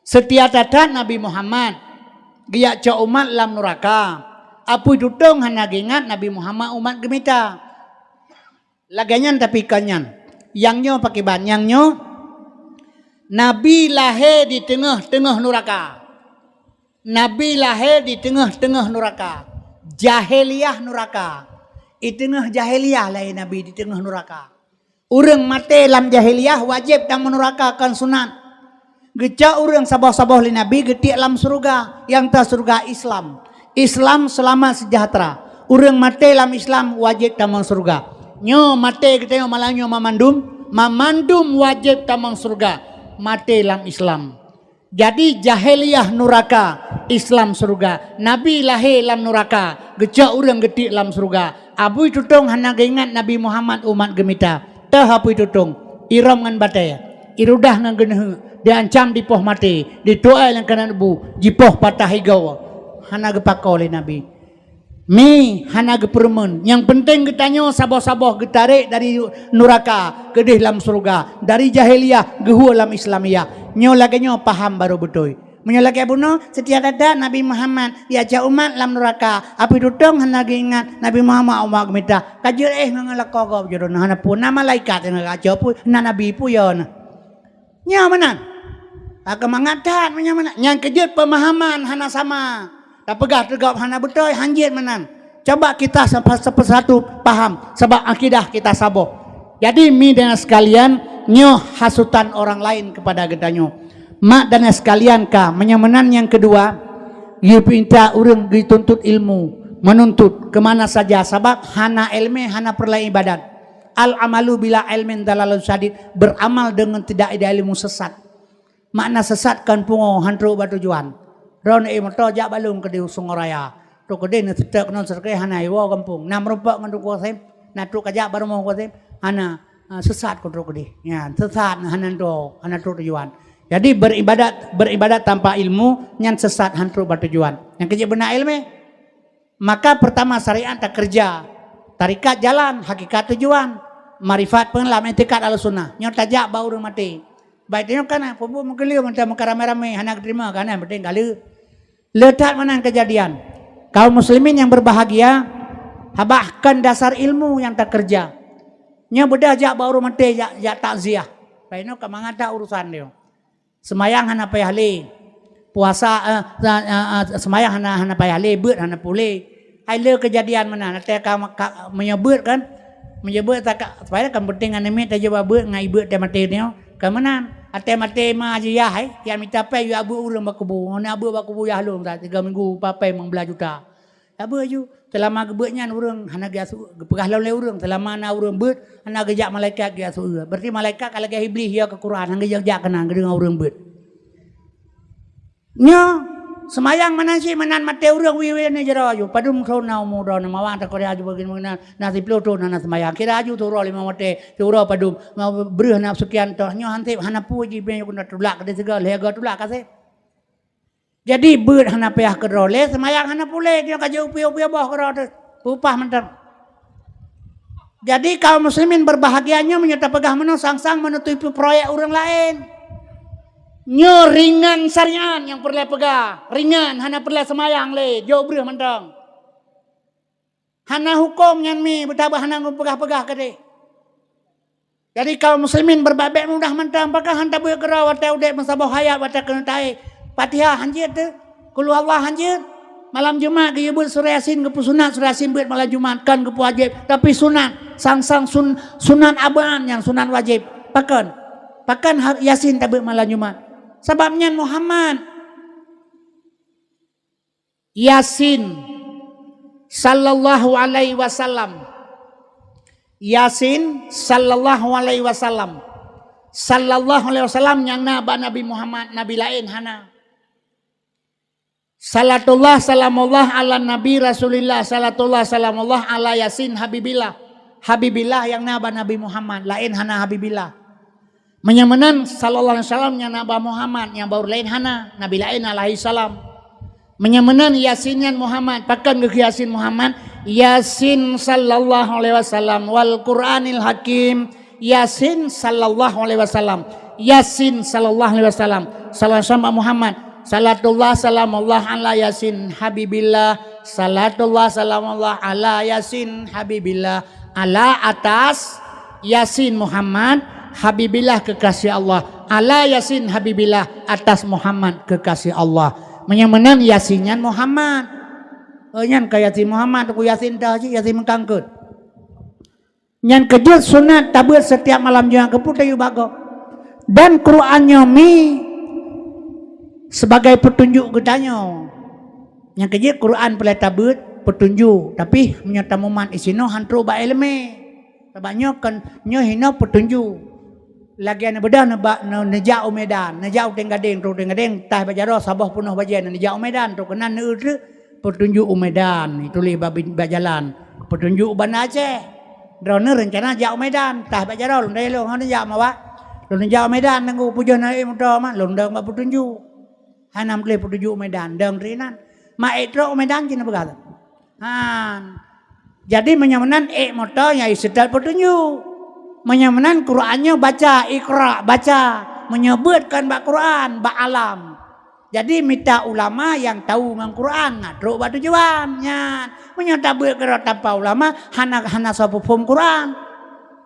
Seutia that-that Nabi Muhammad, geujak cok umat lam nuraka. Apui tutong hana geuingat Nabi Muhammad umat geumita. Lagée nyan tapi kon nyan. Nyang nyoe pakriban, nyang nyoe Nabi lahé di teungoh-teungoh nuraka. Nabi lahé di teungoh-teungoh nuraka. Jahiliyah nuraka. Di teungoh jahiliyah lahé Nabi di teungoh nuraka. Ureuëng maté lam jahiliyah wajéb tamong nuraka kon sunat. Geucok ureuëng saboh-saboh lé Nabi geutiek lam syeuruga, nyang teuh syeuruga Islam. Islam seulamat seujahteura. Ureuëng maté lam Islam wajéb tamong syeuruga. Nyoe maté geutanyoe malam nyoe mamandum, mamandum wajéb tamong syeuruga. Maté lam Islam. Jadi jahiliyah nuraka, Islam syeuruga. Nabi lahé lam nuraka, geucok ureuëng geutiek lam syeuruga. Apui tutong hana geuingat Nabi Muhammad umat geumita. Teuh apui tutong, irôm ngon batée, irudah ngon geuneuheuk, diancam dipoh maté, dituai lam keunan bu, jipoh patah igoe. Hana geupako lé Nabi. Mi hana geupeureumeun. Nyang peunteng geutanyoe saboh-saboh geutarek dari nuraka keudeh lam syeuruga, dari jahiliyah geuhue lam Islamiyah. Nyoe lagée nyoe paham barô beutôi. Meunyoe lagée bunoe, seutia that-that Nabi Muhammad, ya cok umat lam nuraka, apui tutong hana geuingat Nabi Muhammad umat geumita. Ka jeuet éh ngon lakoe gob jih droeneuh hana peue, na malaikat nyang geucok peue, na nabi peue yo na. Nyoe meunan. Ka mangat that meunyoe meunan. Nyang keujeuet peumahaman hana sama. Tapeugah teugob hana beutôi, hanjeuet meunan. Coba kita sapa-, sapa-, satu paham, sabab akidah kita saboh. Jadi, mi dan sekalian, nyoe hasutan orang lain kepada geutanyoe. Mak dan sekalian ka, meunyoe meunan nyang keudua, geupinta ureuëng geutuntut ilmu, menuntut ke mana saja, sabab hana ilmu, hana peureulée ibadat. Al-amalu bila ilmin dalalun syadid, beramal dengan tidak ada ilmu sesat. Makna sesat kon pungo han trok bak tujuan. Droeneuh éh moto jak bak lôn keudeh u Sungai Raya. Trok keudeh na seutôt keunoe seutôt hana iwoe gampông. Na meurumpok ngon Teungku Qasim, na trok kajak bak rumoh Teungku Qasim, hana, ah, sesat kon trok keudeh. Ya, sesat hana trok, hana trok tujuan. Jadi beribadat, beribadat tanpa ilmu nyan sesat han trok bak tujuan. Nyang keujeuet beuna ilmu. Maka pertama syariat takeureuja, tarekat jalan, hakikat tujuan, marifat peulam, i'tikad Ahlussunnah. Nyoe tajak bak ureuëng maté. Baik tanyoe kana, peue meukeuleu mantong meukaramé-ramé, hana geuteurima kana, penting ka lheueh. Le that meunan keujadian. Kaum muslimin yang berbahagia, bahkan dasar ilmu yang takeureuja. Nyoe beudah jak bak ureuëng maté, jak, jak takziah. Baik nyoe ka mangat that urusan nyoe. Seumayang hana payah lé. Puasa, eh, eh, eh, eh, seumayang hana, hana payah lé, beuet hana puléh. Hai le keujadian meunan, watée ka, ka meunyoe beuet kan, meunyoe beuet ka, supaya kan penting aneuk miet tajak bak beuet ngon ié beuet teuh maté nyoe. Ka meunan, watée maté ma jiyah, hai, nyang mita péng yue beuet ureuëng bak kubu. Ngon beuet bak kubu yah lôn, tiga minggu, papai limong belas juta. Sabe aju, seulama geubeuet nyan ureuëng hana geujak su-, geupeugah lom lé ureuëng, seulama na ureuëng beuet, hana geujak malaikat geujak su-, berarti malaikat ka lagée Iblih ya keu Quran, hana geujak-jak keunan geudeungoe ureuëng beuet. Nyoe, seumayang meunan cit meunan maté ureuëng wie-wie ni jaroe aju, padum thon na umu droeneuh mawang takoria aju bagi meunan, na siplôh thon hana seumayang, kira aju siuroe limong watée, siuroe padum, ma-, breuh na seukian toh, nyoe han sép hana peue jih beu nyoe keuneuk tulak keudeh sigoe, lhée goe tulak ka sép. Jadi beuet hana payah keudroe lé, seumayang hana puléh, nyoe ka jeuet upiôh-upiôh boh keudroe teuh. Peupah mantong. Jadi kaum muslimin berbahagia nyoe meunyoe tapeugah meunoe sang-sang meuneutui proyek ureuëng laén. Nyoe ringan syariat nyang peureulée peugah, ringan hana peureulée seumayang lé, jok breueh mantong. Hana huköm nyan mi beutabah hana geupeugah-peugah keudeh. Jadi kaum muslimin beubabek mudah mantong pakon han tabeuet keudroe watée udeb meusaboh hayat watée keuneuk taéh. Fatihah hanjeuet teuh. Qul huwallah hanjeuet. Malam Jumat geuyue beuet surah Yasin geupeusunat surah Yasin beuet malam Jumat kon geupeuwajéb tapi sunat sang-sang sun, sunat abaan nyang sunat wajéb. Pakon? Pakon Yasin tabeuet malam Jumat? Sabab nyan Muhammad. Yasin sallallahu alaihi wasallam. Yasin sallallahu alaihi wasallam. Sallallahu alaihi wasallam nyang na bak Nabi Muhammad, nabi laén hana. Salatullah salamullah ala Nabi Rasulillah, salatullah salamullah ala Yasin Habibillah. Habibillah nyang na bak Nabi Muhammad, laén hana Habibillah. Meunyoe meunan sallallahu alaihi wasallam nyang na bak Muhammad, nyang baru laén hana, nabi laén alaihi salam. Meunyoe meunan Yasin nyan Muhammad, pakon geukheun Yasin Muhammad? Yasin sallallahu alaihi wasallam wal Qur'anil Hakim. Yasin sallallahu alaihi wasallam. Yasin sallallahu alaihi wasallam. Sallallahu alaihi wasallam Muhammad. Salatullah salamullah ala Yasin Habibillah. Salatullah salamullah ala Yasin Habibillah. Ala atas Yasin Muhammad Habibillah kekasih Allah. Ala Yasin Habibillah atas Muhammad kekasih Allah. Meunyoe meunan Yasin nyan Muhammad. Oh nyan ka Yasin Muhammad, ku Yasin dah cit Yasin meukangkot. Nyan keujeuet sunat tabeuet setiap malam Jumat keupeue tayue bak gob. Dan Quran nyoe mi sebagai peutunjuk geutanyoe. Nyang keujeuet Quran peureulée tabeuet peutunjuk, tapi meunyoe tamumat isinoe han trok bak iéleumé. Sabab nyoe kon nyoe hinoe peutunjuk. Lagée neubeudôh neubak neujak u Medan, neujak u Tenggadeng, trok Tenggadeng taih bak jaroe saboh peunoh bajée neujak u Medan trok keunan neueu treuk peutunjuk u Medan, ituléh bak jalan peutunjuk u Banda Aceh. Droeneuh reuncana jak u Medan, taih bak jaroe lôn dayah lôn hana jak mawak. Lôn jak u Medan nunggu pujoh na ék moto mat lôn dong bak peutunjuk. Hana meutuléh peutunjuk u Medan, dong rinan. Mak ék trok u Medan cit neupeugah. Han. Jadi meunyoe meunan ék moto nyang iseutôt peutunjuk. Meunyoe meunan Quran nyoe baca, Iqra baca. Meunyoe beuet kon bak Quran, bak alam. Jadi mita ulama nyang tahu ngon Quran na trok bak tujuan nyan. Meunyoe tabeuet keudroe tanpa ulama hana hana soe peuphom Quran.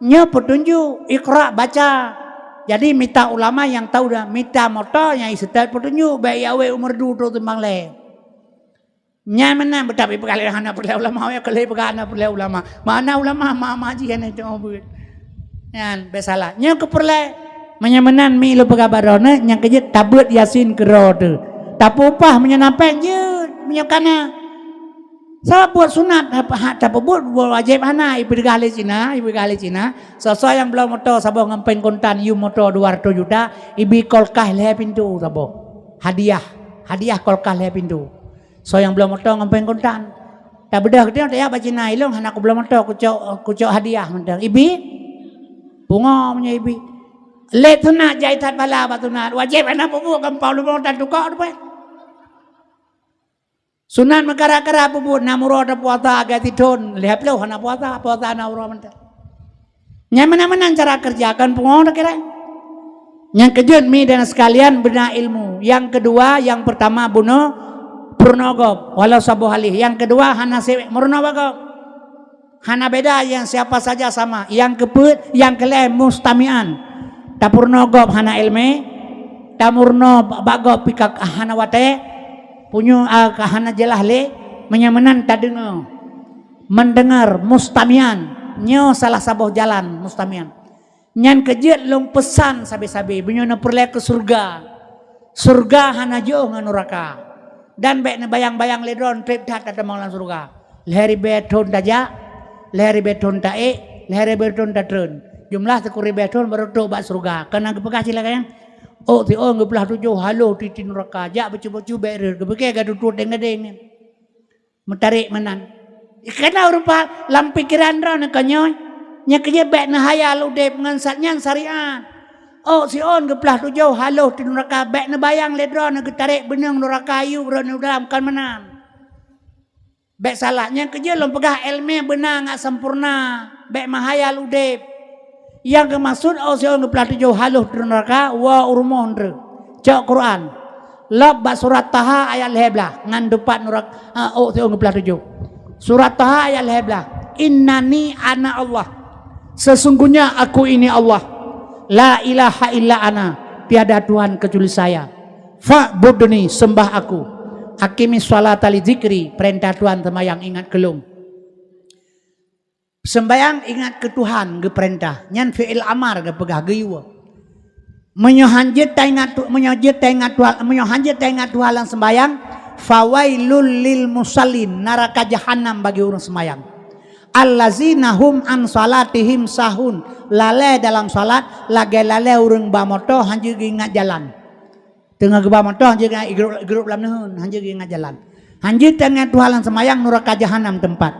Nyoe peutunjuk Iqra baca. Jadi mita ulama nyang tahu dah mita moto nyang iseutôt peutunjuk baik ya wéh umeurdu trok timbang lé. Nyan meunan beutabi peugah lé hana peureulée ulama ya keu lé peugah hana peureulée ulama. Mana ulama ma-ma jih hana itu beuet. Nyan biasalah. Nyoe keu peureulée Meunyoe meunan mi lôn peugah bak droeneuh nyang keujeuet tabeuet Yasin keudroe teuh. Tapeuupah meunyoe na péng jeuet, meunyoe kana. Sabab buet sunat hak tapeubuet, buet wajéb hana, ipeugah lé Cina, ipeugah lé Cina. Soe-soe nyang bloe moto saboh ngon péng kontan yum moto dua ratus juta, ibi kulkas lhée pintoe saboh. Hadiah, hadiah kulkas lhée pintoe. Soe nyang bloe moto ngon péng kontan. Tabeudôh geutanyoe tajak bak Cina ilong hana kubloe moto kucok kucok hadiah mantong. Ibi? Pungo meunyoe ibi. Lé sunat jai that bala bak sunat. Wajéb hana peubuet gampông lubong tan tukok tu peh. Sunat meukara-kara peubuet na muro ta puasa agak sithon lhée ploh hana puasa, puasa na uroe mantong. Nyan meunan-meunan cara kerja kon pungo takira. Nyang keujeuet mi dan sekalian beuna ilmu. Yang kedua, yang pertama bunoe peurunoe gob walau saboh halih. Yang kedua hana sewek meurunoe bak gob. Hana beda yang siapa saja sama. Yang keupeuet, yang keulhée mustamian. Tapeurunoe gob hana ilmu, tameurunoe bak gob pih ka hana watée, punyueng ka hana jeulaih lé, meunyoe meunan tadeungoe. Mendengar, mustamian, nyoe salah saboh jalan mustamian. Nyan keujeuet lôn peusan sabe-sabe, meunyoe neupeureulée keu syeuruga. Syeuruga hana jiôh ngon nuraka. Dan bék neubayang-bayang lé droe treb that tateumong lam syeuruga. Lhée ribée thon tajak, lhée ribée thon taék, lhée ribée thon tatreun. Jumlah sikureueng ribée thon barô trok bak syeuruga. Kana geupeugah cit lagée nyan, ôk siôn geuplah tujoh haloh tiep-tiep nuraka, jak beucubôk-cubék reuet, geupike gata tutuet deng-deng nyan. Meutarek meunan. Kana rupa lam pikeran droeneuh ka nyoe, nyang keujeuet bék neuhayal udeb ngon sat nyan syariat. Ôk siôn geuplah tujoh haloh tiep nuraka, bék neubayang lé droeneuh geutarek beuneueng nuraka yub droeneuh u dalam, kon meunan. Bék salah, nyang keujeuet lôn peugah, iéleumé beuna ngat sampoereuna, bék meuhayal udeb. Nyang geumaksud, oh, siôn geuplah tujoh haloh treuk neuraka, woe u rumoh treuk. Cok Quran. Lôb bak surat Taha ayat lhèe blaih, ngon teupat neuraka, eh, oh, siôn geuplah tujoh. Surat Taha ayat lhèe blaih. Innani ana Allah. Sesungguhnya aku ini Allah. La ilaha illa ana. Tiada Tuhan kecuali saya. Fa'budni, sembah aku. Aqimis sholata li dzikri, peurintah Tuhan seumayang ingat keu lôn. Seumayang ingat keu Tuhan geupeurintah, nyan fi'il amar geupeugah geuyue. Meunyoe han jeuet taingat Tu-, meunyoe jeuet taingat Tuhan, meunyoe han jeuet taingat Tuhan lam seumayang, fawailul lil musallin, neuraka jahanam bagi ureuëng seumayang. Allazina hum an shalatihim sahun, lalée dalam salat lagée lalée ureuëng ba moto han jeuet geuingat jalan. Teungoh geuba moto, han jeuet geuingat, geuruek, geuruek lam neuheun, han jeuet geuingat jalan. Han jeuet taingat Tuhan lam seumayang, neuraka jahanam teumpat.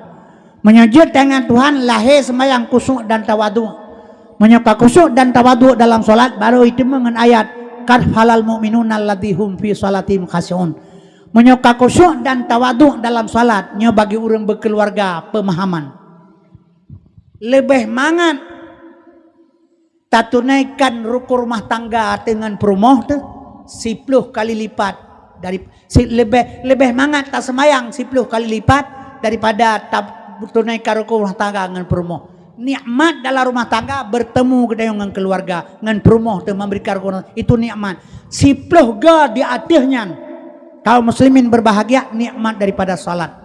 Meunyoe jeuet taingat Tuhan, lahé seumayang khusyuk dan tawadhu. Meunyoe ka khusyuk dan tawadhu dalam salat, barô jiteumeung ngon ayat, "Qad aflahal mu'minuna allazina hum fi shalatihim khasyi'un." Meunyoe ka khusyuk dan tawadhu dalam salat, nyoe bagi ureuëng beukeuluwarga peumahaman. Leubeh mangat tatunaikan rukun rumah tangga deungon peurumoh teuh siploh kali lipat dari, si-, leubeh, leubeh mangat taseumayang siploh kali lipat daripada tatunaikan rukun rumah tangga ngon peurumoh. Nikmat dalam rumah tangga, bertemu geutanyoe ngon keluarga, ngon peurumoh teuh memberikan rukun, itu nikmat. Siploh go di ateueh nyan, kaum muslimin berbahagia, nikmat daripada salat.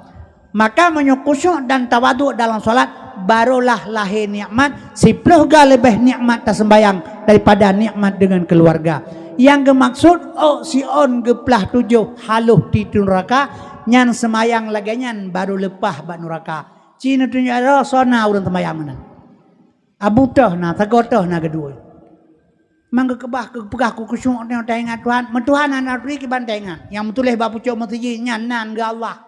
Maka meunyoe khusyuk dan tawadhu dalam salat, barolah lahé nikmat, siploh go leubeh nikmat taseumayang daripada nikmat deungon keuluwarga. Nyang geumaksud, ôk siôn geuplah tujoh haloh di neuraka, nyan seumayang lagée nyan barô leupah bak neuraka. Ci neutunyok droe soe na ureuëng seumayang meunan. Abu toh na, sagoe toh na keudua. Mang geukeubah, geupeugah keu khusyuk nyoe taingat Tuhan, meutuhan hana turi kiban taingat. Nyang meutuléh bak pucok meuseujid nyan nan geuh Allah.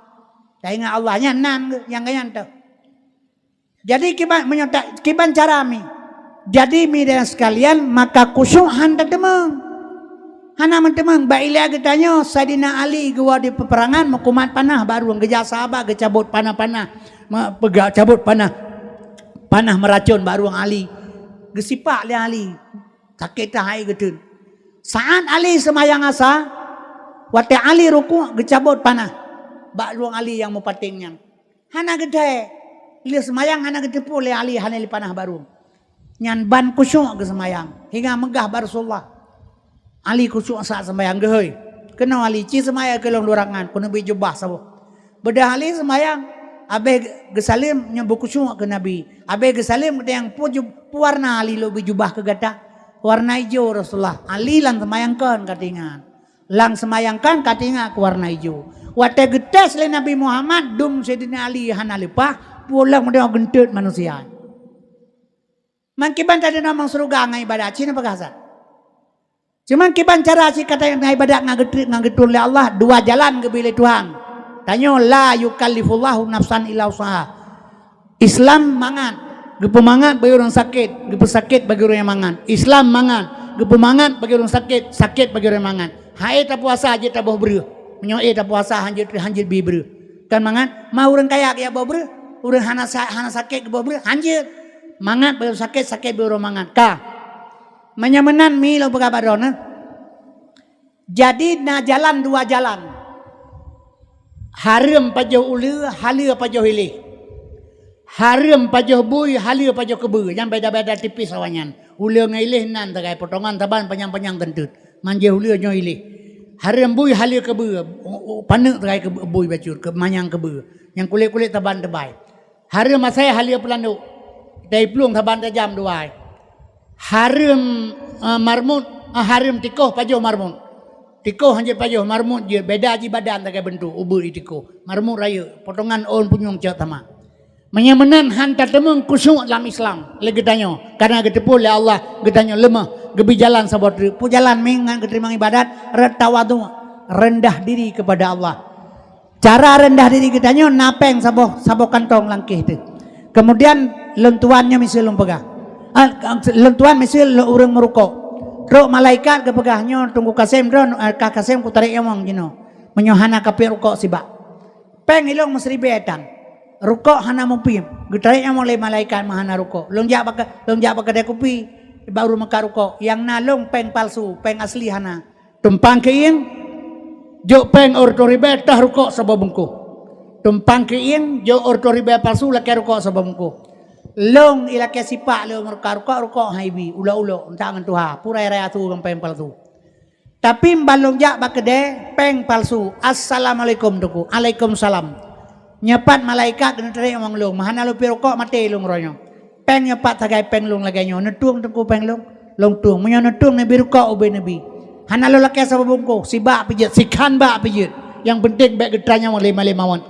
Taingat Allah nyan nan geuh, nyang geuh nyan teuh. Jadi kiban, meunyoe ta-, kiban cara mi. Jadi mi dan sekalian, maka khusyuk han tateumeung. Hana meuteumeung, bak ilée geutanyoe Saidina Ali geuwoe di peuperangan meukumat panah bak rueng, geujak sahabat geucabot panah-panah, me-, peugah cabot panah, panah meuracon bak rueng Ali. Geusipak lé Ali. Sakét that hai geuteun. Saat Ali seumayang asa, watée Ali rukuk geucabot panah bak rueng Ali nyang meupaténg nyan. Hana geuthée, lheueh seumayang hana geuteupeue lé Ali hana lé panah bak rueng. Nyan ban khusyuk geuseumayang, hingga meugah bak Rasulullah. Ali khusyuk saat seumayang, "Geuhôi, keunoe Ali, ci seumayang keu lôn dua rakaat, keuneubri jubah saboh." Beudah Ali seumayang, abéh geusaleuem nyoe beukhusyuk keu Nabi. Abéh geusaleuem geutanyong, "Peue ju-, peue warna Ali lôn bri jubah keu gata?" "Warna ijo, Rasulullah." Ali lam seumayang kon ka teuingat. Lam seumayang kon ka teuingat keu warna ijo. Watée geutés lé Nabi Muhammad, dum Saidina Ali hana leupah, peue lom meudoe geunteut manusia. Mangkiban tadeungoe mang syeuruga ngon ibadat, cit na peugah that. Cuman kiban cara cit ka tanyoe ibadat ngon geutreuk ngon geutuon lé Allah, dua jalan geubri lé Tuhan. Tanyoe, "La yukallifullahu nafsan illa wus'aha." Islam mangat, geupeumangat bagi ureuëng sakét, geupeusakét bagi ureuëng nyang mangat. Islam mangat, geupeumangat bagi ureuëng sakét, sakét bagi ureuëng mangat. Han ék tapuasa jeuet taboh breueh. Meunyoe ék tapuasa han jeuet, han jeuet bi breueh. Kan mangat, ma ureuëng kaya geujak boh breueh, ureuëng hana sa-, hana sakét geuboh breueh, han jeuet. Mangat bagi ureuëng sakét, sakét bagi ureuëng mangat. Ka. Meunyoe meunan mi lôn peugah bak droeneuh. Jadi na jalan dua jalan. Hareuem pajoh uleue, haleue pajoh iléh. Hareuem pajoh bui, haleue pajoh keubeue. Nyan beda-beda tipis awaknyan. Uleue ngon iléh nan sagai, potongan saban panyang-panyang teunteut. Manjeh uleue nyoe iléh. Hareuem bui, haleue keubeue. U-, u-, paneuk sagai keu bui bacut, keu manyang keubeue. Nyang kulét-kulét saban teubai. Hareuem asai, haleue peulandok. Dai plueng saban tajam dua ai. Hareuem, eh, marmut, eh, hareuem tikoh pajoh marmut. Tikoh han jeuet pajoh, marmut jeuet, beda jih badan sagai beuntuk, ubeut di tikoh. Marmut rayeuk, potongan ôn punyueng cot sama. Meunyoe meunan han tateumeung khusyuk lam Islam lé geutanyoe, karena geuteupeue lé Allah geutanyoe leumoh, geubri jalan saboh treuk. Peue jalan mi ngon geuteurimong ibadat? Re-, tawadhu, rendah diri kepada Allah. Cara rendah diri geutanyoe na péng saboh, saboh kantong langkéh teuh. Kemudian lôn tuan nyoe miseue lôn peugah. Ah, lôn tuan miseue lôn ureuëng meurukok. Trok malaikat geupeugah, "Nyoe Teungku Kasem droe, eh, Kah Kasem kutarek nyawöng jinoe. Meunyoe hana kapiep rukok sibak." Péng ilông meusiribèe tan. Rukok hana muphom. Geutarek nyang lé malaikat meuhana rukok. Lông jak bak, lông jak bak keudè kupi, baru meukat rukok. Nyang na lông péng palsu, péng asli hana. Tumpang keuieng, jok péng reutôh ribèe, toh rukok saboh bungkôh. Tumpang keuieng, jok reutôh ribèe palsu, lakèe rukok saboh bungkôh. Lông ilakèe sipak lé meukat rukok, rukok han ibi, ulok-ulok, minta ngon tuha, pura raya su ngon péng palsu. Tapi ban lông jak bak keudè, péng palsu. "Assalamualaikum, Teungku." "Alaikumsalam." Nyoe pat malaikat geuteurék ngon lông, meuhana lôn pih rukok, maté lông uroe nyoe. Péng nyoe pat sagai péng lông lagèe nyoe. Neutueng Teungku péng lông? Lông tueng. Meunyoe neutueng, neubi rukok ubé neubi. Hana lôn lakèe saboh bungkôh, sibak pijeuet, sikhan bak pijeuet. Nyang penting bèk geutanyong lé malém mawöt.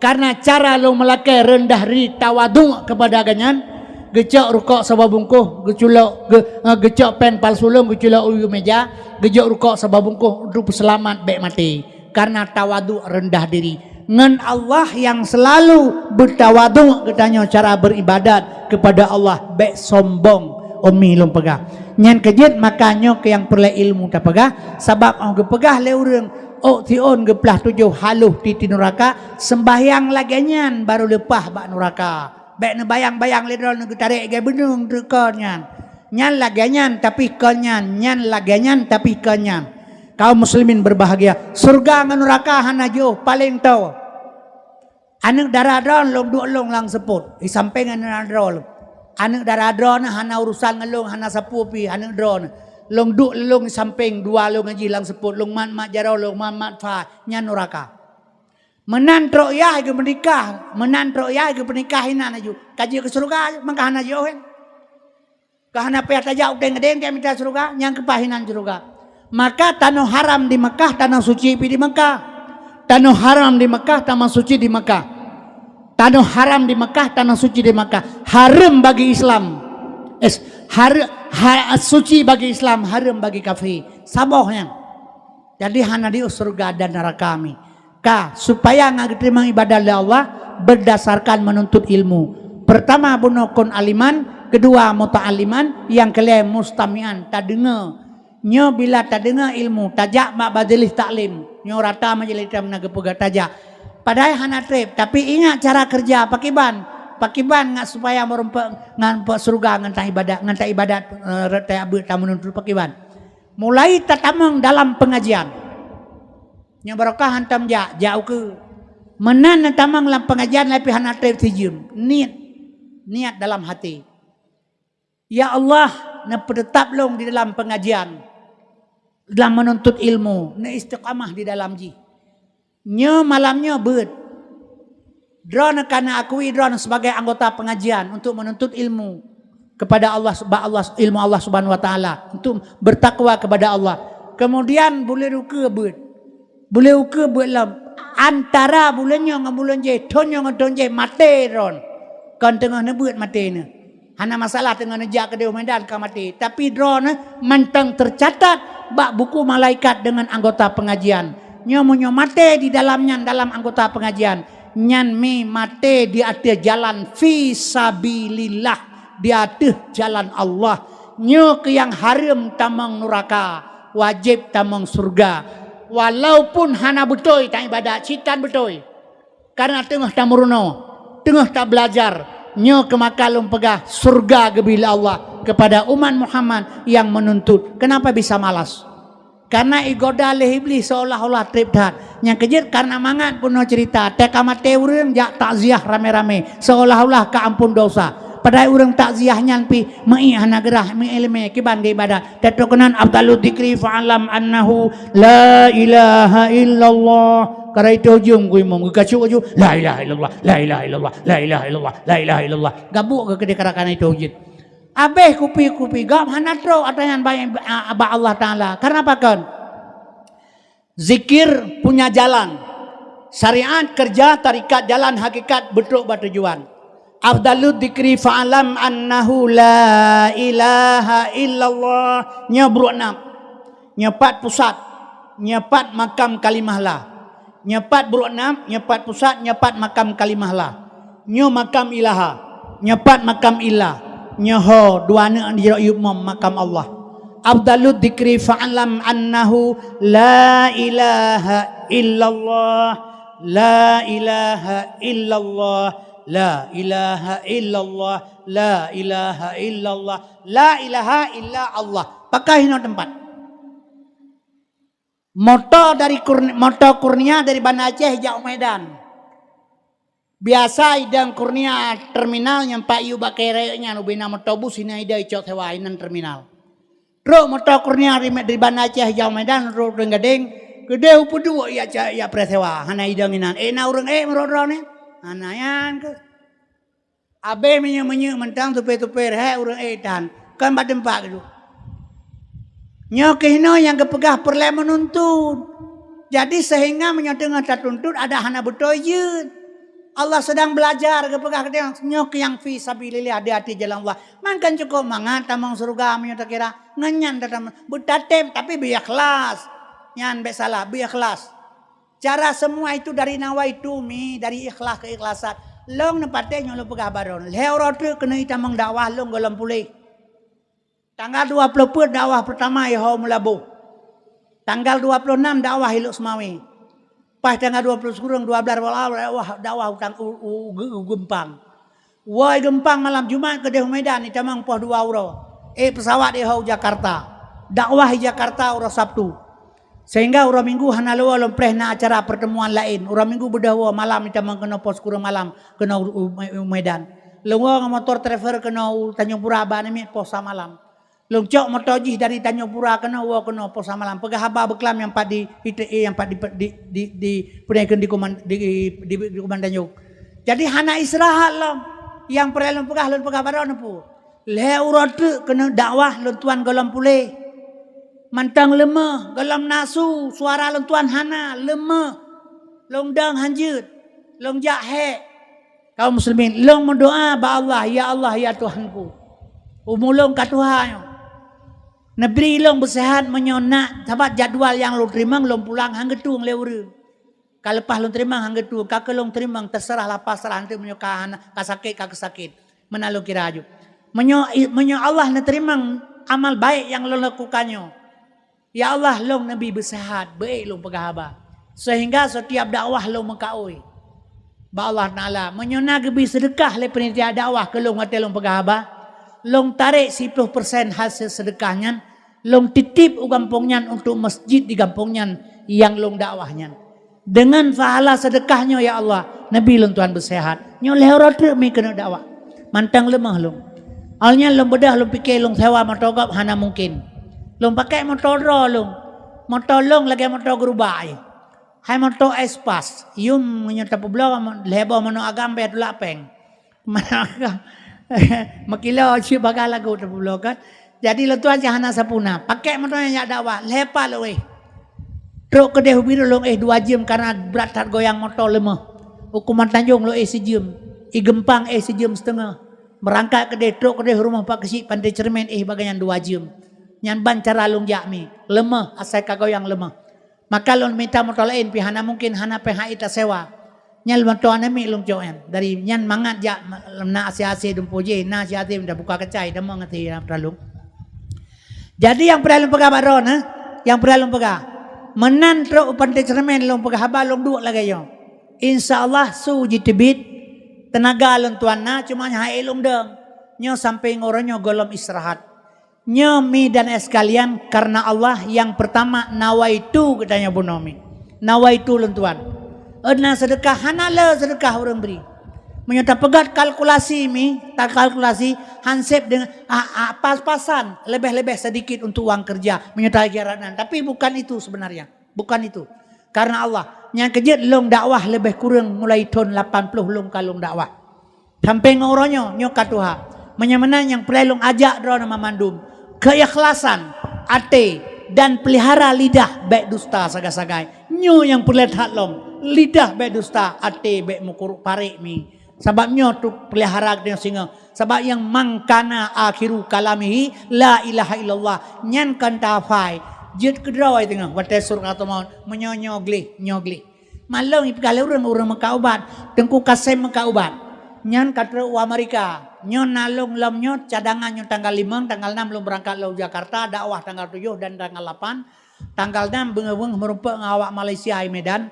Karena cara lôn meulakèe reundah diri, tawadhu kepada gobnyan, geucok rukok saboh bungkôh, geuculok, geu-, eh, geucok péng palsu lông, geuculok u meja, geujok rukok saboh bungkôh untuk peuseulamat bèk maté. Karena tawadhu, reundah diri. Ngon Allah nyang seulalu beutawadhu geutanyoe cara beuribadat kepada Allah, bèk sombong, umi lôn peugah. Nyan keuh jeuet, maka nyoe keuh nyang peureulèe ilmu tapeugah, sabab 'oh geupeugah lé ureueng, ôk siôn geuplah tujoh haloh tiep-tiep nuraka, seumbahyang lagèe nyan baru leupah bak nuraka. Bèk neubayang-bayang lé droeneuh geutarek lagèe beuneueng treuk kon nyan. Nyan lagèe nyan, tapi kon nyan, nyan lagèe nyan, tapi kon nyan. Kaum muslimin berbahagia, syeuruga ngon nuraka hana jiôh, paleng toe. Aneuk dara droeneuh lôn duek lôn lam seupôt, di sampéng aneuk dara droeneuh. Aneuk dara droeneuh hana urusan ngon lôn, hana sapeue pih aneuk droeneuh. Lôn duek lôn di sampéng, dua lôn jih lam seupôt, lôn mat-mat jaroe, lôn mat-mat fa, nyan nuraka. Meunan trok yah geupeunikah, meunan trok yah geupeunikah inan laju. Ka jeuet keu syeuruga, maka hana jiôh kan? Ka hana payah tajak u teng-teng, tajak mita syeuruga, nyang keupaih inan syeuruga. Maka tanoh haram di Mekah, tanoh suci pih di Mekah. Tanoh haram di Mekah, tanoh suci di Mekah. Tanoh haram di Mekah, tanoh suci di Mekah. Hareuem bagi Islam. Es, har-, ha-, suci bagi Islam, hareuem bagi kafé. Saboh nyan. Jadi hana jiôh syeuruga dan nuraka mi. Ka, supaya ngat geuteurimong ibadat lé Allah, berdasarkan menuntut ilmu. Pertama, bunoe kon aliman, keudua, muta'alliman, nyang keulhèe, mustami'an, tadeungoe. Nyoe bila tadeungoe ilmu, tajak bak majelis taklim. Nyoe rata majelis taklim na geupeugah tajak. Padahai hana trép, tapi ingat cara keureuja, pakiban? Pakiban ngat supaya meurumpok ngon rumpok syeuruga ngon taibadat, ngon taibadat, eh, taiabeuet, tameununtut, pakiban? Mulai tatamong dalam pengajian. Nyang barokah hantom jak, jak ukeue. Meunan na tamong lam pengajian, tapi hana trép sijeuem. Niet, niet dalam hati. Ya Allah, neupeuteutap lôn di dalam pengajian, dalam menuntut ilmu, neuistiqamah di dalam jih. Nyoe malam nyoe beuet. Droeneuh ka neuakui droeneuh sebagai anggota pengajian untuk menuntut ilmu kepada Allah, bak Allah, ilmu Allah Subhanahu wa Taala, untuk bertakwa kepada Allah. Kemudian buleuen ukeue beuet. Buleuen ukeue beuet lom. Antara buleuen nyoe ngon buleuen jéh, thôn nyoe ngon thôn jéh, maté droeneuh. Kon teungoh neubeuet maté neuh. Hana masalah teungoh neujak keudéh u Medan ka maté, tapi droeneuh mantong teucatat bak buku malaikat deungon anggota pengajian. Nyoe meunyoe maté di dalam nyan, dalam anggota pengajian, nyan mi maté di ateueh jalan fi sabilillah, di ateueh jalan Allah. Nyoe keuh nyang hareuem tamong nuraka, wajéb tamong syeuruga. Walaupun hana beutôi taibadat, cit tan beutôi. Karena teungoh tameurunoe, teungoh tabelajar, nyoe keuh maka lôn peugah syeuruga geubri lé Allah kepada umat Muhammad nyang meununtut. Kenapa bisa malas? Karena igoda lé Iblih seolah-olah trép that. Nyang keujeuet karena mangat bunoe ceurita, teuka maté ureuëng jak takziah ramé-ramé, seolah-olah ka amphon desya. Padahai ureuëng takziah nyan pih meuiek hana geurah, meuiek leumé, kiban geuibadat. Teuteukenan afdalu dzikri fa'lam annahu la ilaha illallah. Kara itu ujong ku imum, geukacuk aju, la ilaha illallah, la ilaha illallah, la ilaha illallah, la ilaha illallah. Gabuk ke keudeh kara-kara itu ujit. Abéh kupi-kupi, gam hana trok ata nyan bak, bak Allah Taala. Karena apa kon? Zikir punya jalan. Syariat, kerja, tarikat, jalan, hakikat, beutôk bak tujuan. Afdalud dzikri fa'lam annahu la ilaha illallah. Nyoe brok nam. Nyoe pat pusat. Nyoe pat makam kalimah la. Nyoe pat brok nam, nyoe pat pusat, nyoe pat makam kalimah la. Nyoe makam ilaha, nyoe pat makam illa, nyoe ho dua aneuk di jaroe yup mom makam Allah. Afdalud dzikri fa'lam annahu la ilaha illallah. La ilaha illallah, la ilaha illallah, la ilaha illallah, la ilaha illa Allah. Pakai hinoe teumpat. Moto dari Kurn-, moto Kurnia dari Banda Aceh jak u Medan. Biasa idong Kurnia terminal nyang pat yue bak kayèe rayeuk nyan, ubena moto bus hina idong icok sewa inan terminal. Trok moto Kurnia dari, dari Banda Aceh jak u Medan, trok Gadeng, keudeh upeuduek jak, jak, jak preh sewa, hana idong inan. Eh, na ureueng ék meurok droeneuh? Hana nyan keuh. Abéh minyeuk-minyeuk mantong, tupée-tupée rhek ureueng ék tan, kon bak teumpat geuduek. Nyoe keuh hinoe nyang geupeugah peureulée meununtut. Jadi sehingga meunyoe teungoh tatuntut adak hana beutôi jeuet. Allah sedang belajar geupeugah keu tanyoe, nyoe keuh nyang fi sabilillah, di ateueh jalan Allah. Man kon cukôp mangat tamong syeuruga meunyoe takira, ngon nyan tatamong. Beutatem tapi beu ikhlas. Nyan bék salah, beu ikhlas. Cara semua itu dari nawaitu mi, dari ikhlas keikhlasan. Lôn neupatéh nyoe lôn peugah bak droeneuh. Lhée uroe teuk keuneuk itamong dakwah lôn gohlom puléh. Tanggal dua ploh peuet dakwah peurtama i Ho Meulaboh. Tanggal dua ploh nam dakwah i Lhokseumawe. Paih tanggal dua ploh sikureueng, dua blaih dakwah, dakwah u, u, u, u Geumpang. Woe i Geumpang malam Jumat keudeh u Medan itamong poh dua uroe. Ék peusawat i Ho u Jakarta. Dakwah i Jakarta uroe Sabtu. Sehingga uroe Minggu hana lôn woe lôn preh na acara pertemuan laén. Uroe Minggu beudôh woe malam itamong keunoe poh sikureueng malam keunoe u, u, u Medan. Lôn woe ngon motor travel keunoe u Tanjung Pura bak namiet poh sa malam. Lôn cok moto jih dari Tanjung Pura keunoe woe keunoe poh sa malam. Peugah haba beuklam nyang pat di I T E, nyang pat di, di, di, di, peue kheun di Kuman-, di, di, di Kumandan Tanjung. Jadi hana istirahat lom. Nyang peureulée lôn peugah, lôn peugah bak droeneuh peue. Lhée uroe teuk keuneuk dakwah lôn tuan gohlom puléh. Mantong leumeh, gohlom nasu, suara lôn tuan hana, leumeh. Lôn dong hanjeuet, lôn jak hék. Kaum muslimin, lôn meudoá bak Allah, "Ya Allah, ya Tuhanku, umu lôn ka tuha nyoe. Neubri lôn beuseuhat meunyoe na, sabab jadwal nyang lôn teurimong lôn pulang han geutueng lé ureueng. Ka leupah lôn teurimong han geutueng, ka keu lôn teurimong teuseurah lah pasrah, hanteuk meunyoe ka hana, ka sakét, ka keu sakét. Meunan lôn kira aju. Meunyoe, meunyoe Allah neuteurimong amal baék nyang lôn lakukan nyoe, ya Allah, lôn neubi beuseuhat, beuék lôn peugah haba. Sehingga setiap dakwah lôn meukaôi bak Allah Taala. Meunyoe na geubri seudeukah lé panitia dakwah keu lôn watée lôn peugah haba, lôn tarek siplôh persen hasil seudeukah nyan, lôn titip u gampông nyan untuk masjid di gampông nyan nyang lôn dakwah nyan. Deungon pahala seudeukah nyoe, ya Allah, neubi lôn tuan beuseuhat. Nyoe lhée uroe teuk mi keuneuk dakwah. Mantong leumeh lôn. Awai nyan lôn beudôh lôn pike lôn sewa moto gob hana mungken. Lôn pakai moto droe lôn. Moto lôn lagée moto geuruba, hai moto Espas. Yum meunyoe tapeubloe lhée boh manok agam beh tulak péng. Meukilo cit bagah lagu teupeubulo kan. Jadi lôn tuan cit hana sapeue na. Pakék moto nyang jak dakwah, lhée pat lôn éh. Trok keudeh u Bireuen lôn éh dua jeuem karena brat that goyang moto leumoh. U Kumandan Tanjong lôn éh sijeuem. I Geumpang éh sijeuem siteungoh. Meurangkat keudeh, trok keudeh rumoh Pak Keuchik Panté Ceureumen éh bagaih nyan dua jeuem. Nyan ban cara lôn jak mi. Leumoh, asai ka goyang leumoh. Maka lôn mita moto laén pih hana mungken, hana péng hai tasewa. Nyan lôn moto aneuk miet lôn cok nyan. Dari nyan mangat jak na asie-asie dumpeue jéh, na asie-asie mita buka keucai, teuma ngon asie na peuralung. Jadi nyang peureulée lôn peugah bak droeneuh, nyang peureulée lôn peugah. Meunan trok u Panté Ceureumen lôn peugah haba lôn duek lagée nyoe. Insya Allah su jiteubiet, teunaga lôn tuan na, cuma nyan hai lôn dong. Nyoe sampai ngon uroe nyoe gohlom istirahat. Nyoe mi dan éh sekalian, karena Allah nyang pertama nawaitu geutanyoe bunoe mi. Nawaitu lôn tuan. Ôn na seudeukah hana le seudeukah ureuëng bri. Meunyoe tapeugét kalkulasi mi, takalkulasi hanseb deungon a, a, pas-pasan, lebih-lebih sedikit untuk uang kerja. Meunyoe takira nan, tapi bukan itu sebenarnya. Bukan itu. Karena Allah, nyang keujeuet lôn dakwah lebih kureueng mulai thon lapan ploh lôn ka lôn dakwah. Sampai ngon uroe nyoe, nyoe ka tuha. Meunyoe meunan nyang peureulée lôn ajak droeneuh mandum, keikhlasan até dan pelihara lidah bék dusta sagai-sagai. Nyoe nyang peureulée that lom, lidah bék dusta, até bék meukurok parek mi. Sabab nyoe tu pelihara geutanyoe singoh. Sabab nyang man kana akhiru kalamihi la ilaha illallah. Nyan kan tahafai. Jeuet keudroe teungoh watée surat maut. Meunyoe nyoe gleh, nyoe gleh. Malom ipeugah lé ureuëng, ureuëng meukat ubat, Teungku Kasem meukat ubat. Nyan ka trok u Amerika. Nyoe na lôn lom nyoe cadangan nyoe tanggal limong, tanggal nam lôn beurangkat lom Jakarta, dakwah tanggal tujoh dan tanggal lapan. Tanggal nam beungoh-beungoh meurumpok ngon awak Malaysia i Medan.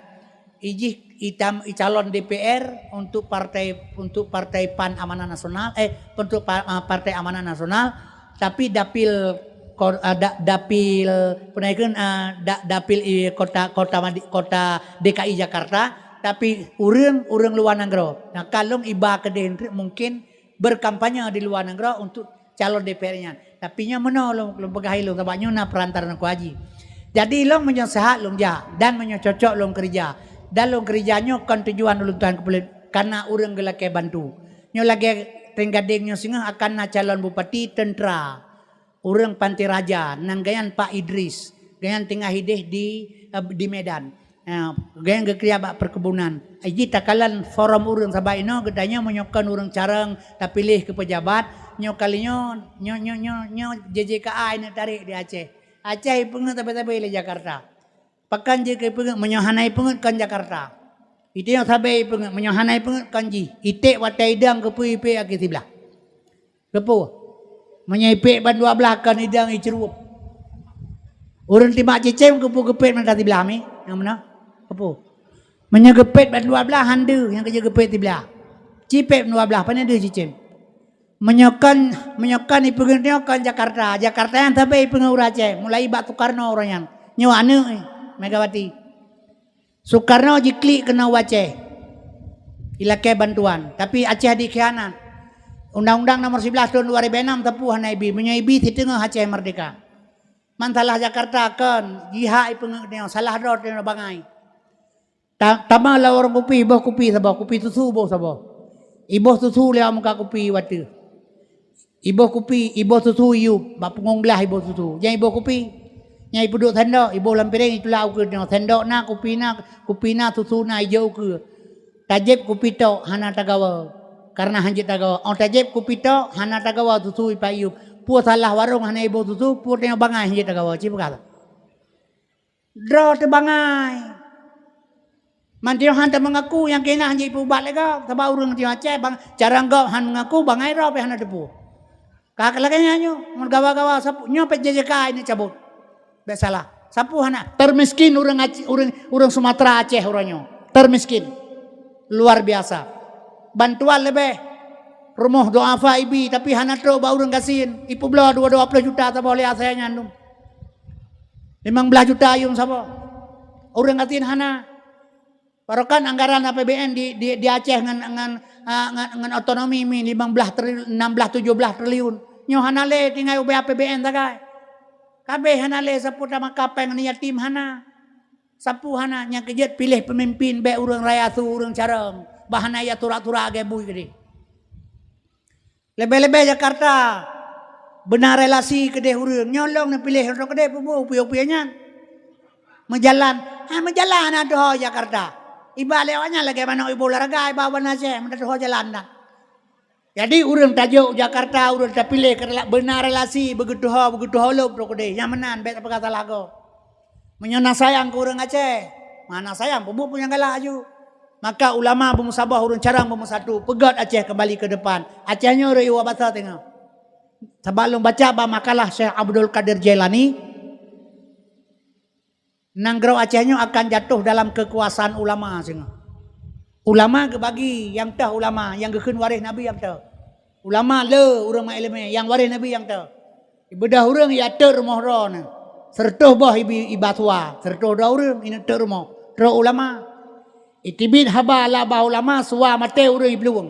Ijih itam, icalon D P R untuk partai, untuk partai PAN Amanah Nasional, eh, untuk pa-, ah, Partai Amanah Nasional, tapi dapil ko-, ah, da-, dapil, peue nan kheun, ah, da-, dapil i kota, kota Madi-, kota D K I Jakarta, tapi ureuëng, ureuëng luwa nanggroe. Nah, ka lôn iba keudeh mungkin berkampanye di luwa nanggroe untuk calon D P R nyan. Tapi nyoe meunoe lôn, lôn peugah ilôn, sabab nyoe na perantara Teungku Haji. Jadi lôn meunyoe seuhat lôn jak, dan meunyoe cocok lôn keurija. Dan lôn keurija nyoe kon tujuan ulôn tuan keupeuleuet, kareuna ureuëng geulakée bantu. Nyoe lagée Trienggadeng nyoe singoh akan na calon bupati teuntra, ureuëng Pantai Raja, nan geuhnyan Pak Idris. Geuhnyan teungoh hideh di, eh, di Medan. Ha, geuhnyan geukeurija bak perkebunan. Jih takalon forum ureuëng, sabab inoe geutanyoe meunyoe kon ureuëng carông tapiléh keu peujabat, nyoe kali nyoe, nyoe, nyoe, nyoe, nyoe J J K A ineuk tarek di Aceh. Aceh ipeungeut sabe-sabe lé Jakarta. Pakon jeuet keu ipeungeut, meunyoe hana ipeungeut kon Jakarta. Iteungoh sabe ipeungeut, meunyoe hana ipeungeut kon jih. Iték watée idong keupeue ipék akhé siblaih. Keupeue? Meunyoe ipék ban dua blaih kon idong iceurup. Ureuëng timak cicém keupeue geupék mata siblaih mi? Nyang meunan? Keupeue? Meunyoe geupék ban dua blaih han deuh, nyang keujeuet geupék siblaih. Cipék ban dua blaih, pane deuh cicém. Meunyoe kon, meunyoe kon ipeungeut nyoe kon Jakarta. Jakarta nyan sabe ipeungeut ureuëng Aceh, mulai bak Soekarno uroe nyan. Nyoe aneuëk, eh, Megawati. Soekarno jiklik keunoe u Aceh, ilakée bantuan, tapi Aceh dikhianat. Undang-undang nomor siblaih tahun dua ribu enam teupeu hana ibi, meunyoe ibi siteungoh Aceh merdeka. Man salah Jakarta kon, jihak ipeungeut nyoe, salah droe teuh bangai. Ta-, tamah lam warong kupi, iboh kupi saboh, kupi susu boh saboh. Iboh susu lewat muka kupi watée. Iboh kupi, iboh susu iyup, bak punggong glah iboh susu. Nyang iboh kupi, nyang ipeuduek sendok, iboh lam piréng, itulak ukeue nyoe. Sendok na, kupi na, kupi na, susu na, ijok ukeue. Tajép kupi tok, hana tagawa. Kareuna hanjeuet tagawa. Oh, tajép kupi tok, hana tagawa susu ipat iyup. Peue salah warong hana iboh susu, peue tanyoe bangai hanjeuet tagawa. Ci peugah. Droe teuh bangai. Mantiong han teumeungaku nyang keunan jipeuubat lé gob, sabab ureuëng tiong Aceh bang, cara gob han meungaku bangai droe pih hana teupeu. Ka lagée nyan nyoe, ngon gawa-gawa sapeue, nyoe pih J J K ini cabot. Bék salah. Sapeue hana, termiskin ureuëng Aceh, ureuëng, ureuëng Sumatera Aceh uroe nyoe. Termiskin. Luar biasa. Bantuan leubeh. Rumoh duafa ibi, tapi hana trok bak ureuëng gasien. Ipeubloe dua, dua ploh juta saboh lé asai nyan dum. Limong blaih juta yuem saboh. Ureuëng gasien hana. Barokan anggaran A P B N di, di, di Aceh ngon, ngon, ah, ngon, ngon otonomi mi limong blaih triliun, enam blaih, tujoh blaih triliun. Nyoe hana lé tinggai ubé A P B N sagai. Kabéh hana lé sapeue tamaka péng ngon yatim hana. Sapeue hana, nyang keujeuet piléh peumimpin bék ureuëng raya su ureuëng carông. Bah hana ya turak-turak agée bui keudeh. Leubeh-leubeh Jakarta, beuna relasi keudeh ureuëng. Nyoe lôn neupiléh droe keudeh peue buet upie-upie nyan. Meujalan, ha, meujalan na teuho Jakarta. Iba lé awaknyan lagée manok iboh laraga, iba ban Aceh, meunan teuho jalan na. Jadi ureuëng tajok u Jakarta, ureuëng tapiléh keu rela-, beuna relasi, beugeutuho, beugeutuho lom droe keudeh. Nyang meunan bék tapeugah salah gob. Meunyoe na sayang keu ureuëng Aceh, ma na sayang peubuet peue nyang galak aju. Maka ulama beumeusaboh, ureuëng carông beumeusatu, peugét Aceh keumbali keu depan. Aceh nyoe rhot iwoe basa teungoh. Sabab lôn baca bak makalah Syekh Abdul Qadir Jailani, nanggroe Aceh nyoe akan jatoh dalam keukuasaan ulama singoh. Ulama geubagi, nyang toh ulama, nyang geukheun waréh Nabi nyang toh. Ulama le ureuëng meuiéleumé, nyang waréh Nabi nyang toh. Ibeudôh ureuëng iateuet rumoh droeneuh. Seureutôh boh ibi-, iba suwa, seureutôh droe ureuëng ineuk teuet rumoh. Trok ulama. Iteubiet haba lam babah ulama, suwa maté ureuëng iplueng.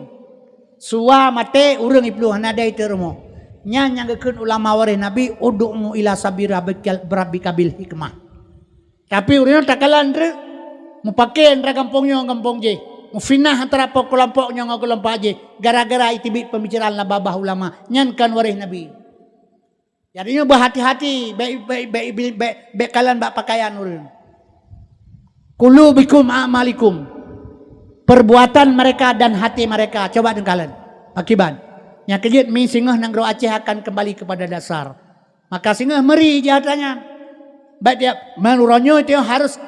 Suwa maté ureuëng iplueng, hana dai teuet rumoh. Nyan nyang geukheun ulama waréh Nabi, "Ud'u ila sabili rabbika, rabbika bil hikmah." Tapi ureuëng nyoe takalon treuk, mupakée antara gampông nyoe ngon gampông jéh, mufinah antara po-, keulompok nyoe ngon keulompok jéh, gara-gara iteubiet peumikiran lam babah ulama. Nyan kon waréh Nabi. Jadi nyoe beuhati-hati, bék, bék, bék, bék, bék, bék kalon bak pakaian ureuëng. Qulubikum a'malikum. Perbuatan mereka dan hati mereka. Coba neukalon. Pakiban. Nyang keujeuet mi singoh nanggroe Aceh akan kembali kepada dasar. Maka singoh meuri jih atra nyan. Baik tiep, meunurot nyoe tiep harus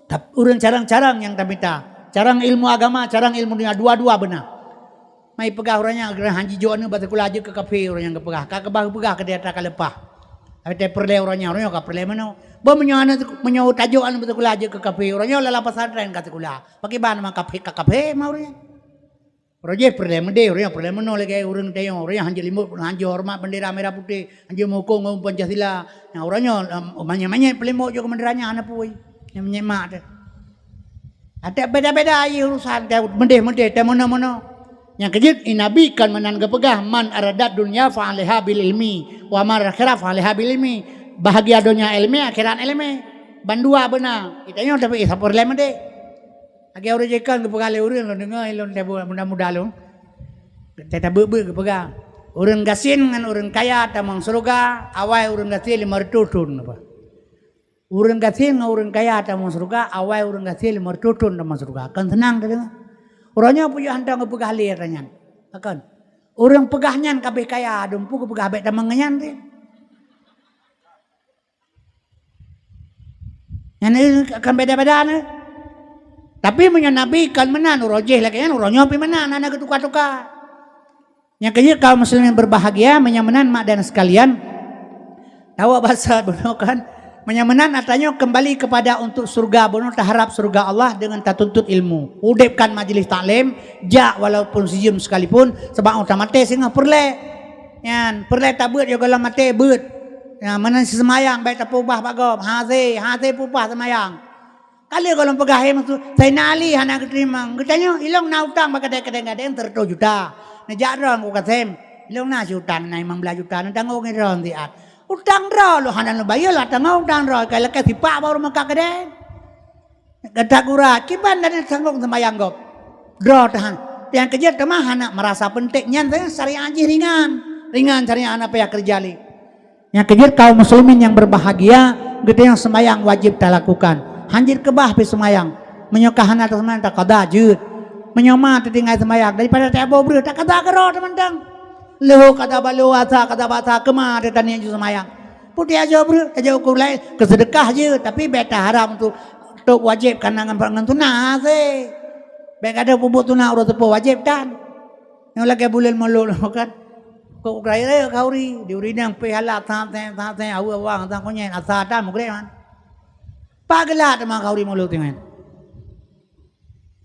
tap-, ureuëng carông-carông nyang tamita. Carông ilmu agama, carông ilmu dunia, dua-dua beuna. Mai peugah ureuëng nyan, ureuëng han jijok aneuk bak sikula jeuet keu kafé ureuëng nyang geupeugah. Ka keubah geupeugah keu di atra ka leupah. Tapi teupeureulee uroe nyoe, uroe nyoe ka peureulee meunoe. Bah meunyoe aneuk, meunyoe tajok aneuk beuseukula jeuet keu kafé, uroe nyoe lam pasantren ka seukula. Pakriban ma kafé, ka kafé ma uroe nyoe. Uroe jéh peureulee meudeh, uroe nyoe peureulee meunoe lagée ureuëng tanyoe, uroe nyoe hanjeuet limot, hanjeuet horeumat bendera merah putih, hanjeuet meuhukong ngon Pancasila. Nyang uroe nyoe, em, manyét-manyét peulimot jok keu bendera nyan hana peue. Nyang manyét mak teuh. Adak beda-beda ayah urusan, teu meudeh-meudeh, teu meunoe-meunoe. Nyang keujeuet, i Nabi kon meunan geupeugah, "Man aradat dunya fa alaiha bil ilmi, wa man akhirah fa alaiha bil ilmi." Bahagia donya ilmi, akhirat ilmi. Bandua beuna. Geutanyoe tapi sapeue lé meudeh. Lagée ureuëng jikon geupeugah lé ureuëng lôn deungoe, lôn teubu muda-muda lôn. Teutabeuet-beuet geupeugah, "Ureuëng gasien ngon ureuëng kaya tamong syeuruga, awai ureuëng gasien lima reutôh thon." Apa? Ureuëng gasien ngon ureuëng kaya tamong syeuruga, awai ureuëng gasien lima reutôh thon tamong syeuruga. Kon seunang teudeungoe. Uroe nyoe peue hantom geupeugah lé ata nyan. Kon. Ureuëng peugah nyan ka abéh kaya, dum peue geupeugah bék tamong ngon nyan teuh. Nyan akan beda-beda na. Tapi meunyoe Nabi kon meunan, uroe jéh lagée nyan, uroe nyoe pih meunan, hana geutuka-tuka. Nyang keujeuet kaum muslimin berbahagia, meunyoe meunan mak dan sekalian, tawa basa bunoe kan, meunyoe meunan ata nyoe kembali kepada untuk surga bunoe, taharap surga Allah dengan tatuntut ilmu. Udebkan majlis taklim, jak walaupun sijeuem sekalipun, sebab oh tamaté singoh peureulée. Nyan, peureulée tabeuet yoh gohlom maté beuet. Nyan, meunan seumayang bék tapeubah bak gob, hase, hase peubah seumayang. Ka lheueh gohlom peugah, "Hai maksud, Saidina Ali hana geuteurimong." Geutanyoe, "Ilong na utang bak kadang-kadang gadeng seratus juta. Neujak droe ngon Kasem. Ilong na siutang na limong blaih juta, neutanggong ngon droe siat." Utang droe lôn hana lôn bayeue, lôn tanggong utang droe. Ka lakée sipak baru meukat gadeng. Gata gura, kiban dan tanggong seumayang gob. Droe tahan. Nyang keujeuet teuma hana merasa penting. Nyan syariat jih ringan. Ringan syariat hana payah keureuja lé. Nyang keujeuet kaum muslimin nyang berbahagia, geutanyoe seumayang wajéb talakukan. Hanjeuet keubah pih seumayang. Meunyoe ka hana taseumayang, takada jeuet. Meunyoe ma teutinggai seumayang, daripada taboh breueh, takada keudroe teumantong. Leuhô kada balo asa, kada basa keuma teuh taniet jeuet seumayang. Putéh ajoe breueh, tajak ukeue laén, keuseudeukah jeuet, tapi bék taharap untuk tôb wajéb kana ngon, ngon sunat hase. Bék kada peubuet sunat uroe seupôt wajéb tan. Nyang lagée buleuen mulod kan. Kok rayeuk-rayeuk khauri, di ureuëng inong pih halat, that-that, that-that, aweueng-aweueng, that kunyét, asa that mugrek man. Pak geulak teuma khauri mulod teungoh.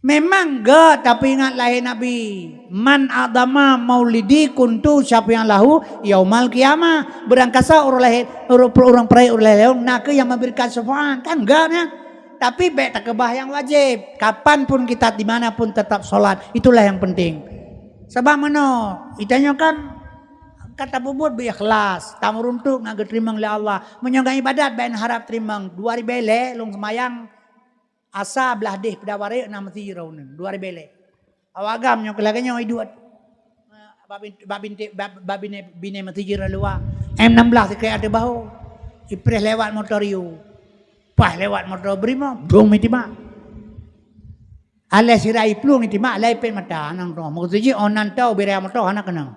Memang gét, tapi ingat lahé Nabi, "Man a'dhama maulidi kuntu syafi'an lahu yaumal qiyamah." Beurangkasa ureuëng lahé, ureuëng, ureuëng peuraya ureuëng lahé lôn, nakeuh nyang memberikan syafaat. Kan gét nyan. Tapi bék takeubah nyang wajéb. Kapan pun kita, di mana pun tetap sholat. Itulah yang penting. Sabab meunoe, geutanyoe kan ka tapubuet beu ikhlas, tameuruntuk ngon geuteurimong lé Allah. Meunyoe ngon ibadat bék neuharab teurimong. Dua ribée lhée lôn seumayang asa blah deh Peudawari na meuseujid droeneuh. Dua ribée lhée. Awak agam nyoe keu lagée nyoe iduek. Bak bin-, bak binti-, bak, bak binéh, binéh meuseujid luwa. M enam belas sikrék ateueh bahô. Ipreh lewat motor Rio. Paih lewat motor Brimob, dong meujimak. Alah sira iplueng itimak, lai pet mata, nang tu. Maksud jih, oh, nan tau bira moto hana keunong.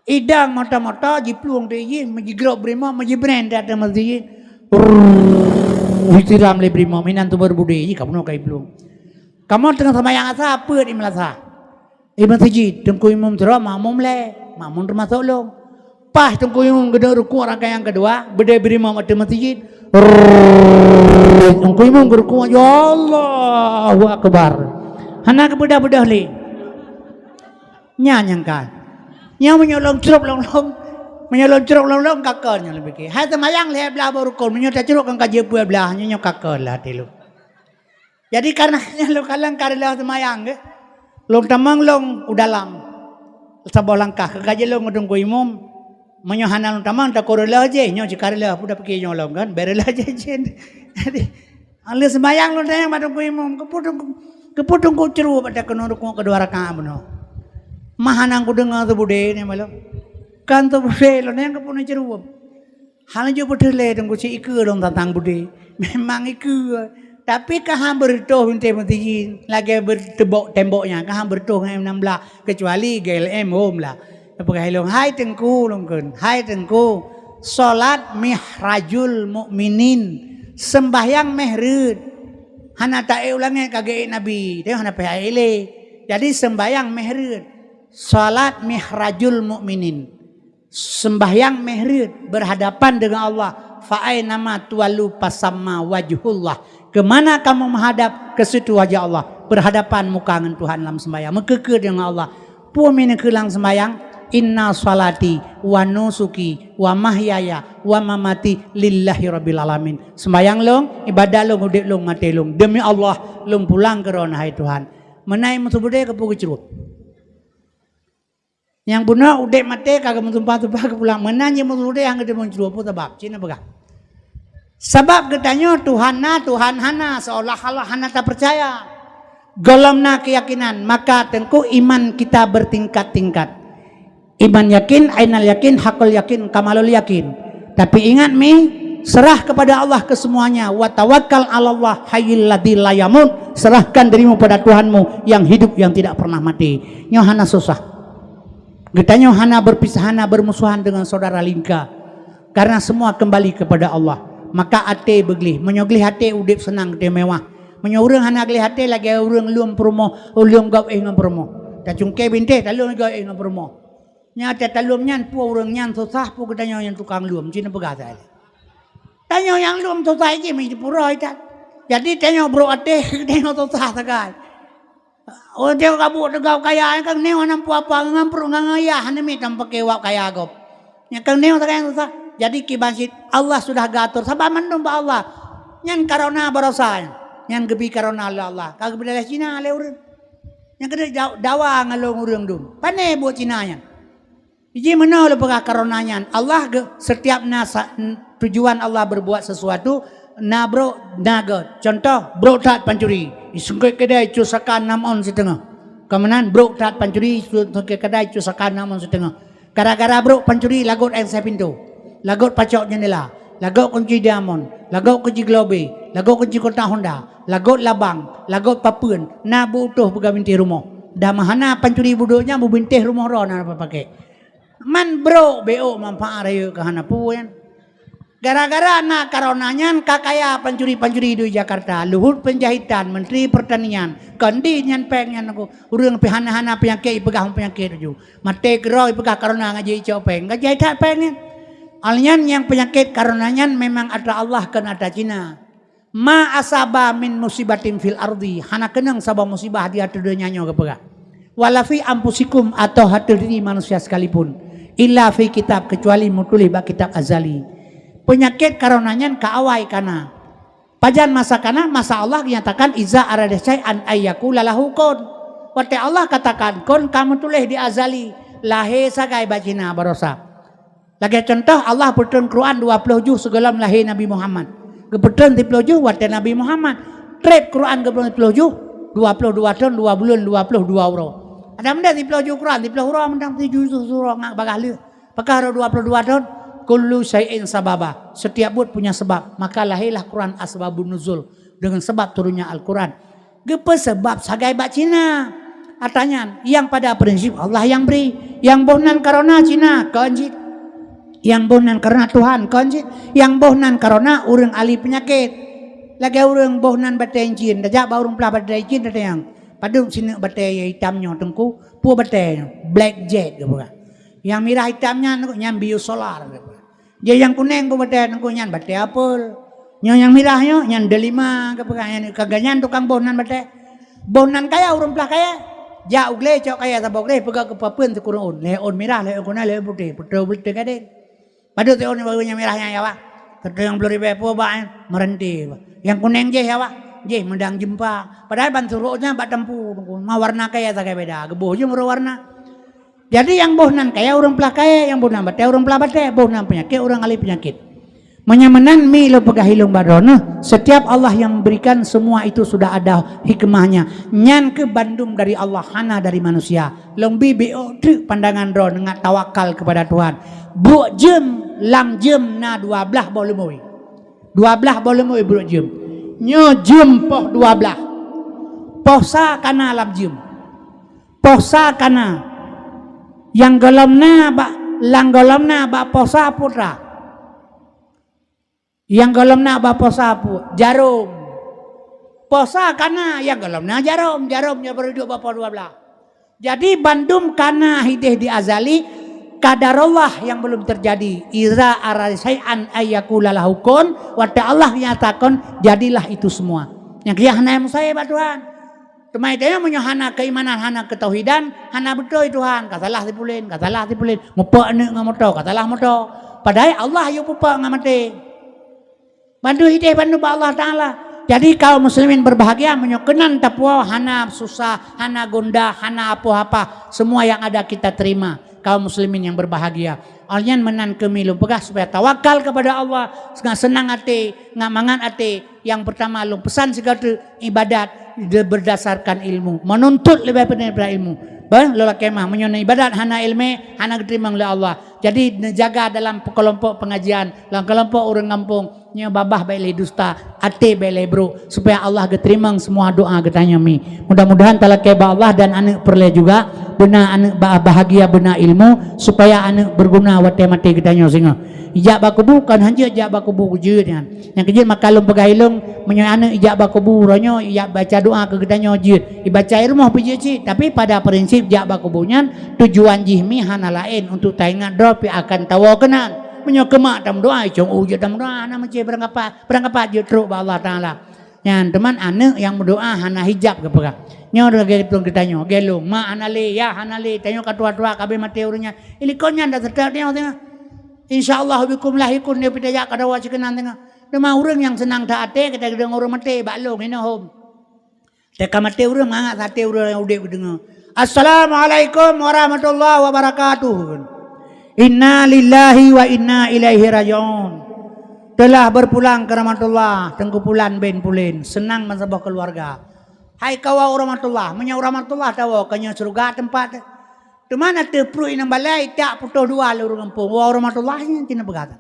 Idang moto-moto, jiplueng tu jih, meujigrok Brimob, meujibren di ateueh meuseujid. Brrrr, disiram lé Brimob, inan tu baru budé, jih ka bunoe ka iplueng. Kamoe teungoh seumayang asa, peuet di meulasa. Di meuseujid, Teungku Imum sidroe, makmum lhée, makmum teumasok lôn. Paih Teungku Imum geuduek rukuk rakaat nyang keudua, beudé Brimob ateueh meuseujid. Rrrrrr, Teungku Imum geurukuk, "Ya Allahu Akbar." Hana geubeudoh-beudoh lé. Nyan nyang ka. Nyoe meunyoe lôn crôb lôn-lôn, meunyoe lôn crôb lôn-lôn, ka kon nyoe lôn pike. Hai seumayang lhée blaih boh rukon, meunyoe tacrôb kan ka jeuet peuet blaih, nyoe, nyoe ka kon lah até lôn. Jadi, kareuna nyan lôn kalon ka reuloh seumayang, geuh. Lôn tamong lôn u dalam. Saboh langkah, keu ka jeuet lôn ngon Teungku Imum. Meunyoe hana lôn tamong, takot reuloh jih, nyoe cit ka reuloh, peue tapike nyoe lôn kan, bék reuloh jih jén. Jadi, lheueh seumayang lôn tanyong bak Teungku Imum, "Keupeue Teungku, keupeue Teungku crôb bak takeunoe rukuk keudua rakaat bunoe? Ma hana kudeungoe teubudé nyan bak lôn? Kan teubudé lôn nyan keupeue neucrôb?" Hana jeuet peuteulée Teungku, cit ikeue lôn tantang budé. Memang ikeue. Tapi ka han beureutoh bintéh meuseujid, lagée beureuteubok tembok nyan, ka han beureutoh ngon M enam belas, keucuali G L M hom lah. Peugah lôn, "Hai Teungku," lôn kheun, "Hai Teungku, solat mihrajul mukminin, seumbahyang méh reuet." Hana taék u langét ka geuék Nabi, teuh hana payah ék lé. Jadi seumbahyang méh reuet, solat mihrajul mukminin. Sembahyang méh rhët berhadapan dengan Allah. Fa ainama tuwallu fasamma wajhullah. Ke mana kamu menghadap, ke situ wajah Allah. Berhadapan muka ngon Tuhan lam sembahyang. Meukeukeuh dengan Allah. Peue mi neukeulang sembahyang? Inna salati wa nusuki wa mahyaya wa mamati lillahi rabbil alamin. Sembahyang lôn, ibadah lôn, udép lôn, maté lôn. Demi Allah, lôn pulang keu Droeneuh, hai Tuhan. Meunan meuseubut keu peue geucrôh. Nyang bunoe udép maté ka geumeutumpah-tumpah keu pulang. Meunan jih meuseubut nyang geuteumeung cit peue sabab. Cit na peugah. Sabab geutanyoe Tuhan na, Tuhan hana, seolah-olah hana tapeucaya. Gohlom na keuyakinan, maka teungku iman kita bertingkat-tingkat. Iman yakin, ainal yakin, hakul yakin, kamalul yakin. Tapi ingat mi, serah kepada Allah kesemuanya. Wa tawakkal 'alallah hayyil ladzi la yamut. Serahkan dirimu pada Tuhanmu yang hidup, yang tidak pernah mati. Nyoe hana susah. Geutanyoe hana berpisah, hana bermusuhan dengan saudara lingka. Karena semua kembali kepada Allah. Maka até beugleh. Meunyoe gleh até, udép seunang, até mewah. Meunyoe ureuëng hana gleh até, lagée ureuëng lom peurumoh, lom gob éh ngon peurumoh. Tacungké bintéh, talom gob éh ngon peurumoh. Nyan tatalom nyan, peue ureuëng nyan susah, peue geutanyoe nyang tukang lom, cit na peugah saja. Tanyoe nyang lom susah jih meusipuroe that. Jadi tanyoe brok até, tanyoe susah sagai. Oh, tanyoe ka buet teuga kaya, kan nyoe hana peue-apa, ngon pruet ngon ayah, hana miet tameupakè wab kaya gob. Nyang keuneuk sagai nyang susah. Jadi kiban cit Allah sudah geuatur, sabab mandum bak Allah. Nyan karona barosa nyan. Nyan geubri karona lé Allah. Ka geubri lé Cina lé ureuëng. Nyang keudeh da-, dawa ngon lôn ureuëng dum. Pané buet Cina nyan. Jih meunoe lôn peugah karona nyan. Allah ge-, setiap na sa-, n-, tujuan Allah berbuat sesuatu, na brok, na gét. Contoh, brok that pancuri. Isungkét keudai cut saka nam ôn siteungoh. Ka meunan, brok that pancuri, isungkét keudai cut saka nam ôn siteungoh. Gara-gara brok pancuri lagot ék asèe pintoe, lagot pacok jeundela, lagot kunci diamond, lagot kunci globe, lagot kunci kotak honda, lagot labang, lagot papeuen, na beu-utoh peugah bintéh rumoh. Dah meuhana pancuri budok nyan beubintéh rumoh droe na paké. Man brok beu manfaat rayeuk ka hana peue nyan. Gara-gara na karona nyan ka kaya pancuri-pancuri di Jakarta, Luhut Panjaitan, Menteri Pertanian, kon di nyan péng nyan ureuëng pih hana-hana peunyakét ipeugah peunyakét laju. Maté keudroe ipeugah karona ngaji icok péng, ngaji that péng nyan. Alnyan nyang peunyakét karona nyan memang atra Allah kon atra Cina. Ma asaba min musibatin fil ardi, hana keunong saboh musibah di ateueh donya nyoe geupeugah. Wala fi anfusikum, atau ateueh diri manusia sekalipun, illa fi kitab, kecuali meutuléh bak kitab azali. Peunyakét karona nyan ka awai kana. Pajan masa kana, masa Allah nyatakan, "Iza arada syai'an ayyakula lahu kun." Watée Allah katakan kun, ka meutuléh di azali, lahé sagai bak Cina barosa. Lagée contoh, Allah peutreun Quran dua ploh juh sigohlom lahé Nabi Muhammad. Geupeutrön siploh juh watée Nabi Muhammad. Treb Quran geupeutrön siploh juh, dua ploh dua thon, dua buleuen, dua ploh dua uroe. Ada meunan siploh juh Quran, siploh uroe mantong, tujoh juh uroe ngat bagaih lheueh. Pakon rot dua ploh dua thon? Kullu syai'in sababa. Setiap buet punya sebab. Maka lahirlah Quran asbabun nuzul, dengan sebab turunnya Al-Quran. Geupeusabab sagai bak Cina. Atra nyan, nyang pada prinsip Allah nyang bri. Nyang boh nan karona Cina, kon cit. Nyang boh nan karona Tuhan, kon cit. Nyang boh nan karona ureuëng ahli peunyakét. Lagée ureuëng boh nan batée incin, tajak bak ureuëng peulaih batée incin, tatanyong, "Padub sineuk batée nyang itam nyoe, Teungku?" "Peue batée nyoe?" "Black jet," geupeugah. "Nyang mirah itam nyan, nyan biosolar," geupeugah. Jih nyang kuneng peue batée, Teungku? "Nyan batée apel." "Nyoe nyang mirah nyoe, nyan delima," geupeugah. "Nyan ka geuh nyan tukang boh nan batée." Boh nan kaya ureuëng peulaih kaya. Jak u glé cok kaya saboh glé, peugah keu papeuen sikureueng ôn. Lhée ôn mirah, lhée ôn kuneng, lhée ôn putéh. Peutrön beutôi gadeng. Padub siôn baru nyang mirah nyan ya, Wak? Peutrön nyang ploh ribée peue bak nyan, meuranté. Nyang kuneng jih ya, Wak? Jih meudang jeumpa. Padahai ban surok nyan bak tampu, Teungku. Ma warna kaya sagai beda. Geuboh jih meurok warna. Jadi nyang boh nan kaya ureuëng peulaih kaya, nyang boh nan batée ureuëng peulaih batée, boh nan peunyakét ureuëng ahli peunyakét. Meunyoe meunan mi lôn peugah ilôn bak droeneuh, setiap Allah yang memberikan semua itu sudah ada hikmahnya. Nyan keuh bandum dari Allah, hana dari manusia. Lôn bi biôk treuk pandangan droeneuh ngat tawakal kepada Tuhan. Brok jeuem, lam jeuem na dua blaih boh leumui. Dua blaih boh leumui brok jeuem. Nyoe jeuem poh dua blaih. Poh sa kana lam jeuem. Poh sa kana. Nyang gohlom na bak, nyang gohlom na bak poh sa putra. Nyang gohlom na bak poh sa pu-, jarom. Poh sa kana, nyang gohlom na jarom. Jarom nyoe baru duek bak poh dua blaih. Jadi bandum kana hideh di azali, Qadarullah yang belum terjadi. Iza arada syai'an ayyakula lahu kun, watèe Allah nyatakan, jadilah itu semua. Nyang keu nyan hana mustahil bak Tuhan. Teuma tanyoe meunyoe hana keimanan, hana keutauhidan, hana beutôi Tuhan, ka salah si pulen, ka salah si pulen. Mupok aneuk ngon moto, ka salah moto. Padahai Allah yue pupok ngon maté. Bandum idéh bandum bak Allah Taala. Jadi kaum muslimin berbahagia meunyoe keunan tapuwoe hana susah, hana gundah, hana apoh-apah. Semua yang ada kita terima. Kaum muslimin yang berbahagia. Awak nyan meunan keuh mi lôn peugah supaya tawakal kepada Allah, ngat seunang até, ngat mangat até. Yang pertama lôn peusan sigoe teuk ibadat de-, berdasarkan ilmu, menuntut leubeh pandai daripada ilmu. Bah, lôn lakèe meu'ah, meunyoe ibadat hana ileumèe, hana geuteurimong lé Allah. Jadi neujaga dalam kelompok pengajian, dalam kelompok ureueng gampông, nyoe babah bèk lé dusta, até bèk lé brôk, supaya Allah geuteurimong semua doa geutanyoe mi. Mudah-mudahan talakèe bak Allah dan aneuk peureulèe juga, beuna aneuk ba-, bahagia, beuna ilmu, supaya aneuk berguna watèe maté geutanyoe singoh. Ijak bak kubu kon hanjeuet jak bak kubu jeuet nyan. Nyang keu jeuet maka lôn peugah ilôn, meunyoe aneuk ijak bak kubu uroe nyoe, ijak baca doa keu geutanyoe jeuet, ibaca i rumoh pih jeuet cit, tapi pada prinsip jak bak kubu nyan tujuan jih mi hana laén untuk taingat droe pih akan tawoe keunan. Meunyoe keu mak tameudoa, i cong u jeuet tameudoa, hana meucé barangkapat, barangkapat jeuet trok bak Allah Taala. Nyan teuma aneuk nyang meudoa hana hijab geupeugah. Nyoe lagèe tuan geutanyoe, lagèe lôn, mak hana lé, yah hana lé, tanyoe ka tuha-tuha ka abéh maté ureueng nyan. Ilikot nyan dak seutôt nyoe teungoh. Insya Allah bikum lahikun, nyoe pih tajak ka dawa sikeunan teungoh. Teuma ureueng nyang seunang that até, ka tadeungoe ureueng maté bak lôn, hinoe hom. Teuka maté ureueng, mangat até ureueng nyang udép geudeungoe, "Assalamualaikum warahmatullahi wabarakatuh." "Inna lillahi wa inna ilaihi raji'un." Telah berpulang ke rahmatullah, Teungku Pulan bin Pulen, seunang meusaboh keuluwarga. Hai kawa u rahmatullah, meunyoe u rahmatullah tawoe, ka nyoe syeuruga teumpat. Teuma na teuh pruet inong balai, tak putôh dua lé ureueng gampông, wa u rahmatullah nyan cit na peugah.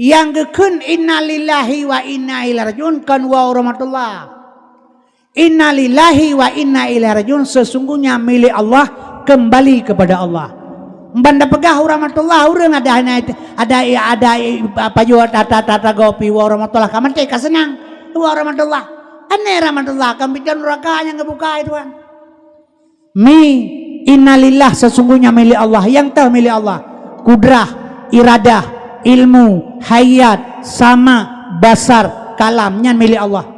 Nyang geukheun inna lillahi wa inna ilaihi raji'un kon wa rahmatullah. Inna lillahi wa inna ilaihi raji'un, sesungguhnya milik Allah, kembali kepada Allah. Ban tapeugah wa rahmatullah, ureueng ada hana, ada, ada pajoh tata, tata gopi wa rahmatullah, ka maté ka seunang. Wa rahmatullah. Aneh rahmatullah, kan pintoe nuraka nyang geubuka, Tuhan. Mi, innalillah, sesungguhnya milik Allah, nyang teuh milik Allah. Kudrah, iradah, ilmu, hayat, sama, basar, kalam, nyan milik Allah.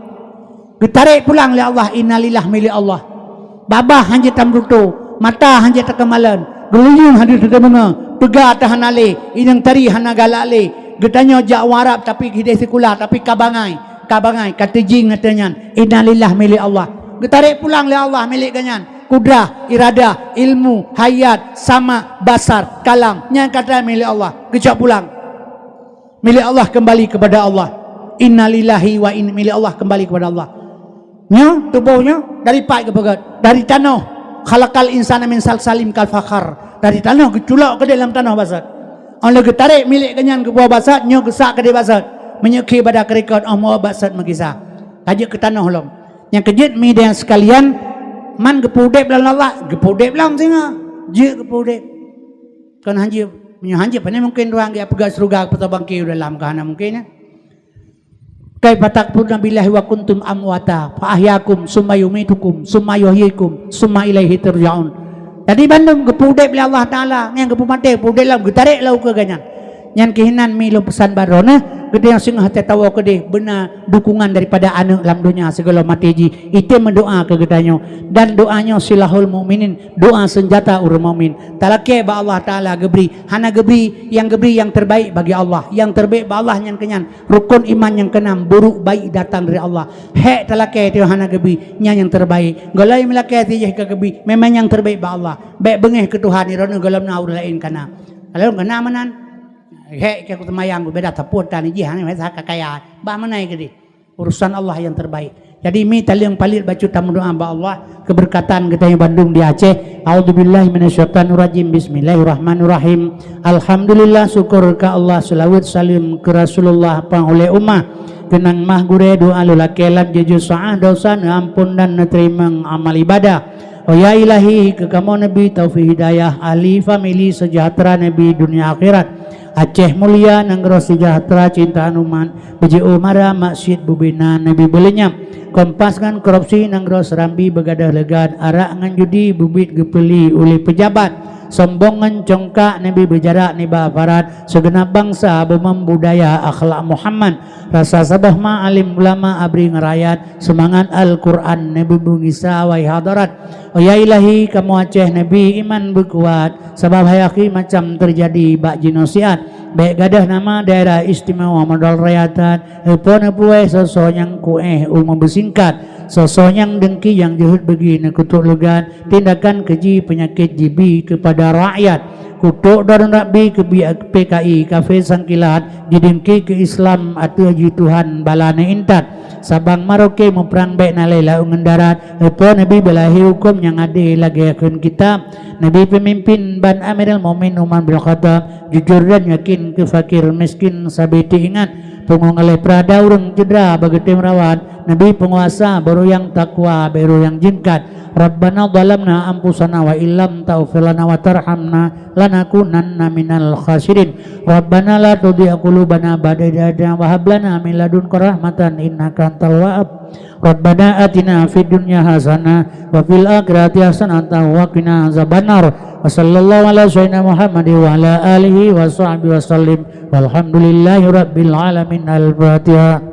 Geutarek pulang lé Allah, innalillah milik Allah. Babah hanjeuet tameututoe, mata hanjeuet takeumalon, geulunyueng hanjeuet teudeungoe, teuga teuh hana lé, inong tari hana galak lé. Geutanyoe jak u Arab tapi hideh sikula, tapi ka bangai, ka bangai, ka teujing ateueh nyan. Innalillah milik Allah. Geutarek pulang lé Allah milik geuhnyan. Kudrah, iradah, ilmu, hayat, sama, basar, kalam, nyan ka trok milik Allah. Geucok pulang. Milik Allah kembali kepada Allah. Innalillahi wa in-, milik Allah kembali kepada Allah. Nyoe, tuboh nyoe, dari pat geupeugöt? Dari tanoh. Khalaqal insana min salsalin kal fakhar. Dari tanoh geuculok keudeh lam tanoh basat. Óh lheueh geutarek milik geuhnyan geuboh basat, nyoe geusak keudeh basat. Meunyoe khé bada keurikot, óh meu basat meugisa. Ka jeuet keu tanoh lom. Nyang keu jeuet mi dan sekalian, man geupeu udeb lom Allah, geupeu udeb lom singoh. Jeuet geupeu udeb. Kon hanjeuet, meunyoe hanjeuet, pane mungken ureueng geupeugah syeuruga, geupeuteuh bangke u dalam, ka hana mungken, ya. Kaifa takfuruna billahi wa kuntum amwata fa ahyakum summa yumitukum summa yuhyikum summa ilaihi turja'un. Jadi bandum geupeu udeb lé Allah Taala, nyang geupeu maté, geupeu udeb lom, geutarek lom keu geuhnyan. Nyan keuh inan mi lôn peusan bak droeneuh, geutanyoe singoh tatawoe keudeh beuna dukungan daripada aneuk lam donya sigohlom maté jih. Item meudoa keu geutanyoe, dan doa nyoe silahul mukminin, doa senjata ureueng mukmin. Talakée bak Allah Taala geubri, hana geubri, nyang geubri nyang terbaik bagi Allah. Nyang terbaik bak Allah nyan keuh nyan. Rukun iman nyang keunam, buruk baik datang dari Allah. Hék talakée teuh hana geubri, nyan nyang terbaik. Gohlom meulakée teuh jih ka geubri, memang nyang terbaik bak Allah. Bék beungéh keu Tuhan, droeneuh gohlom na ureueng laén ka na. Gohlom ka na meunan. Hék keu seumayang beda tapot tan jih, hana masa ka kaya. Bah meunan keudeh. Urusan Allah yang terbaik. Jadi mi taleueng paleuet bacut tameudoa bak Allah, keberkatan geutanyoe bandum di Aceh. A'udzubillahi minasyaitonirrajim. Bismillahirrahmanirrahim. Alhamdulillah, syukur keu Allah, seulaweuet saleuem keu Rasulullah, pang ulée ummah. Keunong mah gurée doa lôn lakée lam jeuet saah, dosa neuampon dan neuteurimong amal ibadah. Oh ya Ilahi, keu kamoe neubri taufik hidayah, ahli famili seujahteura neubri dunia akhirat. Aceh mulia, nanggroe seujahteura, cinta umat, beujiôh mara, maksiet bubena, neubri beuleunyab. Kompas ngon korupsi, nanggroe Serambi beugadôh leugat, arak ngon judi, beubiet geupeuli uleh peujabat. Sombong ngon congkak Nabi beujarak nibak parat, sigeunab bansa beumeubudaya akhlak Muhammad. Rasa saboh ma alim ulama abri ngon rakyat, seumangat Al-Qur'an Nabi beugisa wai hadarat. Oh ya Ilahi, kamoe Aceh Nabi iman beukuat, sabab hai akhi macam teujadi bak jinosiat. Bék gadôh nama daerah istimewa modal raya that, eupo neupuéh soe-soe nyang kuéh u meubeusingkat, soe-soe nyang deungki nyang jeuhet beugi neukutok leugat, tindakan keuji peunyakét jibi keupada rakyat. Kutok droe Rabbi keu P K I kafé sangkilat, jideungki keu Islam ateueh jih Tuhan bala neuintat. Sabang Maroke muprang bék na lé laôt ngon darat, eupo Nabi beulahé huköm nyang adé lagée kheun kitab. Nabi peumimpin ban Amirul Mukminin Umar bin Khattab, jujur dan yakin keu fakir miskin sabe teuingat. Pungo ngaleh peurada ureuëng cedera bak geutem rawat. Nabi peunguasa barô nyang takwa barô nyang jingkat. Rabbana zalamna anfusana wa illam taghfir lana wa tarhamna lanakunanna minal khasirin. Rabbana la tuzigh qulubana ba'da idh hadaytana wa hab lana min ladunka rahmatan innaka antal wahhab. Rabbana atina fid dunya hasanah wa fil akhirati hasanatan wa qina azabannar. Wa sallallahu ala sayyidina Muhammad wa ala alihi wa sahbihi wa sallim. Walhamdulillahi rabbil alamin. Al-Fatihah.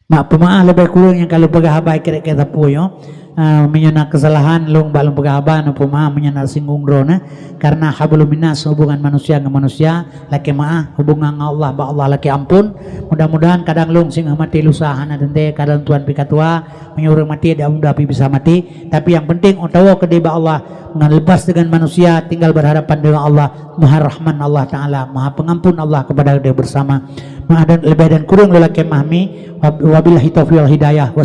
Mak peumaáh leubeh kureueng nyang ka lôn peugah haba krek-krek sapeue nyoe. Ah, meunyoe na keusalahan lôn bak lôn peugah haba, na peumaáh meunyoe na singgung droe na. Karena hablum minnas, hubungan manusia ngon manusia, lakée maáh, hubungan ngon Allah bak Allah lakée amphon. Mudah-mudahan kadang lôn singoh maté lusa hana teuntée, kadang Tuhan pih ka tuha, meunyoe ureuëng maté dak muda pih bisa maté. Tapi nyang penting utawa keudeh bak Allah, ngon leubas deungon manusia, tinggal berhadapan dengan Allah. Maha Rahman Allah Taala, Maha Pengampun Allah kepada geutanyoe bersama. Maaf dan leubeh dan kureueng lôn lakée maáh mi. Wab-, wabillahi taufiq wal hidayah.